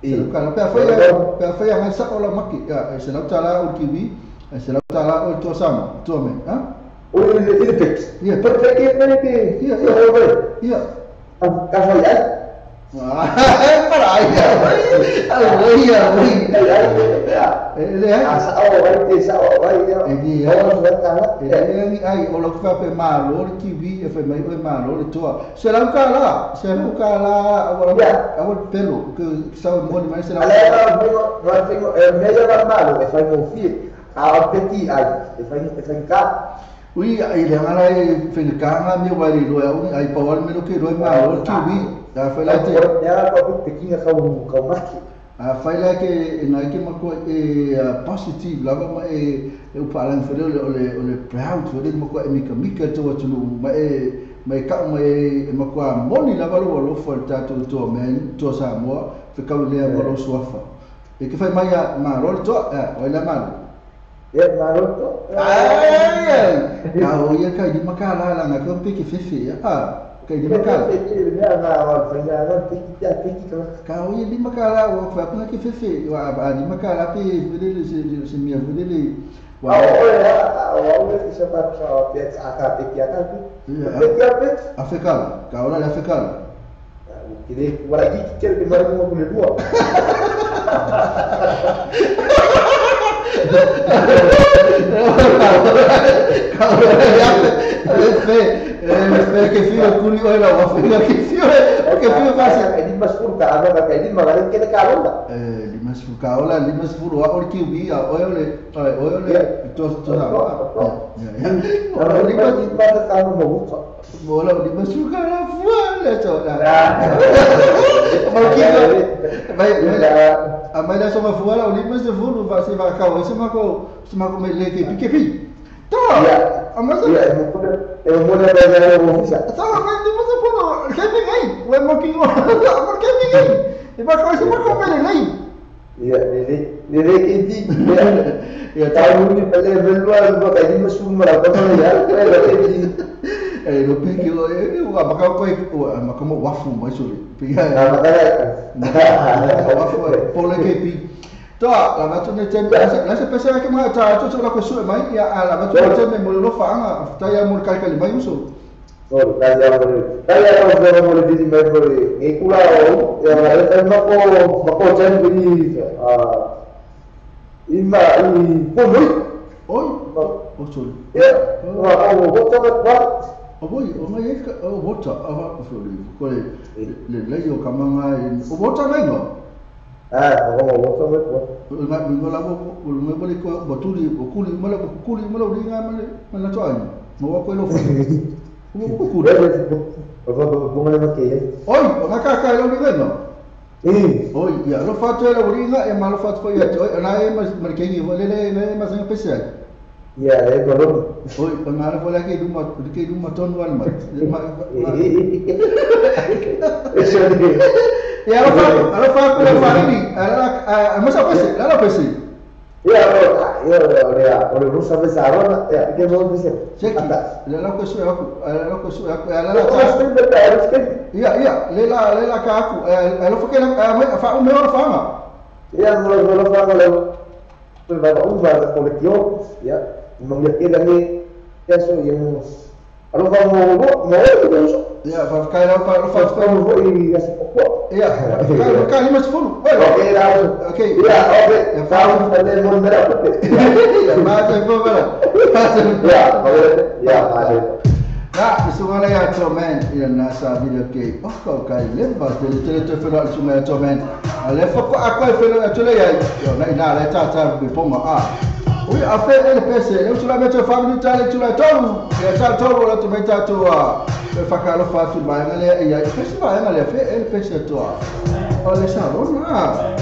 se la ka pe fa ya ma sa o la maki ya se la ta la o kiwi se la ta la o to sa to me ha o le le pek ya pe pe ke pe ya ya ka fa ya para ai ai ai le a sa o vai te sa o vai ya e ai o lo fa pe ma lo kiwi e fa mai o ma lo to se la ka la se la ka la a o pelo que sa mo ni mai se la ala no no tengo el medio malo e fa mo fi a petit ai e fa ka ui ai le ngala e fe ka nga mi wa ri lo ai pa wal me lo ke ro ma lo kiwi la fa la te ya pa pe kinga ka ka maki a fa la ke na ke ma ko e positive la ma e o pa lan fa le o le proud fa le ma ko e mika mika to tu ma e ma ka ma e ma ko moni la va lo lo fa ta to to men to sa mo fa ka le ma lo swafa e ke fa ma ya ma ro to o la ma ya ma ro to ai ka o ya ka di ma ka la la na ko pe ke fe fe ah ka di makala ka o di makala o fa kuna ke fefe wa ba di makala pe vele se se mi vele wa o ya o le se pa sa pe a ka pe ya ka pe ya pe afekala ka ora la afekala que de wala ki ke ke mara mo ko le dua ka ora ya fe fe que fio culi ora wa fe que fio que fio fácil e di masfur ka aba ka di magare ke ka rola di masfur ka ola di masfur wa or ki wi a ole ole to to na ya ya ora di ma ka no mo bola di masfur ka la fua le to la ma ki vai a mai la soma fua la oli masfur va se va ka o se ma ko me le ke pi ke pi to ya Amasa. E mo le ba le mo fisa. Sa ka ni mo se pono ke ni ngai. We mo ki ngo. Mo ke ni ngai. E ba ko se mo ko me le. Ya le le ke ti. Ya ta ni pele velua ba ka ni mo su mara ko ya le ke ti. E lo pi ki o e o ba ka ko o ma ko mo wafu mo so le. Pi ya. Na ma ka wafu po le ke pi. Toa, la va tu ne tem la se pese ke ma ta tu la ko su mai ya la va tu tem mo lo fa anga ta ya mo ka ka le mai uso. No, ta ya mo ta ya mo le di mai mo e kula o ya ma ma ko ma ko tem ni a i ma i po mo oi o so. Ya ma ko mo ta ma o boi o ngai ka o bota a va ko le ko le le le yo ka manga o bota ngai no. Ah, como vos sabes, pues. Ma mi la bo me bole ko botuli o kuli mala ko kuli mala uri nga mala mala to ai. Mo wa ko lo fu. Mo ko kuli. O va ponga le que. Oi, o nga ka ka lo uri no. Eh, oi, ya lo fa to la uri nga e ma lo fa to ya to na e ma ma ke ni le le le ma sa pese. Ya, e ko lo. Oi, o nga lo la ke du ma ke du ma ton wan ma. Eso de E ela fala com a farinha, ela mas a pese, ela pese. Ya, ya, o rusa pese agora, ya, que vou dizer. Cheque. Ela ko su ela ko su ela la Ya, ya, lela lela ka aku, ela foi que ela fa o meu fama. Ya, no lo fa lo. Va un va colectivo, ya, não me queda ni eso e um alo fa mo mo mo Ya, vai ficar lá para o fato para e essa Ya, ficar mas fundo. Ok, ok. Ya, ok. Fala fazer mo mera Ya, mas é bom para. Ya, ya, ya. Na, isso agora é to man, ya nasa video ke. Oh, ko kai lemba tele tele te fela su me to man. Ale fa ko akwa fela to le ya. Yo na ina le ta ta be ponga a. Ui a fe ele pese, eu tu la meto family tale tu la tolu. Ya ta tolu la tu meta to a. Fa ka lo fa tu ba ngale ya pese ba ngale fe ele pese to a. Ole sa rona.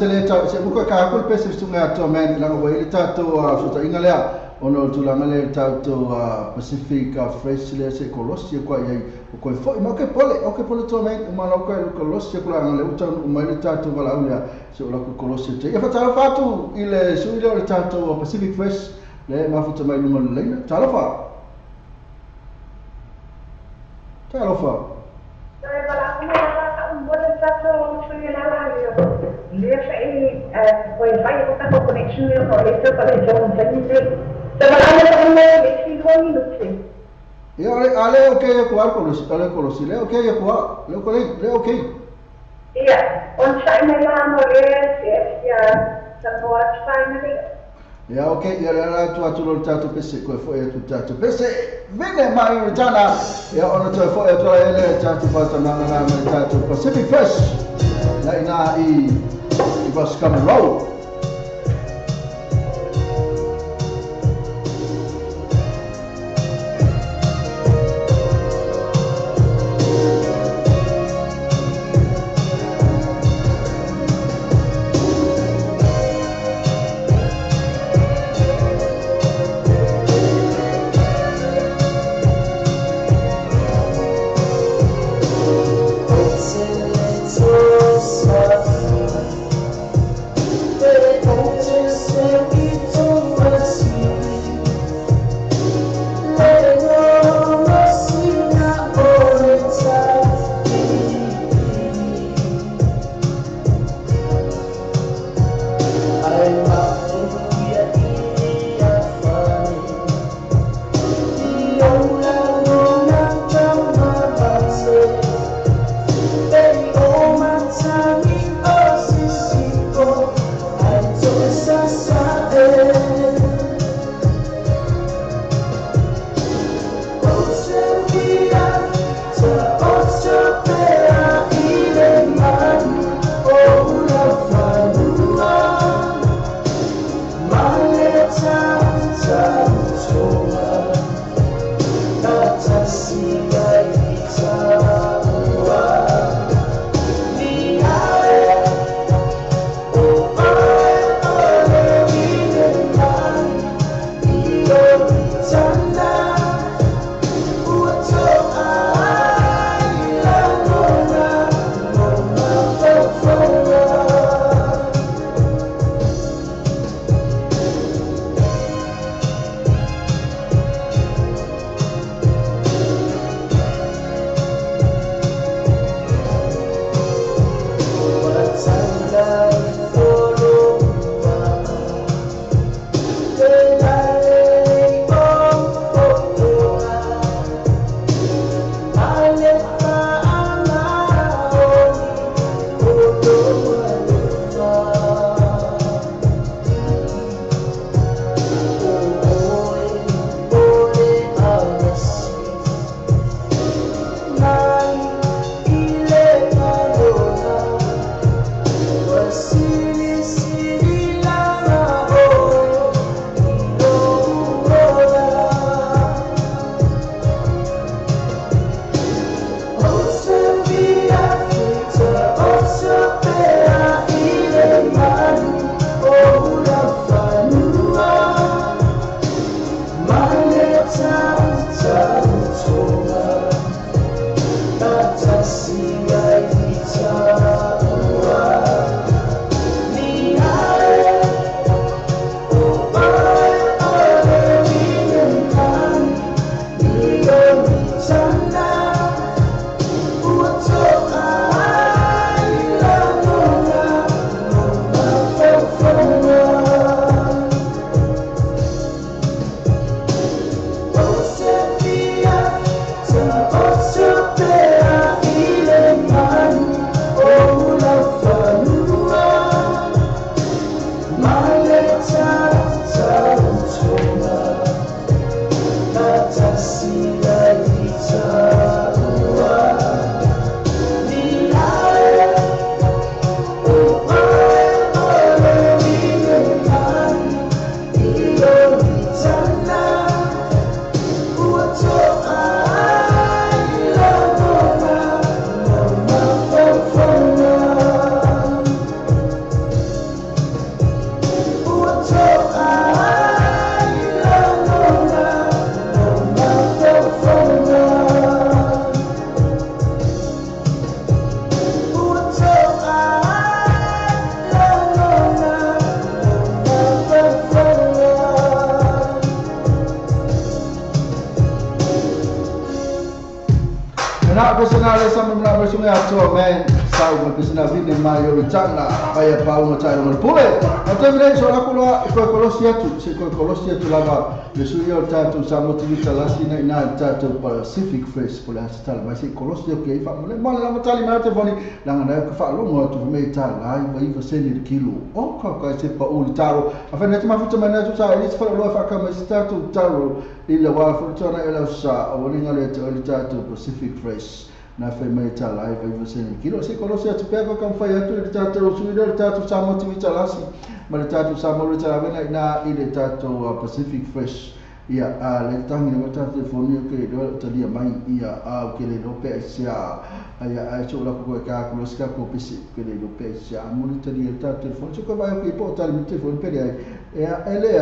pese le ta se muka ka ko pese sunga to man langa wai le tatou so inga lea ona o tulaga le tatou Pacific Fresh le se kolosi kwa ia o ko foi ma ke pole o ke pole to man ma lo ko kolosi ko la le uta mai le tatou wala lea se o la ko kolosi te ia fatalo fatu ile sui le o le tatou Pacific Fresh le mafuta mai lunga le leina talofa talofa. Ia ale okay ko al kolosi ale kolosi le okay ko le ko le okay. Ia on sai me la mo le ya sa mo sai me. Ia okay ia la tu atu lo tatou pese ko foi tu tatou pese vene mai retana ia ona to foi atu le tatou pata na na na tatou Pacific Fresh la ina i Roscommon Road. I sunga atoa man sau ma pesina vine mai o tanga vai a pau ma tai o pule. A te mire so la kuloa e koe kolosi atu, se koe kolosi atu lava le sui o tātou sa motivita lasi na ina tātou Pacific Fresh po le asitala mai se kolosi o ke fa mole mole lava tali mai te foni langa na ka fa longo atu me ta lai vai va seni kilo. O ka ka se pa uli taro. A fa net ma futa mai na tu sa e fa lo fa ka mai tātou taro i le wa futa na ela sa o linga le te o tātou Pacific Fresh. Na fai mai ta lai vai você kilo se kolosi atu pega kam fai atu le tātou sui le tātou sa motivita lasi ma le tātou sa motivita la na i le tātou Pacific Fresh ia a le tangi o tātou telefoni ke do talia mai ia a ke le lope sia ia a so la ko ka ko ska ko pisi ke le lope sia mo le talia tātou telefoni so ko vai ko po tali mi telefoni pe ai e ele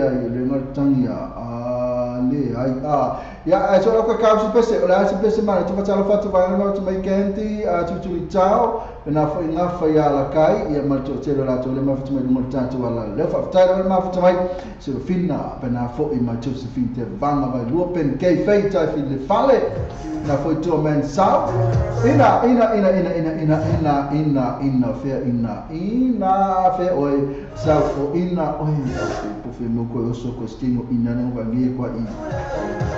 ai le ngal tangi a le ai a ia a so la ko ka si pese o la si pese ma tu fa la fatu vai no tu mai kenti a tu tu tau na fa nga fa ya la kai ia ma tu te la tu le ma fu mai mo tātou ala le fa tai le ma fu mai so finna pe na fo i ma tu se fin te vanga vai lu pen ke fei tai fin le fale na fo tu men sa ina ina ina ina ina ina ina ina ina fe ina ina fe oi sa o ina oi po fe mo ko so ko stino ina na va ngi kwa i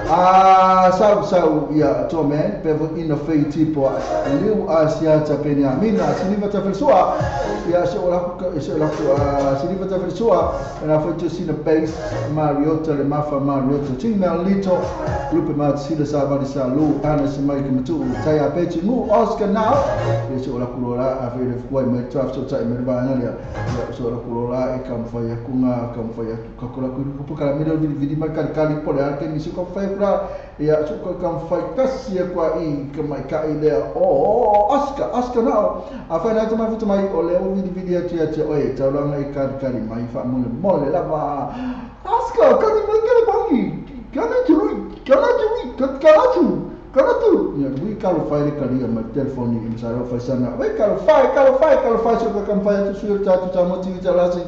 a sau sau ia to men pe vo ina fei tipo liu asia ta penia mina siniva ta fersua ia so la ko so la ko siniva ta fersua na fo tu sina base Mariota le mafa Mariota tingmel lito lupe ma sila sa va sa lu ana se mai ke matu tai a pechi mu Oscar now ia so la ko la a fe le ko mai traf so tai me va na ia so la ko la e kam fa ia kunga kam fa ia ka ko la ko ka me le vidi ma kali kali po le a ke ni so ko fa kura ia so ko kam fa kasi kwa i ka mai ka i le o Oscar Oscar now a fa na tuma futu mai o le o vidi vidi atu atu oi taulanga i kali kali mai fa mole mole lava Oscar kali mai kali bangi kana tu kana tu kana tu kana tu ia wi kalo fai le kali ma telefoni i msa ro fai sana wi kalo fai kalo fai kalo fai so ka kam fai atu su ta tu ta moti ta lasi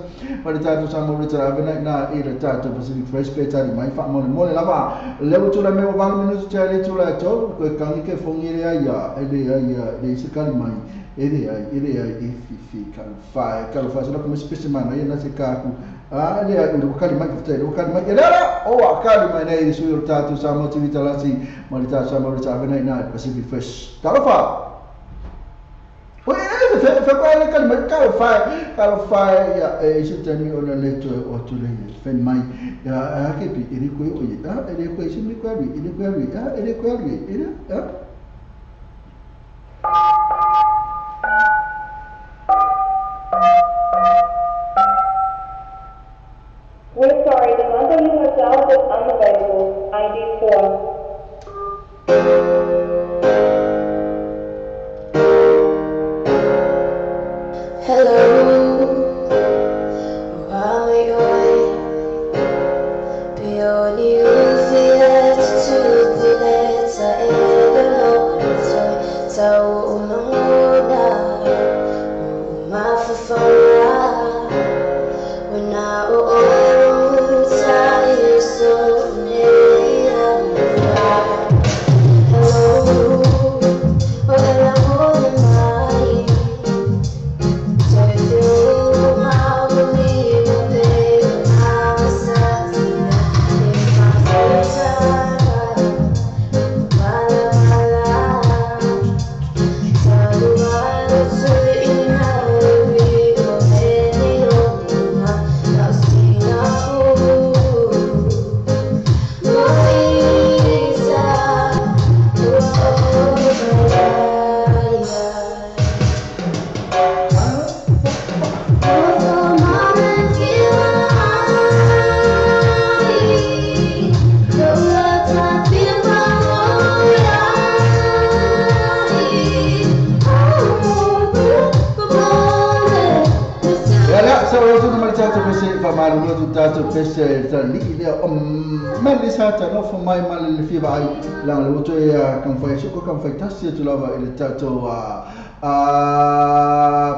ma le ta tu sa mo le ta avena na i le ta tu Pacific Fresh pe ta mai fa mole mole lava le tu la me va minuto ta le tu la to ko kangi ke fongi le ia ele ia le se kali mai ele ai e fi fi kalo fai so la come specie mana ia na se ka ku a le ai o kali mai te o kali mai ele la o a kali mai nei su ta tu sa moti ta lasi ma le ta sa mo le ta avena na Pacific Fresh talofa Oi fe fe ko le kali mai kalo fai ia e se tani o le to o tu le fe mai ia a ke pi ele ko o ia ele ko se mi ko ali ele ko ali a ele ko ali ele a We're sorry, the number you have dialed is unavailable. ID 4. Hello,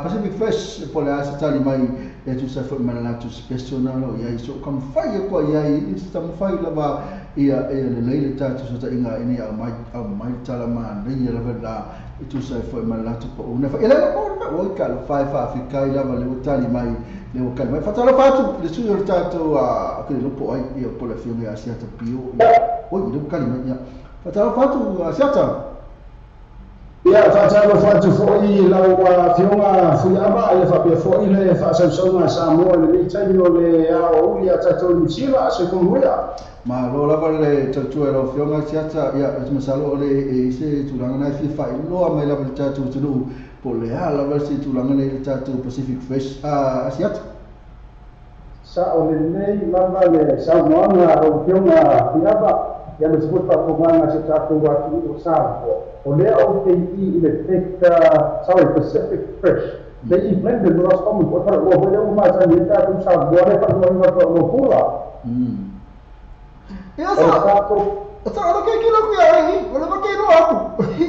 Pacific Fresh po le asa tali mai e tusa foi ma le latou special na o lo o i ai. So taumafai atu ai i ai i se taumafai lava ia ia lelei le tatou fesootaiga ina ia aumai aumai le tala manaia lava lena e tusa ai foi ma le latou pauna. Ia le oi talofa e faafetai lava le ua tali mai le ua tali mai. Faatalofa atu i le sui o le tatou ou te le iloa po o ai ia po o le afioga ia Asiata Pio. Ia oi le ua tali mai ia. Faatalofa atu Asiata. Ia, faatalofa atu foi i lau Afioga Fuiava, ia faapea foi le faasausauga a Samoa i lenei taimi o le aoauli a tatou i Niu Sila. Soifua manuia. Malo lava le tautua i lau Afioga Asiata. Ia, ou te masalo o le e i ai se tulaga na e fia faailoa mai lava i le tatou atunuu po o le a lava se tulaga nei i le tatou Pacific Fresh Asiata. Sao lelei lava le saunoaga a lau Afioga Fuiava, ia aemaise foi le faafofogaga a si o tatou atunuu o Samoa. O lea ou te i i le Fake, sorry, Pacific Fresh, le i Glendon mo Roscommon, po o le faleoloa foi lea ua masani ai tatou Samoa le faaigoaina o le faleoloa pula. Ia O le sa, tatou. sa o le keiki loku ia i, o le ma ke loa aku.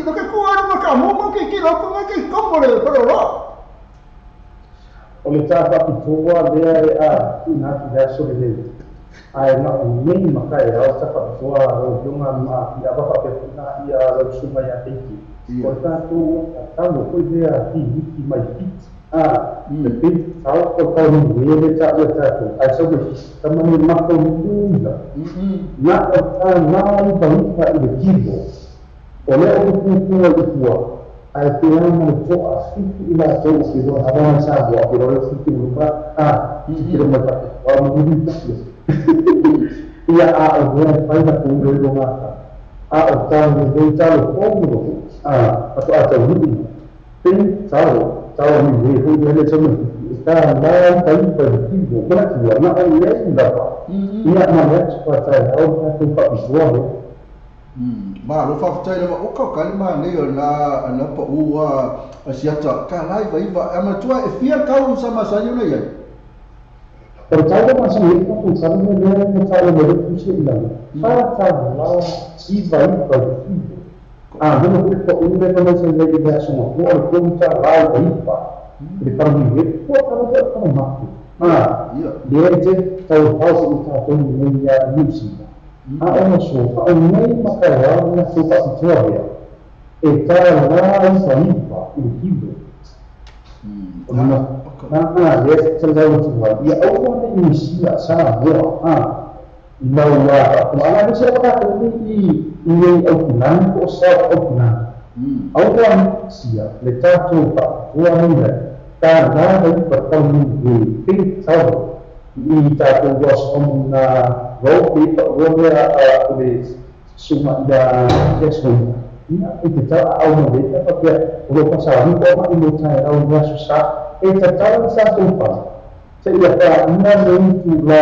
No ke kua anu ma ka mo ma keiki loku ma ke komo le faleoloa. O le tā faapitoa lea e a tuuina atu i le aso lenei, ae na o nei ma taeao sa faapitoa lau Afioga ma Fiava faapea foi na ia lau Susuga ia Keiki. O le tatou tatalo foi lea pimiti mai Fiti, a, the big tau o tau mue le taua e tatou, ae sau mai Fiti, tama nei matou ula, na o tā nāiva iva i le kilo. O lea ou te pupua i tua, ae pe a ma le toa fitu i latou o ke loa ava mai Samoa, ke loa le fitu ma a, titilo mai faapea, ua muli ia. Ia a o mea e fai na kou iloilo gata, a o tau lelei talo fou lo, a, faatoa taunuu mai. Pei talo, talo ni le foi lea le sau mai fitu, e tā lai tai pa i kilo, manatua, na o nei lava, ia ma le atu pa taeao le tatou faapitoa lea. Malo faafetai lava o ka kali manei o na na pa u a siata ka lai vai va a matua e fia kau sa masani ona iai. O le tau masani e ka tau me lea me tau me le pusi i lalo. Fa tau la iva iva i kilo. A mena foi pa u le pa mai le le aso ma o le komu ta la iva iva. Le pa mi le po ta le pa ma. A le te tau hausa i tātou nei ia Niu Sila. A o na so, a o nei ma ka rau na so pa pitoa hea. E tā rā iva iva i le kilo. O na na le te lau tu ai. Ia au ne i Niu Sila sa moa a i lau la ko ana le se pa ko ni i i nei au kinani ko sa au kinani. Au wa sia le tātou pa pitoa nei tā rā iva tau ni e pe tau i tātou Roscommon na road pe pa o mea a o le suma ia Jackson. Ia e te tau au mo le pa pia o lo pasa ni ko ma i mo tai au ni aso sa e te tau sa tō pa. Te ia pa ina nei tu la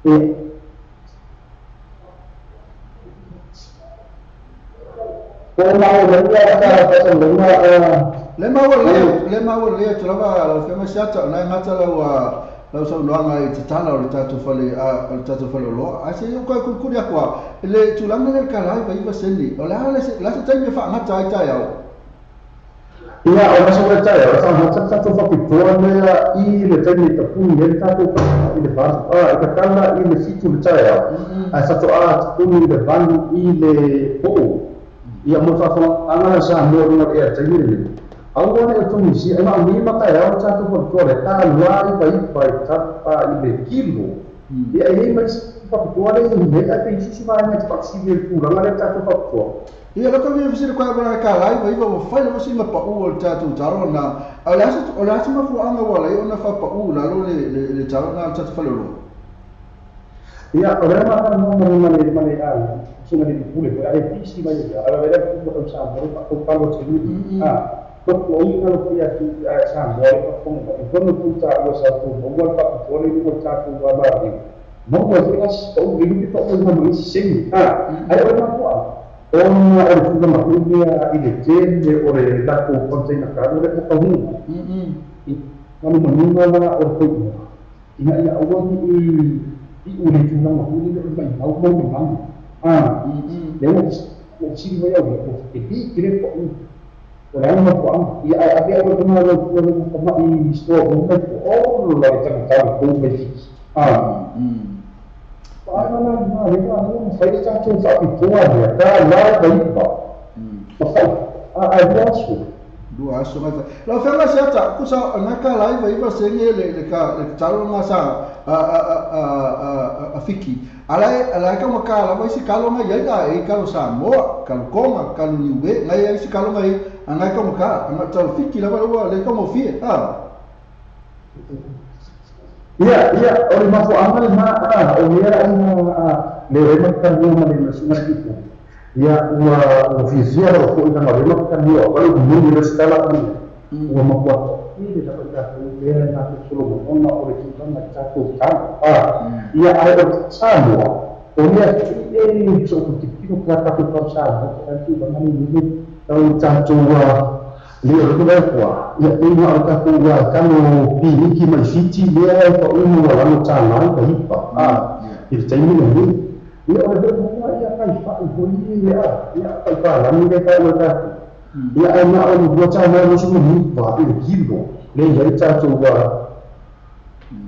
e ko ma o le ia ka pa sa le ia Le maua le le maua le atu lava lau Afioga Siata o na e gata lau lau saunoaga i tatala o le tatou fale o le tatou faleoloa ae se i ou kai kulikuli aku a le tulaga lea i le kala iva iva sene o le a le se taimi e faagata ai taeao. Ia, o le aso lea taeao, e faagata le tatou faapitoa lea i le taimi e tapuni ai le tatou papa i le valu, a, e tatala i le 7 le taeao, ae faatoa tapuni i le 8 i le poo. Ia, mo le faafofogaaga Samoa i luga o le ea taimi lenei. Aua ne i Tunisia, e na o nei ma taeao le tatou faapitoa lea, tā lua iva iva i tapa i le kilo. Ia, e i ai mai isi faapitoa lea i nei, ae pe i isi vaega e te faafesili ai i le tulaga lea le tatou faapitoa. Ia, laka mea fesili koe a ka lai iva iva ua fai lava sina pa'u o le tatou talo na. A o le a se o le a se mafuaaga ua ala ai ona faapa'u i lalo le le le talo na o le tatou faleoloa? Ia, o lea ma talanoa ma le ma le ma le a susuga le pule foi, a e pisi mai ia, a le le pule o Samoa le faatautalo o te nuu. A, tofu o ina lo pia tu a Samoa le faafofoga mai, e fono tu taua sa tou maua le faapitoa le luga o le tatou a malie. Maua ai foi la si pa'u le lupe pa'u ma ma isi seni. A, ae o le mafuaaga, ona o le tulaga foi lea i le tele o le latou container cargo le po taunuuga. I manumanuga la o le toiuga, ina ia aua ne i iu le tulaga foi lele o le maimau mau le manu. A, lea ua ua fesili mai au ia, ua feteli tele pa'u. O le ana mafuaaga ia ae ave au e luga lau tua le faama'i store uma mai po o lo la le tagata le kou mai Fiti a paana la ina le va le mafai le tatou faapitoa lea ka la vaiva mafai a lua aso lua aso mai lau afioga Seata kusa na ka la iva iva senge le ka le talo nga sa a Fiki ala ka maka la vai si kalo nga yai a e kalo Samoa kalo Konga kalo Niue nga yai si kalo nga anga ka maka anga talo Fiki la va le ka mo fie a ia ia o le mafuaaga lena a o lea ona le rema kanua ma le masuga tipo ia ua fiafia lava foʻi laga o le makanua o le muli le setala ua matua i le lava i tatou lea e matou solomona o le tulaga i tatou talo a ia ae o Samoa o lea foʻi e soʻokutikino ka tatou tau Samoa ke tulaga lenei tau tatou le o le le kua ia e ma o tatou kalo piniki mai Fiti lea e paʻu ua lalo tālai ka hipa a i le taimi lenei ia o le feʻofoga ia kaifaʻi foʻi ia ia faipalagi le taʻu e tatou ia ae na o le lua tālai 25 i le kilo le iai tatou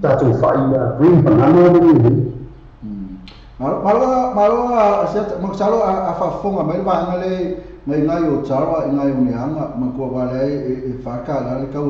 tatou faʻi green banana le lenei malo a masalo a faafofoga mai le vaega le ngai ngai o taro i ngai o neanga ma kua wale e whaka la le kau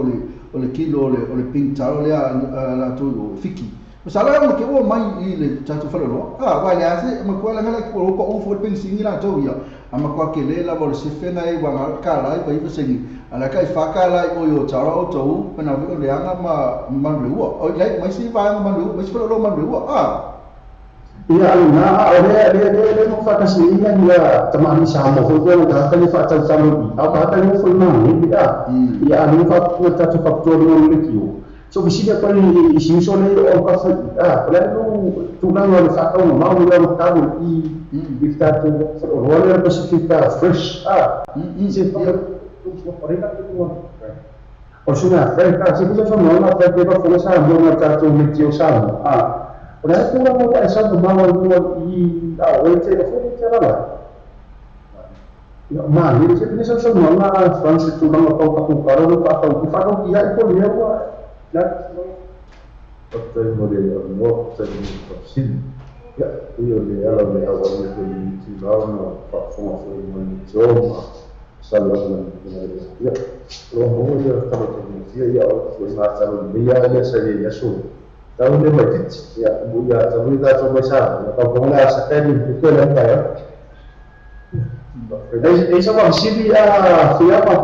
o le kilo o le pink taro lea la tu o Fiki. Masalo e ke o mai i le tatou faleoloa. A wale ase ma kua la ngala ko o fo pink singi la tau ia. A ma kua ke le la o se fena e wa ka la i va sengi. Ala kai whaka la o yo taro o tau pena vi o neanga ma manrua. O le mai si va manrua, mai si faleoloa manrua. A ia na o le le mo whakasi ia ia tamani Samoa foi ko ka ka whakatautalo i au ka ka foi mai ia ia ni whakapua tatou whakatoa no le kio so visita ko i siuso le o ka whai a le no tulaga o le whakau mau le o tau i tatou Royal Pacific Fresh a se o suna fresh a se kusa no na fresh pa fo sa mo na tatou le tio Samoa a o le kura mo e sa mo mo i a o te o fo te la ia ma ni se pensa so no na France tu na ko ka ko karo pa ka ko fa ko ia ko le wa la o te mo le no te mo sin ia io le ala le awa le ko i ti la no fa fo fo mo ni toma sa la la ia lo mo ia ka te mo ia o ma sa lo ia ia sa ia so tau le mai titi ia ia tau i tatou mai sa ia tau ponga sa tani ku le ngai e sa wa sili a fiapa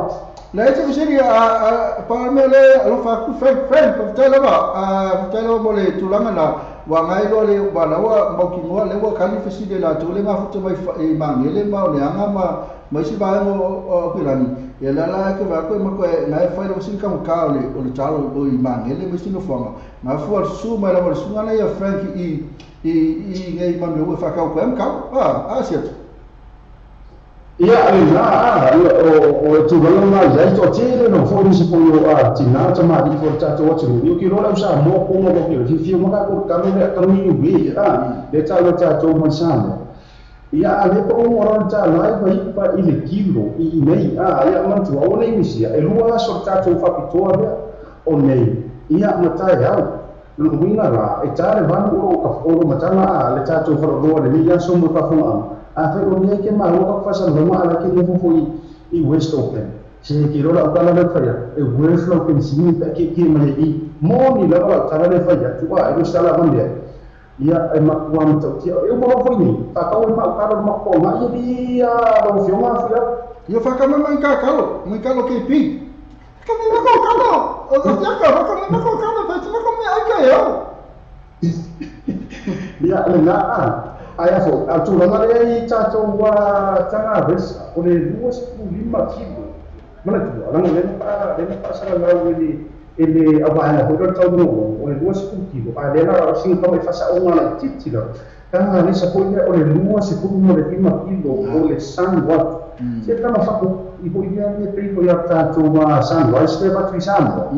le te sili a pa me le alofa ku Frank Frank tele ba a tele mo le tulanga na wa ngai lo le wa la wa mo ki mo le wa kali fesile la tole ma futu mai e mangele ma le anga ma mai si ba mo o kilani e la la ke va ko ma ko na e fai lo sin ka mo ka le o le talo o i mangele mai sin no fanga na fu al su mai la mo su na ia Frank i i ngai ma me fa ka ko am ka a certo ia na o tulaga mai ai to tele no fo ni se po a tina ta ma di fo tatou atu ni ki ro la sa mo ko mo ko ki fi mo ka ko ka le ka ni wi a le ta lo tatou mo sa ia a le po mo ro ta lai vai pa i le kilo i nei a ia man tu o nei misia e lua so tatou fa pitoa le o nei ia ma tai au no winga la e ta le vanu o ka fo ma ta la le tatou fa ro le ia so mo ka fo a fe o nei ke ma o ka sa loma ala ke le fo i West Auckland se ke ro la ka la le fa ya e West Auckland si ni pa ke ke ma i mo ni la la ta le fa ya tu a e sa la van ia e ma wa ma to ti e mo fo ni ta ka o ma ka ro ma ko ma ia di a lo fio ma fio ia fa ka ma ka ka lo ma ka lo ke pi ka ma ko ka lo o ya ka ka ma ko ka lo pa ti ma ko me ai ka yo ia le na ai fo a tulaga lea i tatou taga vesa o le 25 kilo manatua laga lena faasalalau i le auvaega foi lea tau o le 20 kilo a lea la o siga kama i fasaʻoga laititi la taga lesa foi lea o le 25 kilo o le sunwat se tama faku i foi lea le pei foi ia tatou sunrise le vatu i Samoa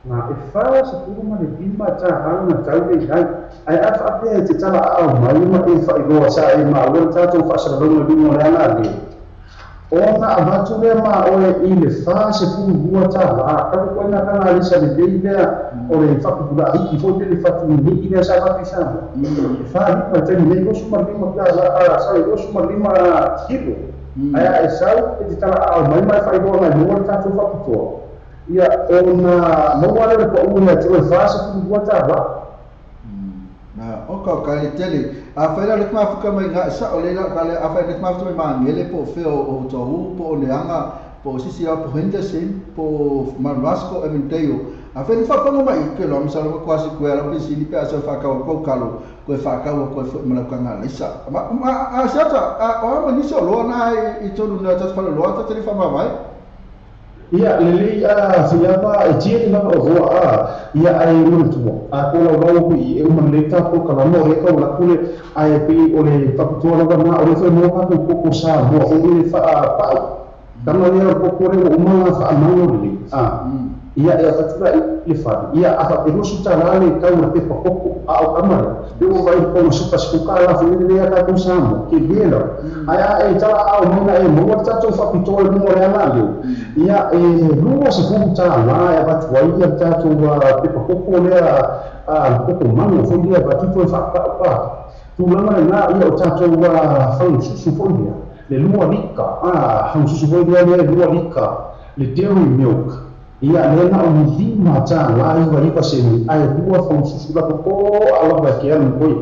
na e 45 tāhau na tau le iai ai a whaapea e te tala au mai ma e whailoa sa e ma ua tātou whaasalalauga luga o le ana le Ona avatu lea ma oe i le 42 tālā. Kalu koe ngā kanga alisa le lei lea o le whakupula hiki fo te le whatu ni lea sa whatu i Samoa. E 45 le taimi nei, 25 tālā, sorry, 25 kilo. Aia e sau e te tala au mai mai whairoa mai mua le tātou whapitoa. Ia, ona maua lea le pau lea te oe 42 tālā. O ka ka le tele a whaira le mafuka mai ngā sa o le la ka le a whaira le mafuka mai mangele po feo o tohu po o leanga po sisi po Henderson po Marasco e Minteo a whaira whafonga mai ke lo msa lo kwasi koe ala pisini pe asa whakawa kau kalo koe whakawa koe fo malauka ngā leisa ma a siata a o ma nisi o loa na i tonu na tatu whale loa tatari whamawai. Ia, lelei a whiawa e tia ni lava o hoa a, ia ai manutua. A ko lau lau hui e uma le tātou ka lama o le kau lakule ai pe o le whakutua lava nā o le whae mua kātou koko sa mua o le wha pau. Tama lea o koko reo o umanga wha amango lelei. Ia e whatura i le whare. Ia a whaperosu tā rā le kau na pepa koko a o kamara. Pe o vai kau supa sikuka la whaere lea tātou Samoa. Ke lea. Ai a e tala au maina e maua le tātou whapitoa e mua lea nā leo. Ia e lua se fulu tā lā e whatua ia tātou pepa koko lea koko manu fo lea whatuto e whakapā. Tūlanga le nā ia o tātou whangususu fo lea. Le lua lika, whangususu fo lea lea lua lika. Le dairy milk. Ia lea na o ni lima tā lā iwa iwa seni ai lua whangususu la koko alawa ke anu koe.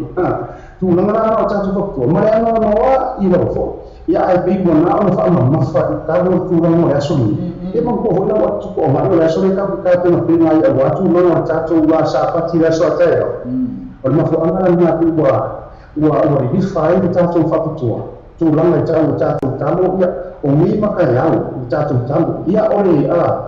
Tūlanga nā o tātou whakutua. Ma le ano noa i lau fo. Ia ai pei ua nā ona whaamamafa i talo tūlanga o le aso ni. E mangko hoi lau atu ko mai o le aso le ka ka pena pena i au atu langa o tātou ua sāpati le aso atai au. O le mafuanga la ngā ua ua rilifa ai le tātou whakutua. Tūlanga i tātou tātou talo ia o ngei maka e au i tātou talo. Ia ole a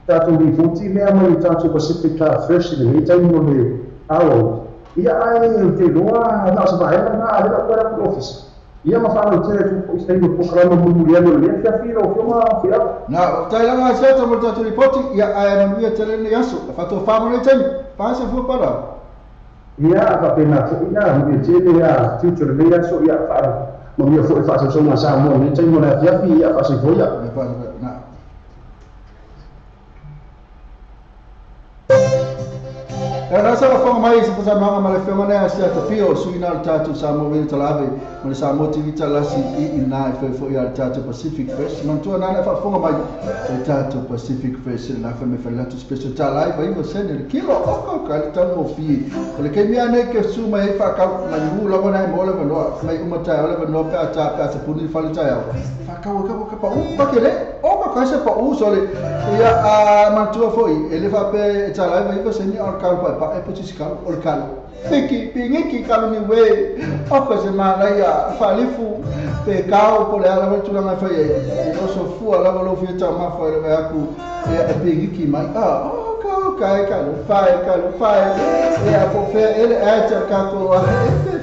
tātou ripoti mea mai i tātou Pacific Fresh i le hei taimi o le ao. Ia ai te roa na o sa vaega nā a lera koe rapu office. Ia ma whanau tere tu i taimi o programa mumuliano le fia fira o fionga fia. Nā, tai langa siata mo tātou ripoti, ia ai manuia tere ni aso. Whato whamana i taimi, whaasa fua para. Ia, whapena fo ia, manuia tere ia, tutu le mei aso, ia whaara. Manuia fo i whaasasonga Samoa, ni taimi o le fia fia, ia whaasa fo ia. Nā. E rasa whafonga mai se whasanoanga ma le whenga nea sia te pio suina le tātou Samoa Radio Talave ma le Samoa TV Talasi i ina e whaifo i a le tātou Pacific Fresh. Mantua nana e whafonga mai le tātou Pacific Fresh le nafa me whalatu special tā lai vai sene le kilo oko ka le tau mo fie. O le kei mea nei ke su mai hei whakau mai hu lawa nei mo le wanoa mai umatai o le wanoa pe a tā pe a te puni whale tai au. Whakau ka ka pa u pa ke le o ka ka se pa u so le ia a mantua foi e le whape tā lai vai sene o le kau pa e puti sikalo o le kalo. Piki, pingiki kalo ni we. Oko se manaia, whalifu, pe kao po le ala wetulanga whai e. Oso fua lava lo fia mafa e le aku e pingiki mai. Ah, oh, kao kai kalo whai, kalo whai. E a po whea ele e te kako.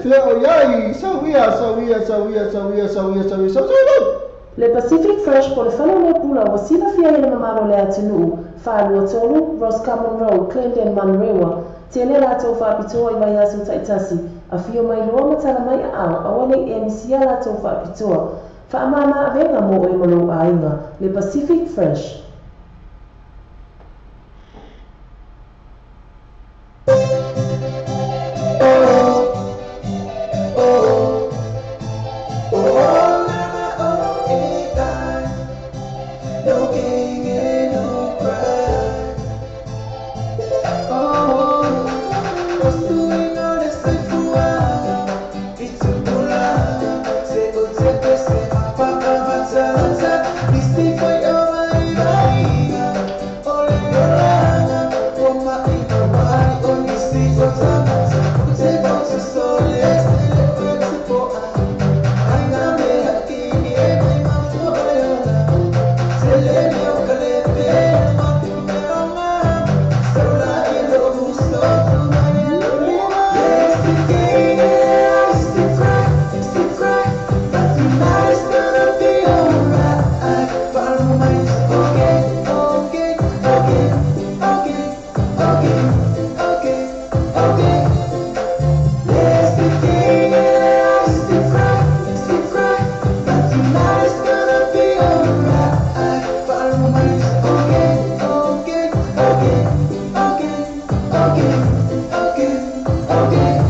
E whea o iai, sawia, sawia, sawia, sawia, sawia, sawia, sawia. Le Pacific Fresh po le whanau pula o sila fia ele mamalo le atunuu, whaalua tolu, Roscommon Road, Clendon, Manurewa, te le lātou whaapitoa i mai aso taitasi, a whio mai loa matala mai a au, awa nei e misia lātou whaapitoa. Whaamama awenga mō oe malo ainga, le Pacific Fresh. Papa, okay, okay, okay, okay, okay.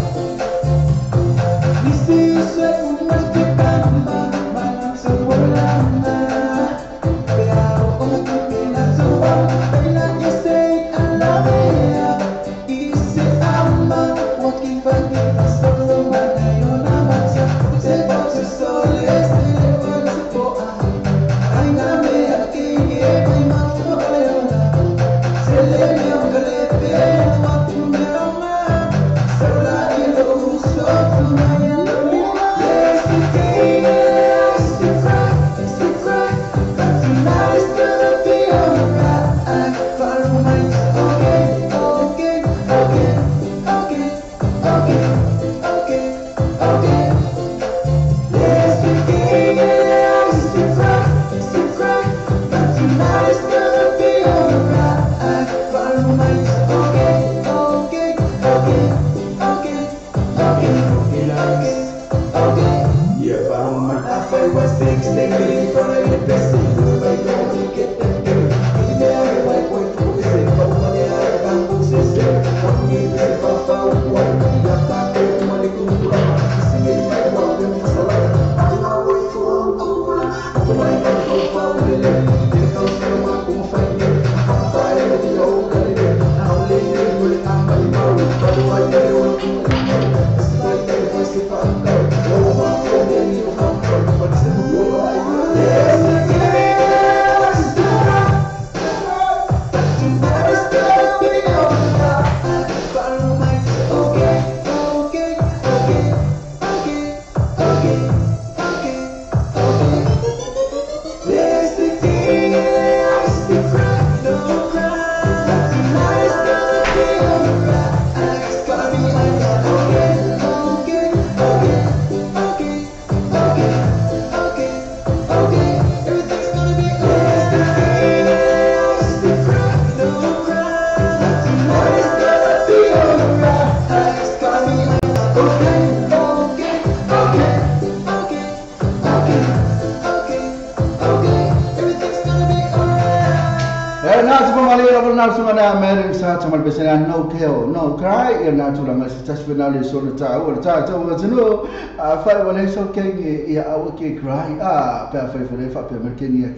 No kill, no cry, and not to the message finale so the time or time to know. I find when it's okay, yeah, I will cry. Ah, perfect for the Fapi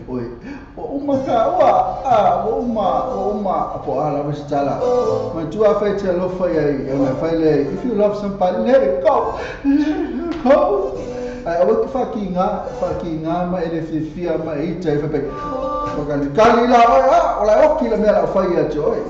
oi. Oh, my God, ah, oh, my, for all of us. When two are fatal, love for you, and I find if you love somebody, let it go, let it go. I work fucking fucking my fear, my eat, joy.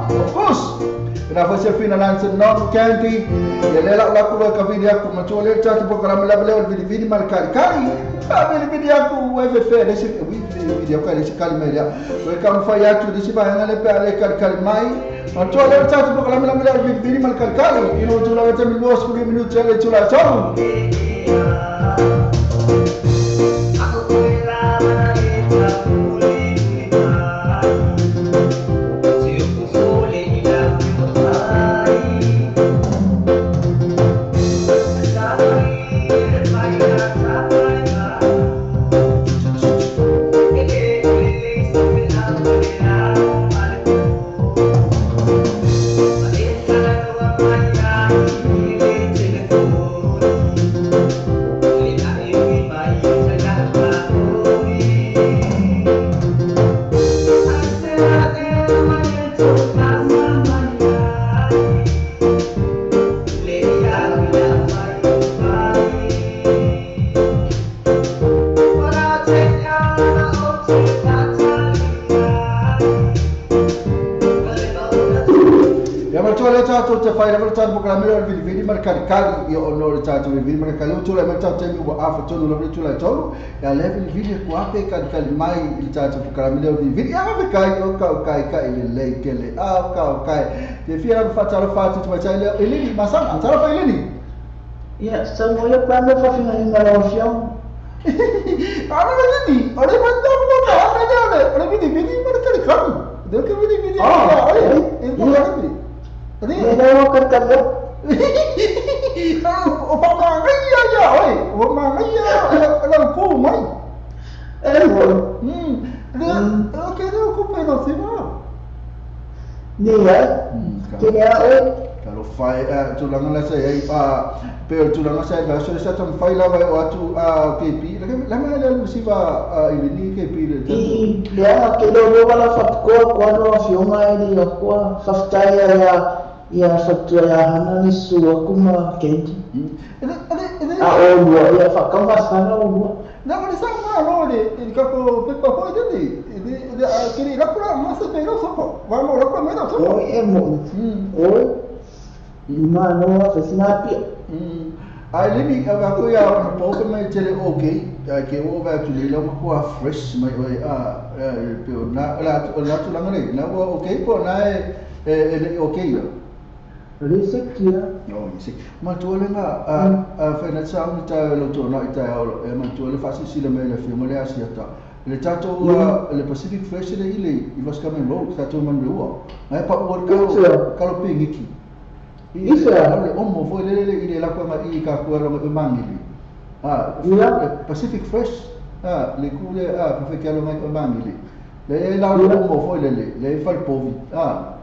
Of course. Na fase fina lanse non candy yelela la kulo ka video ku matole tatu programme la bele vidi vidi mal kali kali vidi vidi ku weve fe le se video ka le se kali media we kam fa ya tu disi ba ngale pe ale kali kali mai matole tatu programme la bele vidi vidi mal kali kali ino tu la wete mi los ku minuto le tu la tau. tulaga lea tatou te fai lava le tatou polokalame o le vilivili ma le kalikali ia ona o le tatou vilivili ma le kalikali ua tulai mai le tatou taimi ua afa tonu lava le itula e 3 ia lea vilivili e kuape kalikali mai i le tatou polokalame lea o le vilivili ia faafetai o kaukai kai lelei tele a kaukai te fia lava faatalofa atu tamaitai lea Eleni Masaga talofa Eleni. Ia, sau mo ia pa mo faafeagaiga lau afioga. Ala Eleni, o le matau mo ka ana lea o le vilivili ma le kalikali. Deu ke vilivili Ah, ai e ko ia. ka Ia lea o kalikali. O pa ma ngai ia ia oi, o ma ngai ia la ku mai. E mo. Le o ke le ku pe no sima. Ni ia. Ke lea oe. Talo fai tulaga la sa iai pe o le tulaga sa i vaiaso le sa taumafai lava e oo atu KP le ma le alu siva i lenei KP le tatou I lea ke leo leo wala whapikoa kua no afioga e le akua whaftai ia ia whatua ia hana ni sua kuma kendi. Ele A o lua ia whakama sana o lua. Na ko le sa ma lo le i ka ko pepa foi le le kiri la kula ma se pe lo sopo va mo la kula me lo sopo. Oi e mo. Oi. Ma noa whasina pia. Ai leni a ko ia na po ka mai tele okay ai ke o va tu le la ko a fresh mai oi a pe o na la la tulaga le na ua okay po na e e le okay ia. Risik ia. No, i se matua le nga a whaina sa ni ta lo tona i ta o e matua le faasisila mai le afioga le Asiata le tatou le Pacific Fresh le i le i Roscommon Road tatou Manreua ngai pa ua le kalo kalo pengiki i Ifea. le omo foi le le i le lako nga i ka kua ronga e mangili a Ia. le Pacific Fresh a le ku le a pa fe alo ngai o mangili le la lo Ia. omo foi le le le fal povi a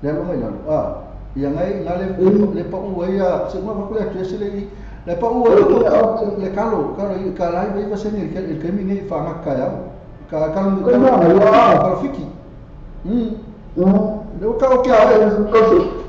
le alo ngai lalo a ia ngai nga le le pa ua ia se mo fa ku le address le i le pa ua Ia, okay. le kalo kalo i ka lai vai va seni el kemi ngai fa nga ka ya ka kalo Koe kalo manga ia. kalo fiki le o ka o ke a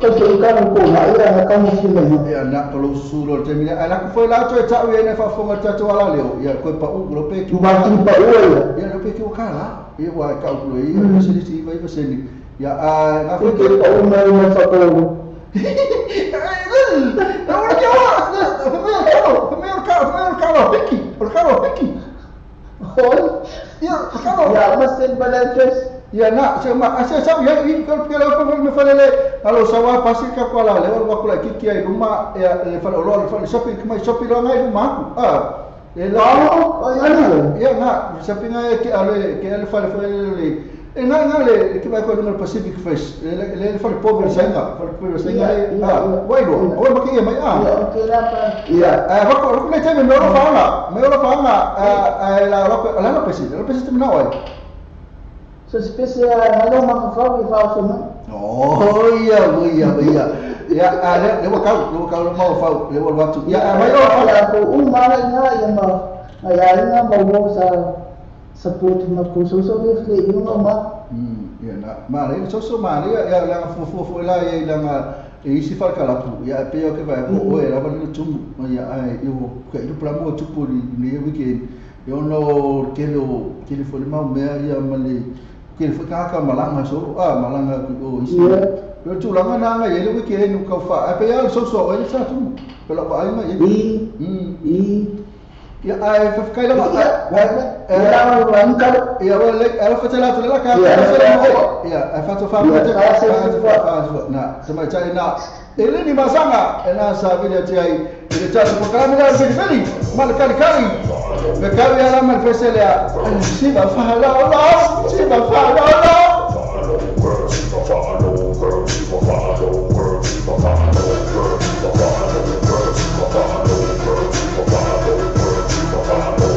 Ko se ka no ko na ia na ka mo fi mai. Ia na ko lo sulo le taimi lea. Ai laku foi la toe ta'u ia na faafofoga le tatou ala leo. Ia koe pa'u lo pe ki Ma ti pa ua ia. Ia lo pe ki o ka la. Ia ua e ka'u kulo ia ia seni si iva iva seni. Ia a nga Ko foi ke pa u mai mai fa ko. Na ora ke oa, fa mea o kalo, fa mea o kalo, fa mea o kalo fiki, o kalo fiki. Oi. Ia, o kalo. Ia ma sen bala address. Ia na, se ma ase sa ia i ko ke la pa me fale le alo sa wa pasi ka ko la le o wa kula kiki ai luma ia le fale o lo le fale shopping mai shopping lo ngai luma ku. Ah. Le la Oh, ia na. ia na shopping ai ke ale ke le fale fale le e nga nga le ke ba ko le Pacific Fresh le le fale pobre senga fale pobre senga Ia, ia, ah ia. wai lo o ma ke ia mai ah. Ia o ke la pa. Ia, va ko le teme me olo faanga, me olo faanga a la la la la pesi, la pesi te mnao ai. So spese a na lo ma fa fa fa fa ma. Oh ia, ia, ia. Ia, a le le wa kau, le wa kau le mau fau, le wa watu. Ia, a mai o fau. Ia ko u ma la ina ia ma. Ma ia ina ma wo sa support ma ko so so le le i no ma. Ia na, ma le so so ma le ia la fu fu fu la ia la nga e isi fal kalapu. Ia pe o ke va ko o e la va le tumu. Ma ia ai i o ka i pla mo tupu ni ni weekend. E ono ke lo ke le fo le mau mea ia ma le ke le fo ka ka malanga so a malanga o isi. Ia. Pe tulaga na nga ia le weekend ka fa. A pe ia so so o le sa tumu. Pe la ba ai ma ia. I i Ia ai fa kai la Ia, ia ia wa ka ia wa le ala fa tela tela ka Ia, ia ai fa to fa Ia, fa fa se fa fa na se mai tai na ele ni masanga e na sa vile ti ai ile ta ko kala la feli feli mal kali kali me kali ala mal fesele a si va fa la la si va fa la la. Thank you.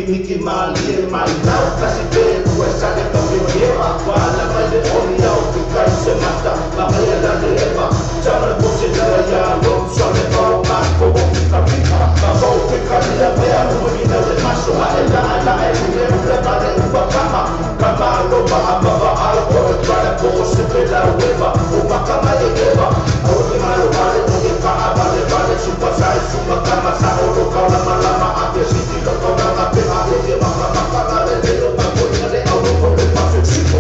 Miki malie mai lau kasi pelu e sale kau e wala mai le oli au ke kai se mata ma mai la le eva tama le pote la ya lo sole o ma ko o ka pika ma o ke ka la mea o ni na le maso a la la e le le ma le upa kama kama lo ba ba ba al ko tra la ko se pe la ueva o ma kama e eva o ke ma lo vale o ke ka vale vale supa sai supa kama sa o lo ka la ma la ma a te si ti lo ko na pe a le ke ma ma ma ka le le lo ma ko le au ko le pa se si ko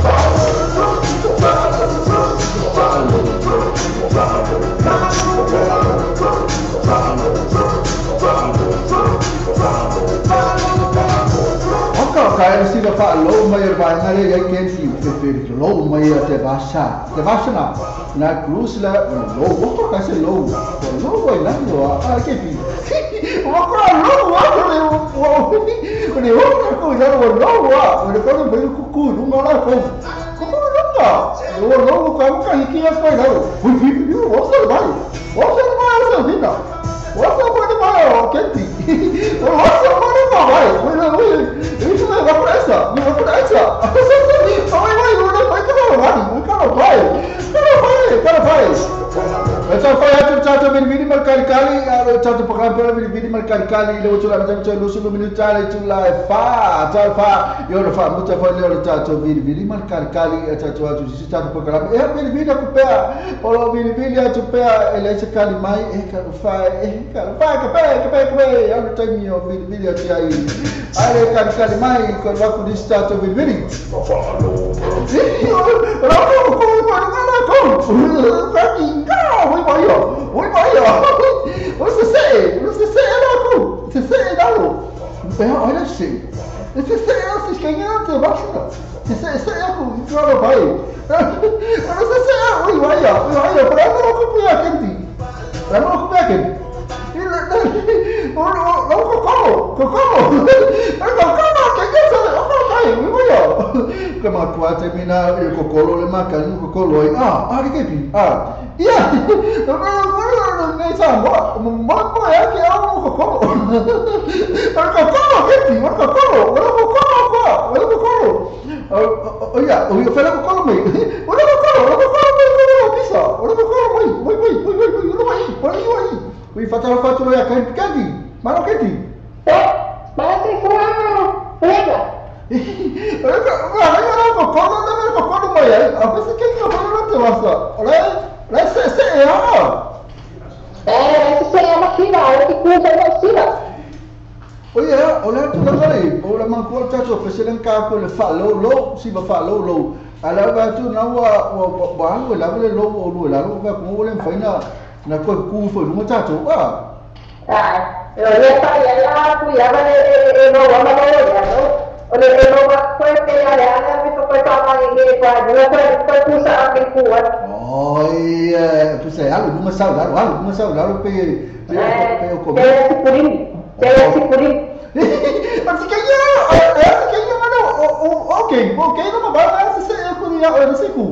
Kai si fa lo mai vai na le ke si fe lo mai te vasa te vasa na na cruz la lo o ka se lo lo vai na lo a ke pi o ko lo o ko le o le o ko ya lo lo o le ko le ku ku no ma la ko ko lo na lo lo ka ka hiki ya foi la o vi vi o sa vai o sa vai o sa vi na o sa vai vai o ke ti o sa vai vai o le essa, me vai por essa. Vai, vai, vai, vai, vai, vai, vai. Essa foi a tata vini marcari a tata programa vini marcari le outro lá tata lusu no minuto tu lá fa tata fa eu não fa muita foi le tata vini marcari a tata a tata programa é vini vini a pé o vini vini a pé ele esse cali mai é cara fa é cara fa que pé que pé que pé eu não tenho vini vini a aí ale cali cali mai com o com isso tata vini vini Na ko ku fo no tato ah ah lo le pa ya la ku ya va le no va ma lo ya no o le no va ko te ya ya la mi ko pa ma ni pa no ko ko ku sa a mi ku wa oi pues ya lo ma sa la lo ma sa la lo pe pe ko pe si purin así que yo así que yo no okay okay no va a se ku ya o se ku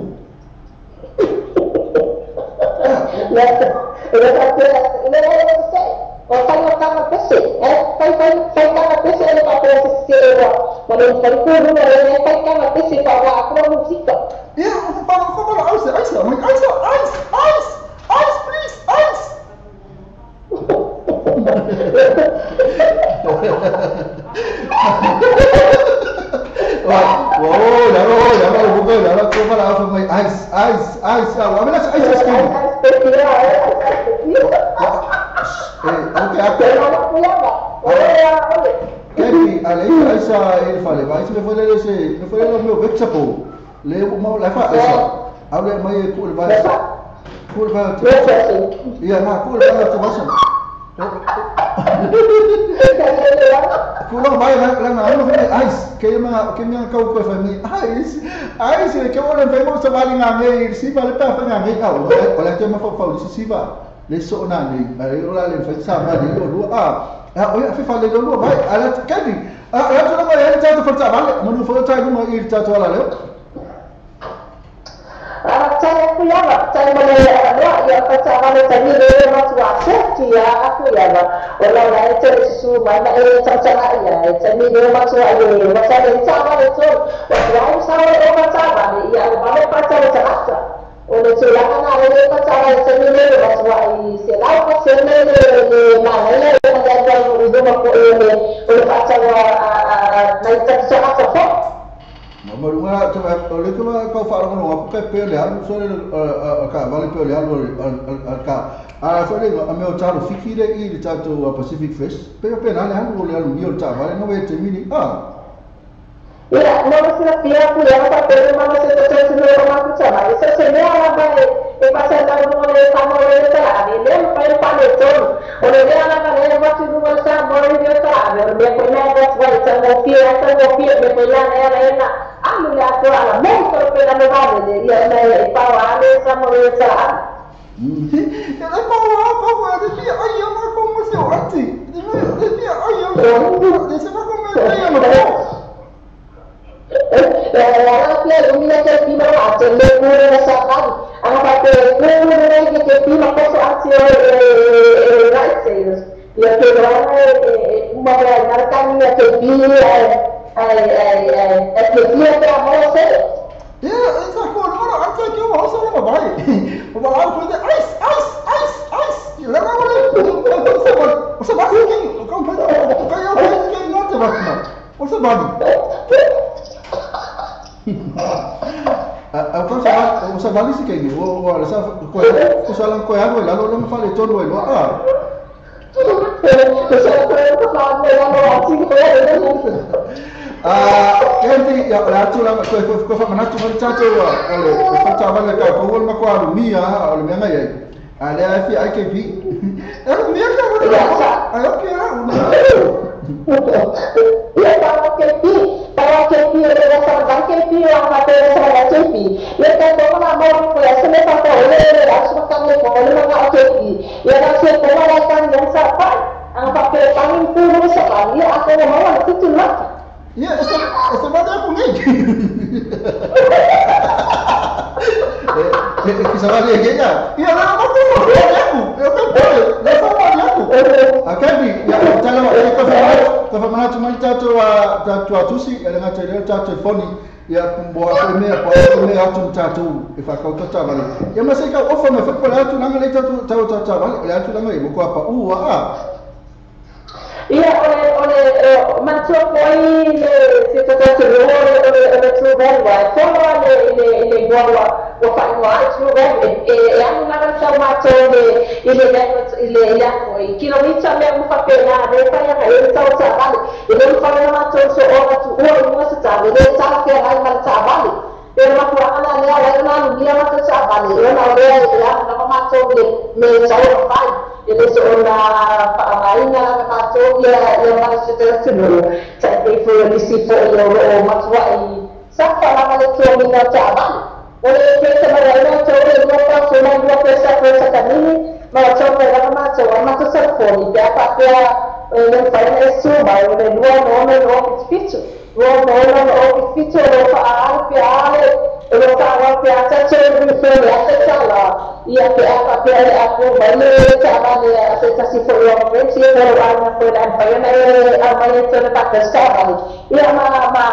Ice, please, ice. Ice, ice, ice. tai aku ia tai mo le no ia pa ta va le tai le ma tu a se ti ia aku ia o la la e te su mai ma e ta ta ia e te mi le ma tu a le ma ta le ta va le to o la u sa o ma ta va le ia o va le pa ta le ta o le tu la na le pa ta le te mi le ma tu a i se la o se le le ma le le ma ta o do ma ko e le o le pa ta a na ta ta ta fo. Marunga o le kama ka wharongo no pe pe le alu so le ka vale pe le alu al ka a so le a me o talo fiki le i le tato Pacific Fish pe pe na le alu le alu ni o ta vale no ve te mini a. Ia no se la pia ku ya pa pe ma no se te se no ma ku cha ma se se me ala ba e pa se la no le pa mo le ta le le pa pa le to o le le ala ba le ma tu no sa mo le ta le me ko na ba wa ta mo pia me ko la na la na alu le ato ala mo ko pe la no va le ia me pa wa le sa mo le ta e le pa wa ko wa de ti ai ma ko mo se o ati de ti ai yo de se ma ko me ai no. La mia che prima a le cure la sa hanno fatto le che prima posso azione right sales ia che uma la carne che vi e che via tra você. Yeah, it's like oh no I take you also no vai. O ba lá foi ice ice ice ice. Le va o se va que com o que eu que não te vai. O se vai. A o sa vale se que o o sa ko o sa lan ko ya la lo me fale todo lo a. Kenti ya la tu la ko fa manatu mo tato o le ko ta vale ka ko wol ma ko alu mia o le mea ya a le fi IKP e mia ka mo a yo que ia pa que pi para que pi le va a que pi o a te sa la que pi le ka to na mo ko ya se me pa ko le la su ka le ko le ma que pi ya la se ko la kan ya sa pa ang pa que pa un pu sa pa ya a ko mo la tu la. Yeah, essa vai dar comigo. Que se vai ler ya. E ela não foi eu eu Akabi ya tala e ka fa mana tu mali tato a tusi ele ngata ele tato foni ya kumbo a me po me atu tato e fa ka ta vale. Ya mas ka ofa me fa por atu nanga le tato tato vale le atu nanga e ko apa u a. Ia ole mantua poi le se tata ole true value kono le le goa o fa no true value e hanno una trasformato le le le le i kilomita me mo fa pena le fa ya e ta ta vale e le fa na to so ora tu o mo se ta le ta ke ai ma ta vale e ma ku ana le ala na ni ma ta vale e na le ya na ma to le me sa o fa ele so ona fa'amaina na matou ia ia malasetalatunuu ta'ipei foi o nisi fo'i o loo matua'i sa fa'alama le tuagiga o ta'avale o le kesamalaina o tou le lua paso mai lua pesa pesa kanini ma o tou failama matou ai matou salafoni pe a fa'apea le mafaina e su mai o le lua nono no pitipitu lua nono no pitipitu o loo fa'aale peale o loo fa'auau pe a tatou le le ata tala ia pe a fa'apea le apu mai le ta'avale a se tasi fo'i o mafenti e lou aiga foi le afaina e aumai e tona fa'atasi ta'avale ia ma ma ma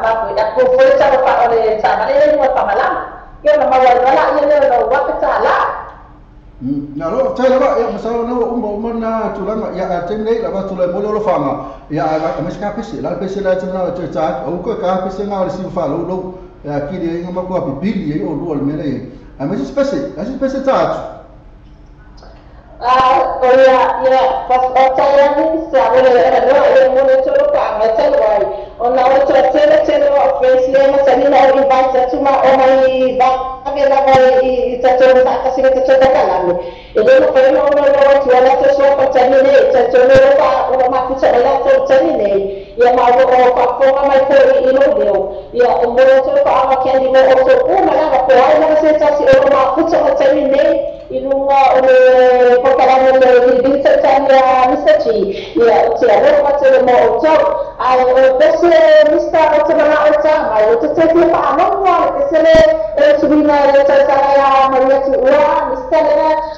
ma apu foi talo fa'o le ta'avale le lua fa'amalama ia na mauaivala ia le o lou waka ta'alā. Na lo tai lava ia masalo no umba umba na tulanga ia a tene la va tula mo lo fanga ia a mes ka pese la pese la tena te ta o ko ka pese nga le si fa lo lo ia ki le nga ma ko bibili e o lo le mele a mes pese a pese ta. Ah, o ia ia pas o tai ni sa o le no e mo le tolo pa ma tai wai o na o tele tele tele o face le ma sani na o invite tu ma o mai ba ke la mai i ta tolo sa ka sine te tolo ka la e le no pe no no no tu ala te so pa tani ne te tolo pa o ma ku ta la to tani ne ia ma o pa fo mai ko i lo leo ia o mo tolo pa ma ke ni mo o so o ma la ko ai na se ta si o ma ku ta tani ne i lunga o le pokalame le bilibili tani a Mr. G ia o te alofa tele mo o tau ai o pese Mr. o te mana o tā mai o te te fia whaanoa le pese le e tubili suina le tausaga ia Maria Tuua Mister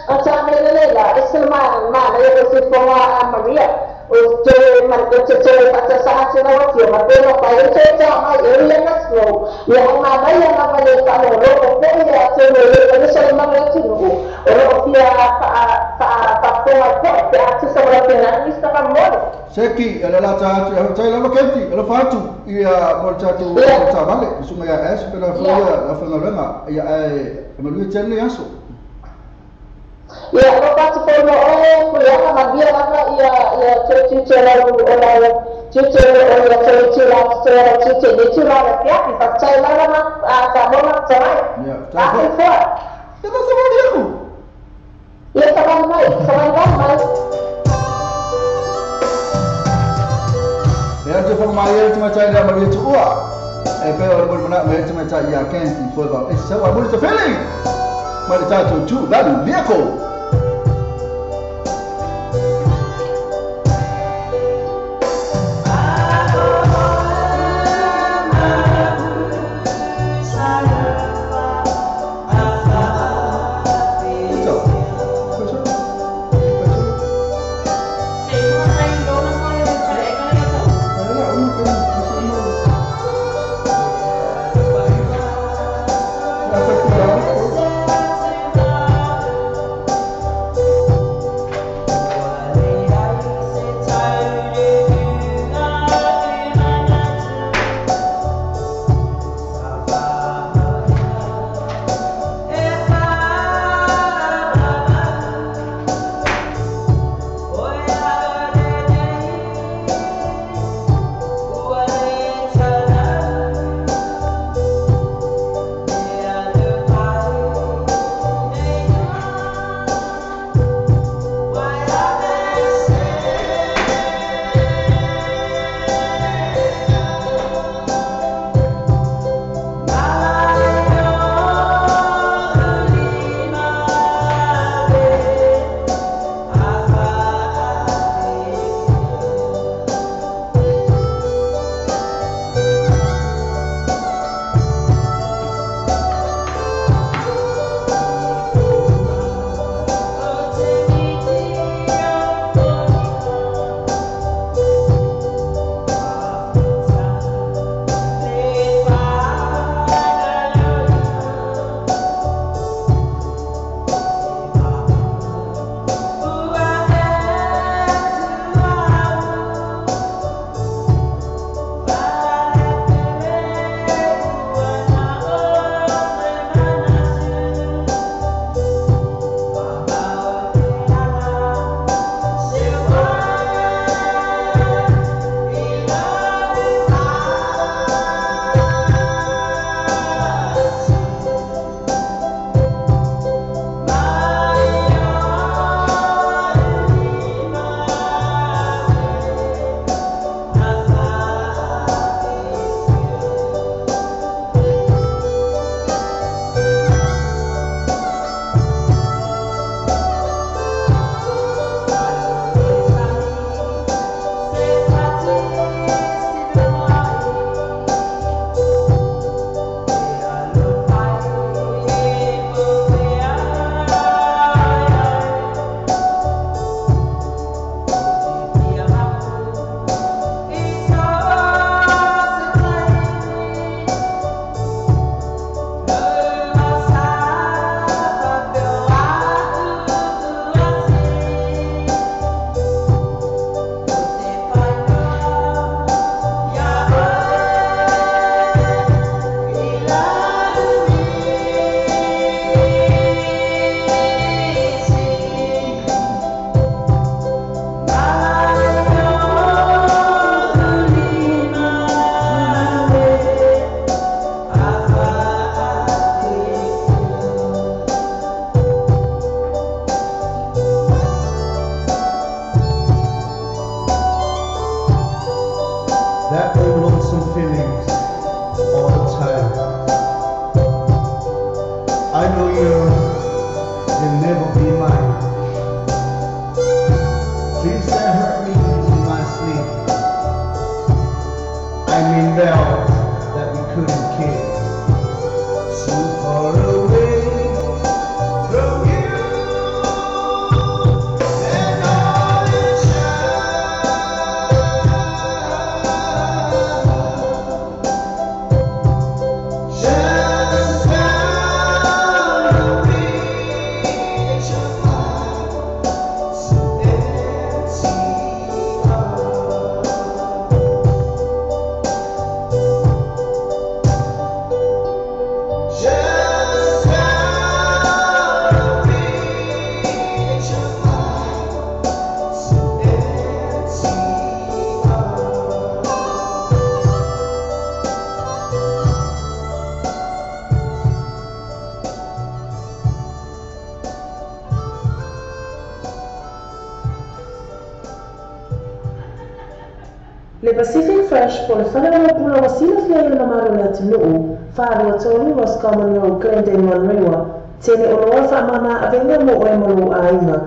o tāmelele la e se mana mana e o se fonga a Maria o te man o te te pata sa te na wati ma pelo pa e te ta mai e le na so ia ma mai na ma le pa no ro o po ia te le le se ma le ti no o ro fia pa pa pa po ma po te atu sa wala te na ni sta pa mo Seki ele la ta atu tai la kenti ele fa atu ia mo ta tu ta vale su ma ia es pela fo la fa na ia e ma lu te le aso. Ia o patu foi no o kuleaga mabia lava ia ia te la o la te o ia te la te la te le te la pia i fa tai la ma a ka mo ma tai ia ta fo ia ta sa mo ia sa mai sa mai ia te fo mai ia te mai tai la ma te ua e pe o mo na me te mai tai ia kenti fo ba e sa wa mo te feeling. Ma le tatou True Value Vehicle. That old lonesome feelings all the time. I know you'll never be mine. Dreams that hurt me in my sleep. I mean bells that we couldn't keep. So far away. Le Pacific Fresh po le fale o pula ua silafia i le mamalu o le atunuu, 423 Roscommon Road, Glendale, Manurewa, tele oloa faamama avega mo oe ma lou aiga.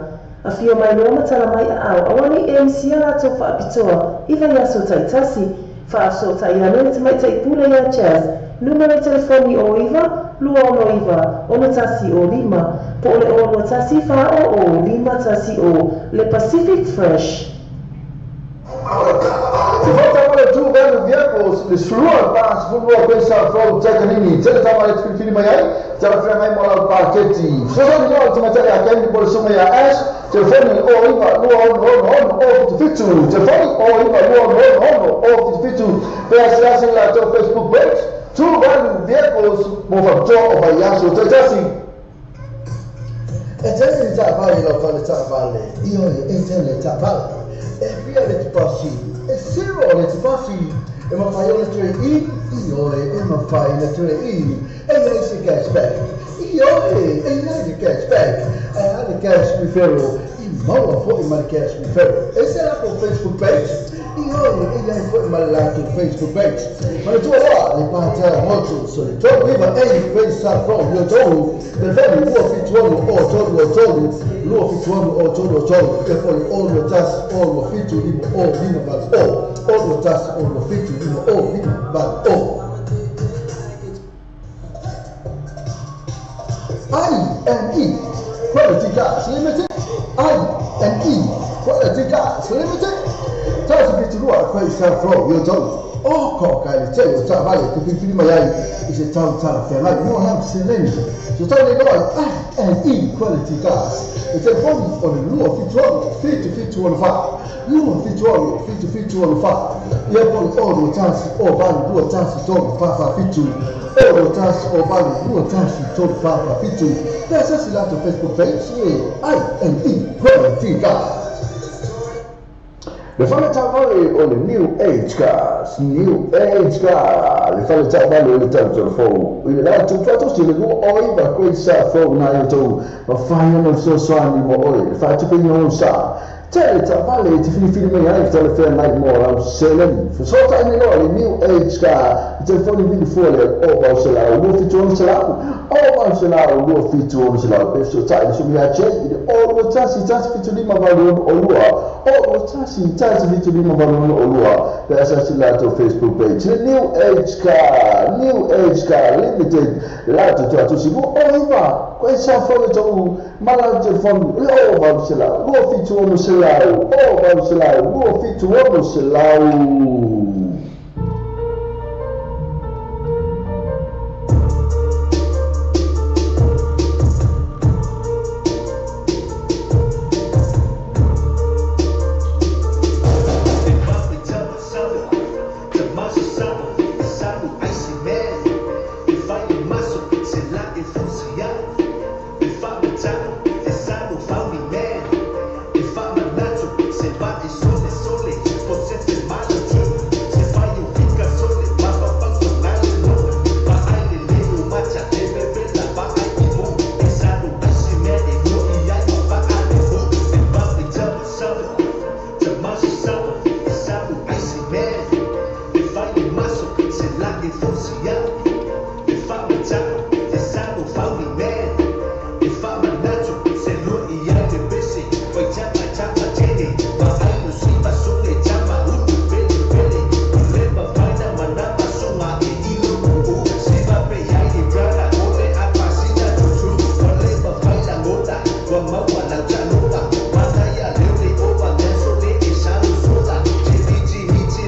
Afio mai loa ma tala mai aao, aua nei e misia latou faapitoa i vaiaso taitasi. Faafesootai ane le tamaitai pule ia Jazz, numera telefoni o 9 269 6 1 05 po o le 0 2 1 4 0 0 5 1 0. Le Pacific Fresh. Se volta para tu velho vehicles, le slua pa sfulua pesa flow takanini, tele tama le filifili mai ai, tele fia mai mola paketi. Fesoasoani loa le tamaitai a Kendi po le susuga ia Ash, telefoni o 9 2 6 6 6 7 7, telefoni o 9 2 6 6 6 7 7, pe asiasi i le latou Facebook page, True Value Vehicles mo faapitoa o vaiaso taitasi. E tele le taavale lau fale taavale, ioe e tele le taavale. E fia le tipasi, e zero le tipasi. E mafai ona trade in, ioe e mafai ona trade in. E iai se cash back, ioe e iai le cash back. Ae a le cash referral, e maua foi ma le cash referral. E se latou Facebook page, ioe e iai foi ma le latou Facebook page. Manatua loa le Patera Motors o le 39A Quayside Road, Iotoru, telefoni 276 o 3 3, 276 o 3 3, e foi o 1 o 7 5 o 5 8 o, o 1 o 7 5 o 5 8 o. I&E Quality Cars Limited, I&E Quality Cars Limited, 172 Quayside Road, Iotoru. O koka i le tele o taavale e te filifili mai ai i se tau talafeagai mo lau seleni. So tau nei loa i I&E Quality Cars. Le telefoni o le 276 7764, 276 7764. Ia po le 0 1 0 8 2 1 3 4 4 7, 0 1 0 8 2 1 3 4 4 7. Pe asiasi latou Facebook page e I&E Quality Cars. Le fale taavale o le New Age Cars, New Age Car, le fale taavale o le tau fou. I le latou faatosi le 29 Quayside Road na i tou, mafai ona fesoasoani mo oe, le faatupeina o lou sa. Tele taavale e te filifili mai ai talafeagai mo lau seleni. Fesoatai nei loa le New Age Car, le telefoni vili fua le o 800 276, o 800 276. Pe fesoatai le susuga ia Jay i le o 21 1 75 8 o 2, o 21 1 75 8 o 2. Pe asiasi latou Facebook page, le New Age Car, New Age Car Limited, latou tuatusi 29 Quayside Road tou ma lau telefoni le o 800 276, o 800 276.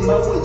Maui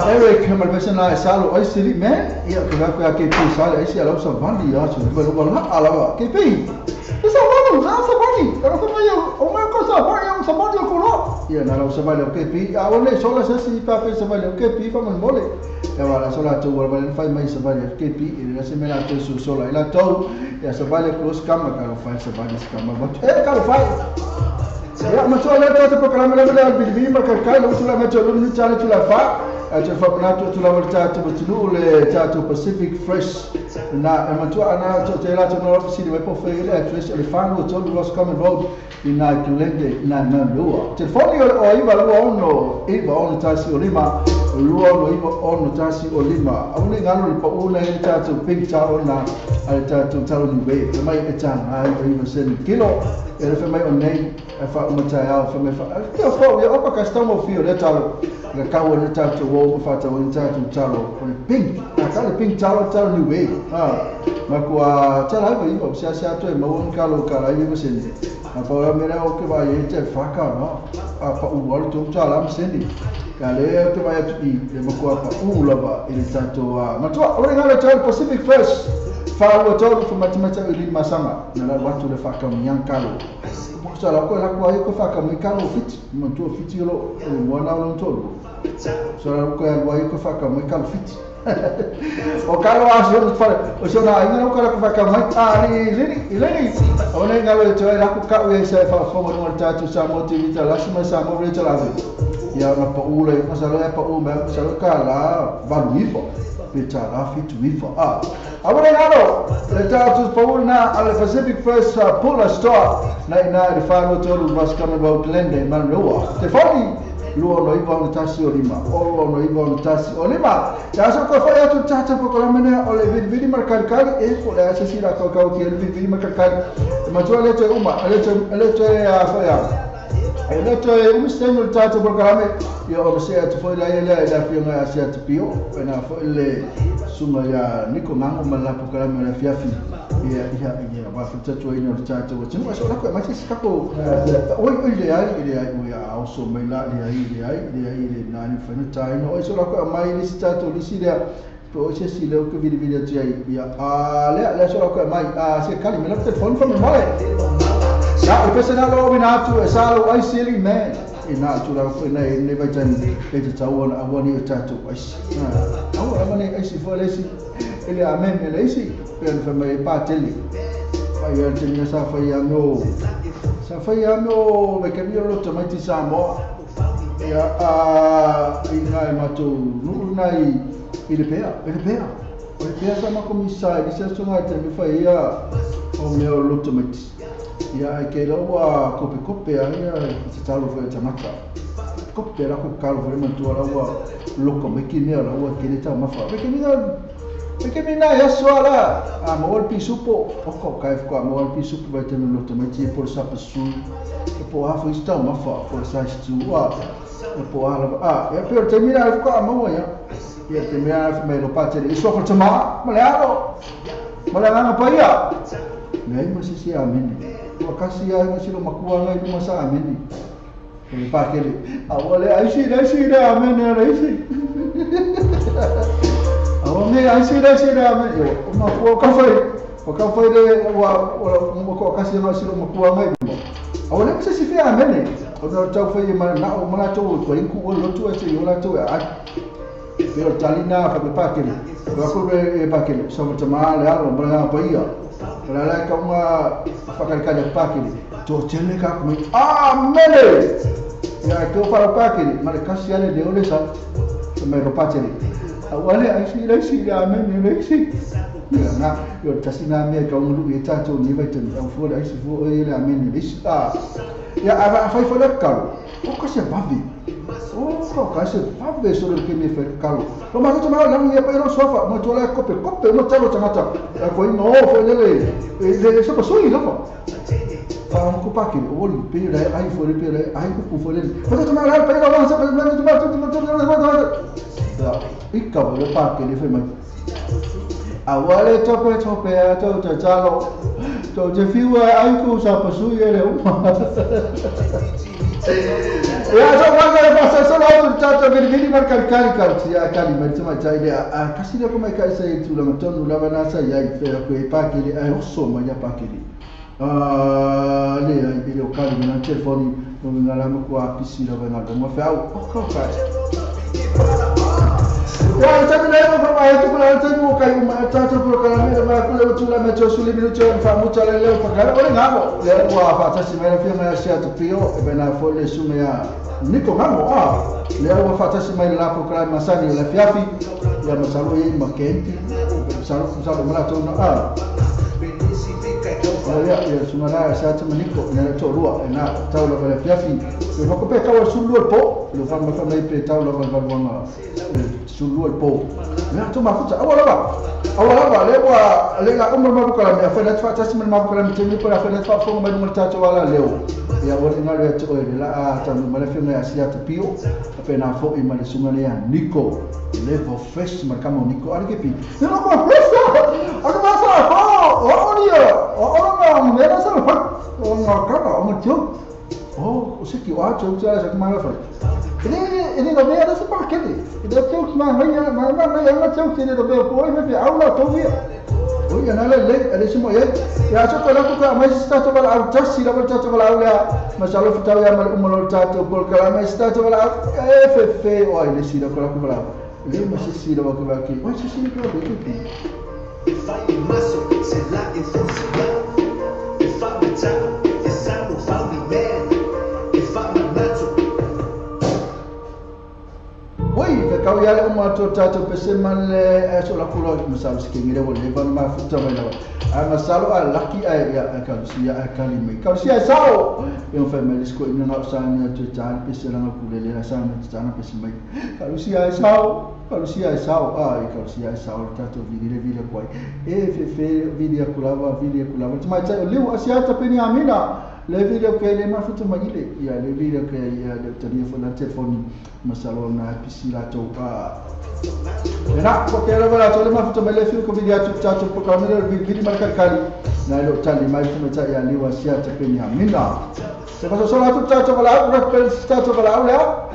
Eric malvesena salo ai sili me ia ko ka ke pi sale ai si ala sa vandi ya so ko ko la ala ke pi sa vandi sa vandi pero ko mai o ma ko sa vandi o sa vandi ko lo ia na la sa vandi ke pi a o le sola sa si pa pe sa vandi ke pi fa mon mole ya wala sola tu wala vale fai mai sa vandi ke pi e la se me la tu su sola ila to ya sa vandi close kama ka lo fai sa vandi kama e ka lo fai ya ma so le to programa le le bilbi ma ka ka lo sula ma to lo ni chale tula fa a fa na to tula wa ta to tulu le ta to Pacific Fresh na ma to ana to te la to no si le po fe le address le fa no to Roscommon Road in na Glende na Nanua telefoni o iva lo ono iva ono tasi o lima lua no iva ono tasi o lima a le ngalo le pa una le ta to pink ta ona a ta to talo ni we mai e ta ai o sen kilo e fe mai o nei e fa uma ta au fa me fa e fa o opa ka sta mo fio le talo le ka o le ta to wo fa ta o ta to talo o le pink a ka le pink talo talo ni we ha ma ko a ta la i o sia sia to e mo un kalo ka la i sen a pa o me o ke va e te fa ka no a pa o o to ta la sen ka le te va i le mo ko pa u la va e le ta to a ma to o le ngalo talo Pacific Fresh fa o to fa matimata i le masanga na la watu le fa ka mi kalo sa la ko la ko ai ko fa ka mi kalo fit mo to fit lo mo na lo to sa la ko ai ko fa ka mi kalo fit o kalo a so fa o so na ina ko la ko fa ka mai a ni lini o ne ngalo to la ko ka we sa fa fo mo ta tu sa mo ti ta la sa sa mo re ta la ya na pa u le ma sa la pa u ma sa ka la va lu ifo pe ta la fit wi fo a a ngalo le ta tu pa u na al Pacific Fresh Polar Star na ina le fa no to lu Roscommon Road Glende Manroa te foni lua no iva ono tasi o lima o no iva ono tasi o lima ya so ko fa ya tu tata ko la mena o le vidi marcar e ko le asa sira ko ka ki le vidi marcar ma tu le te uma le te a fa ya le te um stengel tata ko la me ya o se atu foi la la la fi nga asa tu pio na fo le suma ya niko mango mala ko la me la fi fi ya ya ya wa fa tatu ina tata o tinu so la ko ma se ka ko o ile ai ile ai o ya o so me la ile ai ile ai ile ai ile na ni fa no tai no so la ko mai ni tata o si le po se si le ko vidi vidi tu ai ya a le la so la ko mai a se kali me la telefone fa me male ya o pese na lo na tu e salo ai sili me ina tu la ko na ne vai tan e te tau ona awani o tatu ai a o amane ai si fo le si ele amen ele si pero fa mai pa tele fa ia te nia sa fa ia no sa fa ia no me ke lo to mai ti sa mo ia a ina ma tu nu na i le pea ele pea o le pea sa ma komisa e se so ngai te me fa ia o me o lo to mai ia ai ke lo wa kope kope ia se talo fa tamata kope la ko kalo fa ma tu la wa lo ko me ki ne la wa ke le ta ma fa me ke ni ke mina ya soala a mo pi supo o ko kai ko mo pi supo vai ter no também ti por sa pasu e po a foi está uma fa por sa stu a e po a a e per terminar ko a mo ya e terminar me lo pate e so for ma ma le alo ma le nga pa ya nei mo si si amen o kasi ya mo si lo makua ngai mo sa amen e pa ke a wale ai si amen ai si o me ai si la me o ma ko ka foi o ka foi le wa o ko ka si ma si lo makua ngai mo a wale se si fe amen o no tau foi ma na o ma to ko inku o lo tu e se yo la to a pero talina fa pa ke ko ko e pa ke so mo ma le alo mo na pa ia la la ka uma fa ka ka pa ke to tele ka ko amen ya ko fa pa ke ma le kasi ale de ole sa me ro pa tele wale ai si amen le si ya na yo tasina me ka ngulu e ta to ni vai ten au fo ai si fo e le amen le si a ya a fa fo le ka o ka se bavi O ka se vave so le ke me fe kalo. Lo ma to ma la ni pa ro sofa mo to la kope kope mo talo tangata. Ko ino fo le le so so i lo. Pa mo ko pa ke o li pe le ai fo le pe le ai ko fo le. Mo to ma la pa ro ma sa pa ma to ma to ma to ma to. I ka le pa ke le fe mai. Awale tope tope a to te talo. To te fiu ai ku sa pasu i le uma. Ya so quando le passa solo tu tato vili mar kali kali ya kali mai te mai tai le a kasi le ko mai kai sai tu la tonu la bana sa ya i fe ko e pa ke le ai oso mai ya pa ke le a le ai le o kali na telefoni no nga la mo ko a pisi la bana do mo fe au o ka ka ya ta me le mo pa tu la te mo kai ma ta to pro kala me ma ko le tu la me to su le mi to fa mo ta le le fa kala o le ngamo le wa fa ta si me le fi me sia to pio e bena fo le su me a Niko ngamo a le wa fa ta si me la pro kala masani le fiafi ya masalo e ma kenti salo salo ma to na a ya ya su ma sa te Niko ne to rua e na tau la le fiafi e ma ko pe ka wa su lu po le fa ma fa mai pe tau la va va su lu po na to ma futa awala ba awala ba le wa le la umma ma ko la me fa na fa ta si ma ko la me te mi ko la fa na fa fo ma no ta to wala leo ya wa ina le to le la a ta ma le fi me asia to pio pe na fo i ma le sunga le Niko le vo fresh ma kamo Niko ari ke pi no ko fresh a ko ma sa fo o ni o o no me na sa o no ka o mo tio o se ki o a tio tsa sa ma la fa ele não vem essa para quê? Ele tem que mais mais mais mais tem que ele não pô e vai aula to vi. Oi ana le ele se mo ye. Ya so tola ko mas está to bala au tasi la volta to bala aula mas alo futa ya mal umolo ta to por kala mas está to bala f f o ele se la kola ko bala. Le mas se la ko bala ki. Oi se se ko be ki. Kau ya uma to tato pese man le so la kulo masalo se ngire wo le ban ma futa mai la a masalo a laki a ya ka si ya ka li mai ka si ya sao e fa mai sko ina na sa ni to ta pese la ku le la sa ni ta na pese mai ka si ya sao ka si ya sao a ka si ya sao tato vi le vi le koi e fe fe vi le kulava mai ta liu asia ta peni amina le video ke le ma futu mai le ya le video ke ya le telefone telefoni masalo na pisi la to pa na ko ke la bala to le ma futu mai le fiu ko video tu ta to ko ka me le video mar kali na le tali mai futu ta ya le wa sia ta peni amina se va so la tu ta to bala ra pel ta to bala la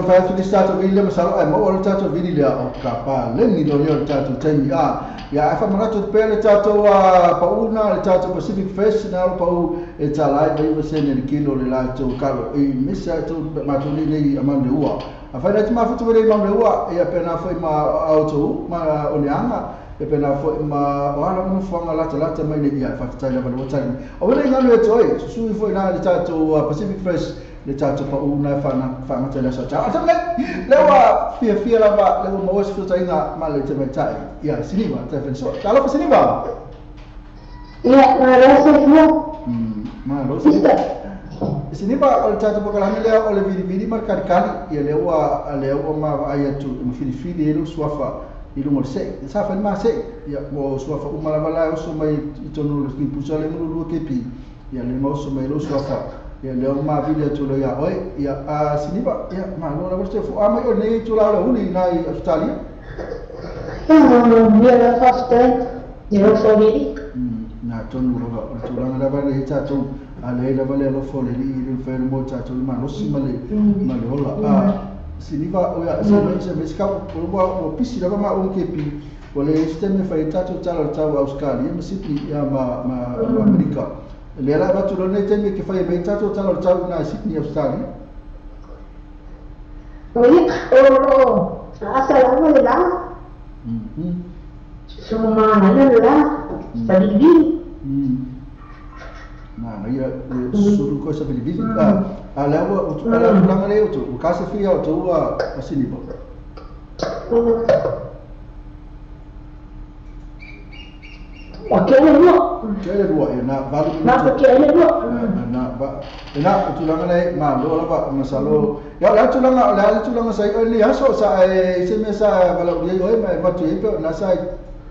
fa tu stato ville ma salo ai mo o tato vili le o ka pa le ni lo le tato temi a ya fa manato pe le tato a pauna le tato Pacific Fest na pau e talai vai você ne kilo le la to kalo e misa to ma to ni nei amande ua a fa na ma futu le ma ua e pena foi ma auto ma oleanga e pena foi ma o ala mo fanga la talata mai le ia fa tai la ba tali o le ngalo e toi su foi na le tato Pacific Fest le tato pa una fa na fa ma tele sa ta ata le le wa fia fia la va le mo was futa inga ma le te mai tai ya siniva te penso ta lo siniva ya ma lo se fu ma lo se siniva o tato pa kala le o le vili vili mar kali kali ya le wa ma ai tu mo fili fili lo suafa i lo se sa fa ma se ya mo suafa uma la la o so mai tono lo pusa le mo lo kepi ya le mo so mai lo suafa ya le ma vile tu lo ya oi ya a siniva ya ma lo la voce fu a mai o nei tu la uli na Australia ya la fafte ni lo so vili na tonu lo tu la la va le ta tu a le la va le lo fo le li le fe mo ta tu ma lo si ma le ma le hola a Siniva o ia se me se ka o pisi lava ma o kepi o le sistema fai tatou tala o tau Australia ma Sydney ia ma Amerika. Le la va tu le teme ke fai mai tatou tala o tau na Sydney Australia. Oi, o asa lava le la. Suma na le la. Salili. Na ia suru ko sa bilibili. A le o tu ala langa le o tu ka se fia o tu a Siniva. O ke le rua. Ke le rua e na valu na ke le rua. Na ba e na tu langa le ma lo lava masalo. Ya la tu langa sai o le aso sa e se me sa vala o e ma tu e pe na sai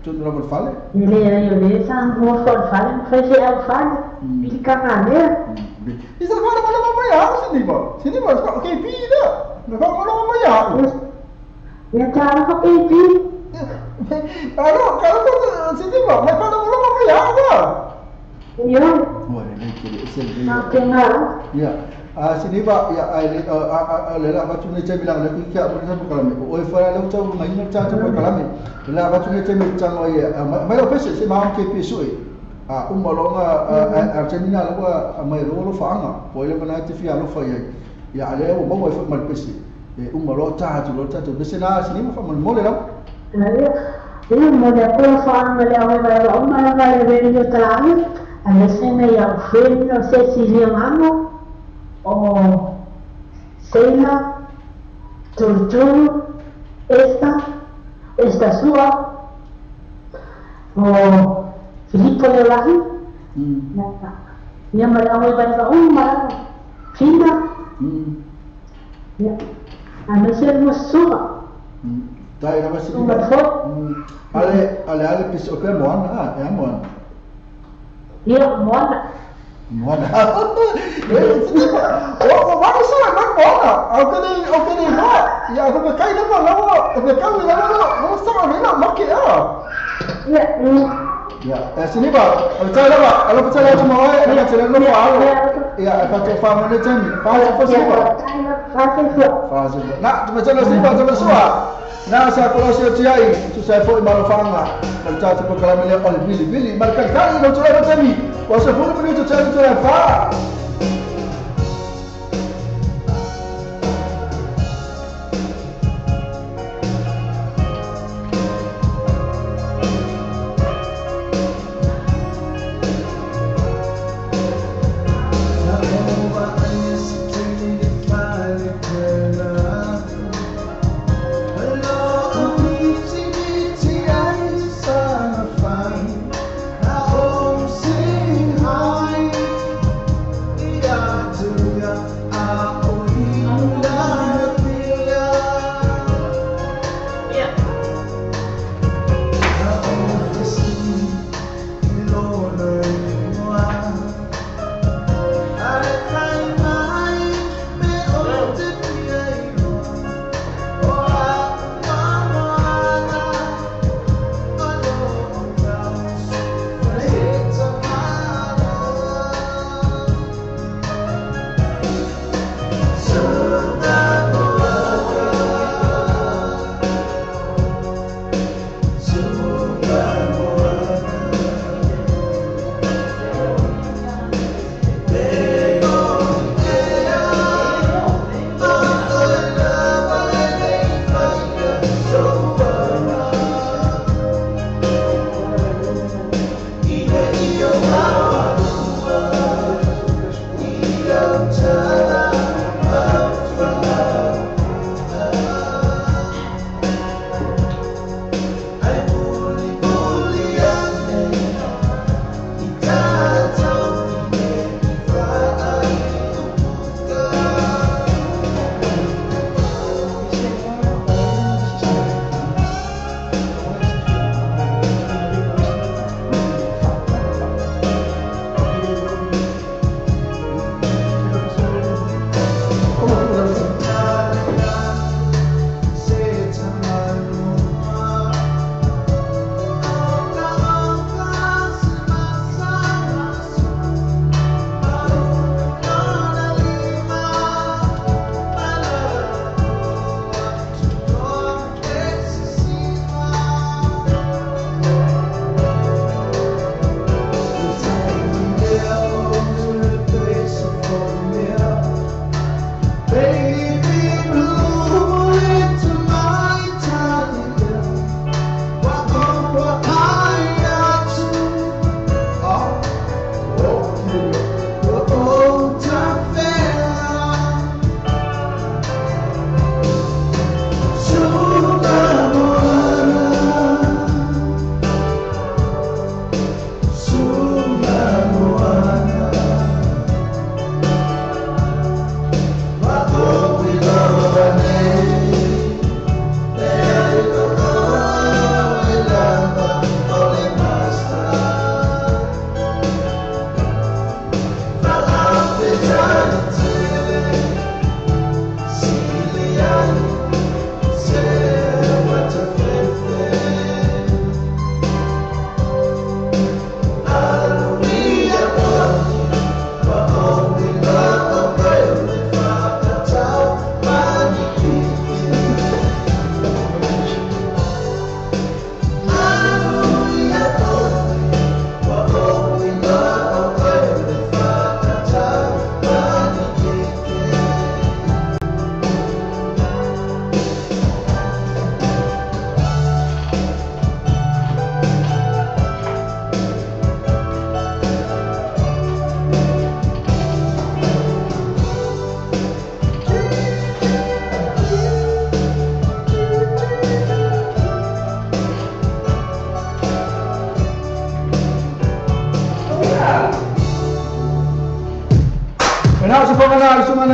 tu no lo fale. Le yo le sa mo fo fale fe se al fale. Bil ka na ne. Isa fale mo lo ya Siniva. Siniva o ke pi da. No fa mo lo ya. Ya ta ko ke pi. Claro, claro, Siniva, me fa lo lo ya ba. Yo. Bueno, le quiere ese. No que nada. Ya. Siniva ya a le la va tu ne te milang le ki ka mo ne ko kalame. O e fa le uta ma ina ta ta ko kalame. Le la va tu ne te mi tang o ye. Ma lo pese se ma ke pe so e. A umalonga a termina lo a mai lo lo faanga. Po ile na te fia lo fa ye. Ya ale o mo e fa mal pese. E umalo ta tu lo ta tu pese na Siniva fa mo le la. Io mo le ko faanga le o va o ma va le ve yo tra. A se me ya fe no sé si le mamo o Seila, Torturu, esta sua, o Filippo Leolahi, ya me la voy a un Fina, a no ser sua. Dai, la va Ale, ale, ale, pis, ok, moana, ah, moana. Ya, moana. Moana. O va so na moana. O que ni no. Ya, o me kai na no, o me kai na no, no sa ma na ma ke a. Ya. Ya, Siniva, o ta la ba, ala pa la mo e na te lo mo alo. Ya, fa to fa mo le temi. Fa fa fa. Fa fa. Na, tu me tele Siniva, tu me soa. Na sa ko se ti ai, tu sai foi malofanga. Ma ta tu ko kala mele o bili bili, ma ka ka no tu la temi. O se foi minuto te tu la fa.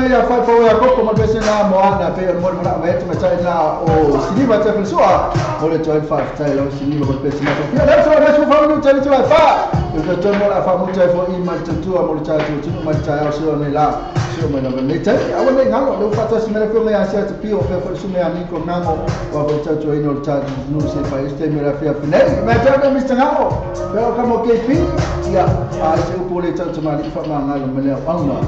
Ia fai pau ia koko ma pese na moana pe o mo na mai tu mai na o siniva te felsua mo le toi fa tai lo siniva ma pese na ia le so na su fa no tele tu fa o te toi mo la fa mo tai fo i ma te tu mo le tai tu ma tai o so ne la so ma na le tai a le ngalo le fa ta si me ko me a se te pio pe fo su me ani ko nango wa fo tai tu ino tai no se fa este me la fia finai me tai na Mr. Ngalo pe o ka mo KP ia a se o pole tai tu ma li fa ma ngalo me le auna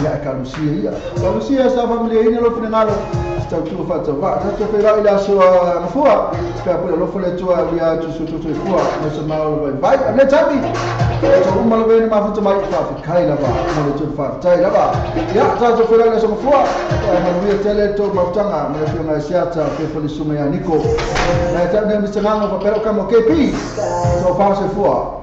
ia kalusia ia kalusia sa familia ina lo finalo sta tu fa ta va ta te ra ila so mafua ka pula lo fole tu ia tu su tu tu fua no se ma lo vai vai le tabi to uma lo vene ma futa mai fa kai la va mo le tu fa tai la va ia ta tu fela le so mafua ma lo tele to maftanga me fi na siata pe fole su me aniko na ta ne Mr. Ngalo pa pero kamo KP so fa se fua.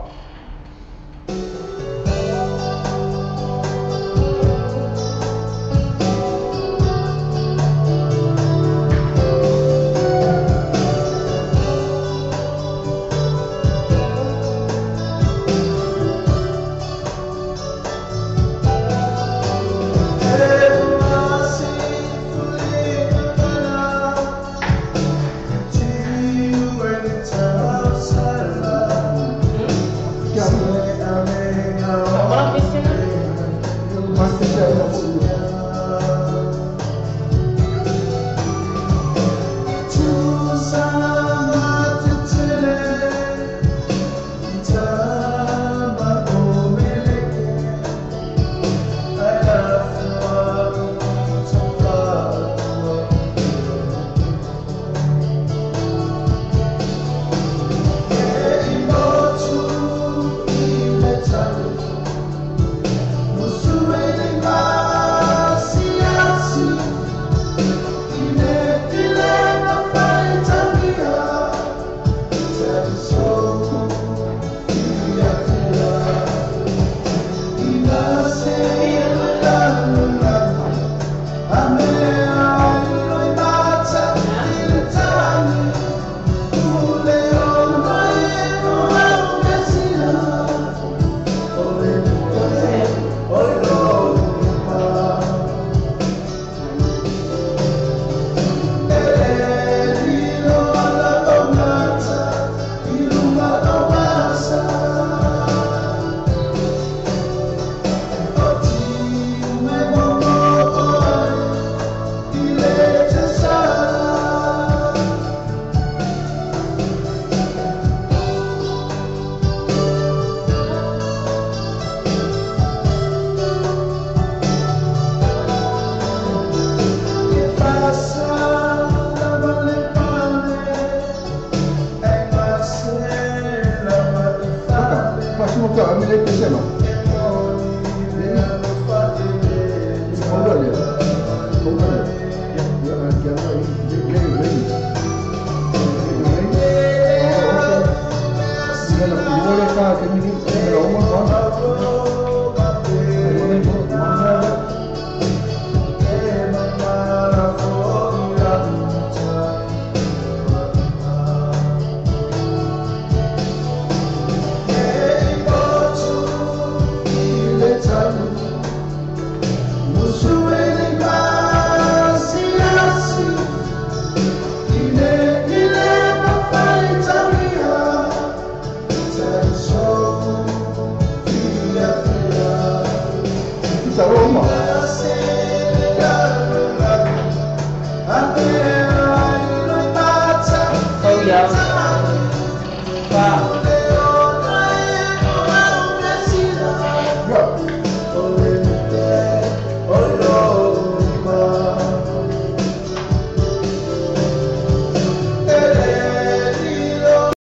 Yeah.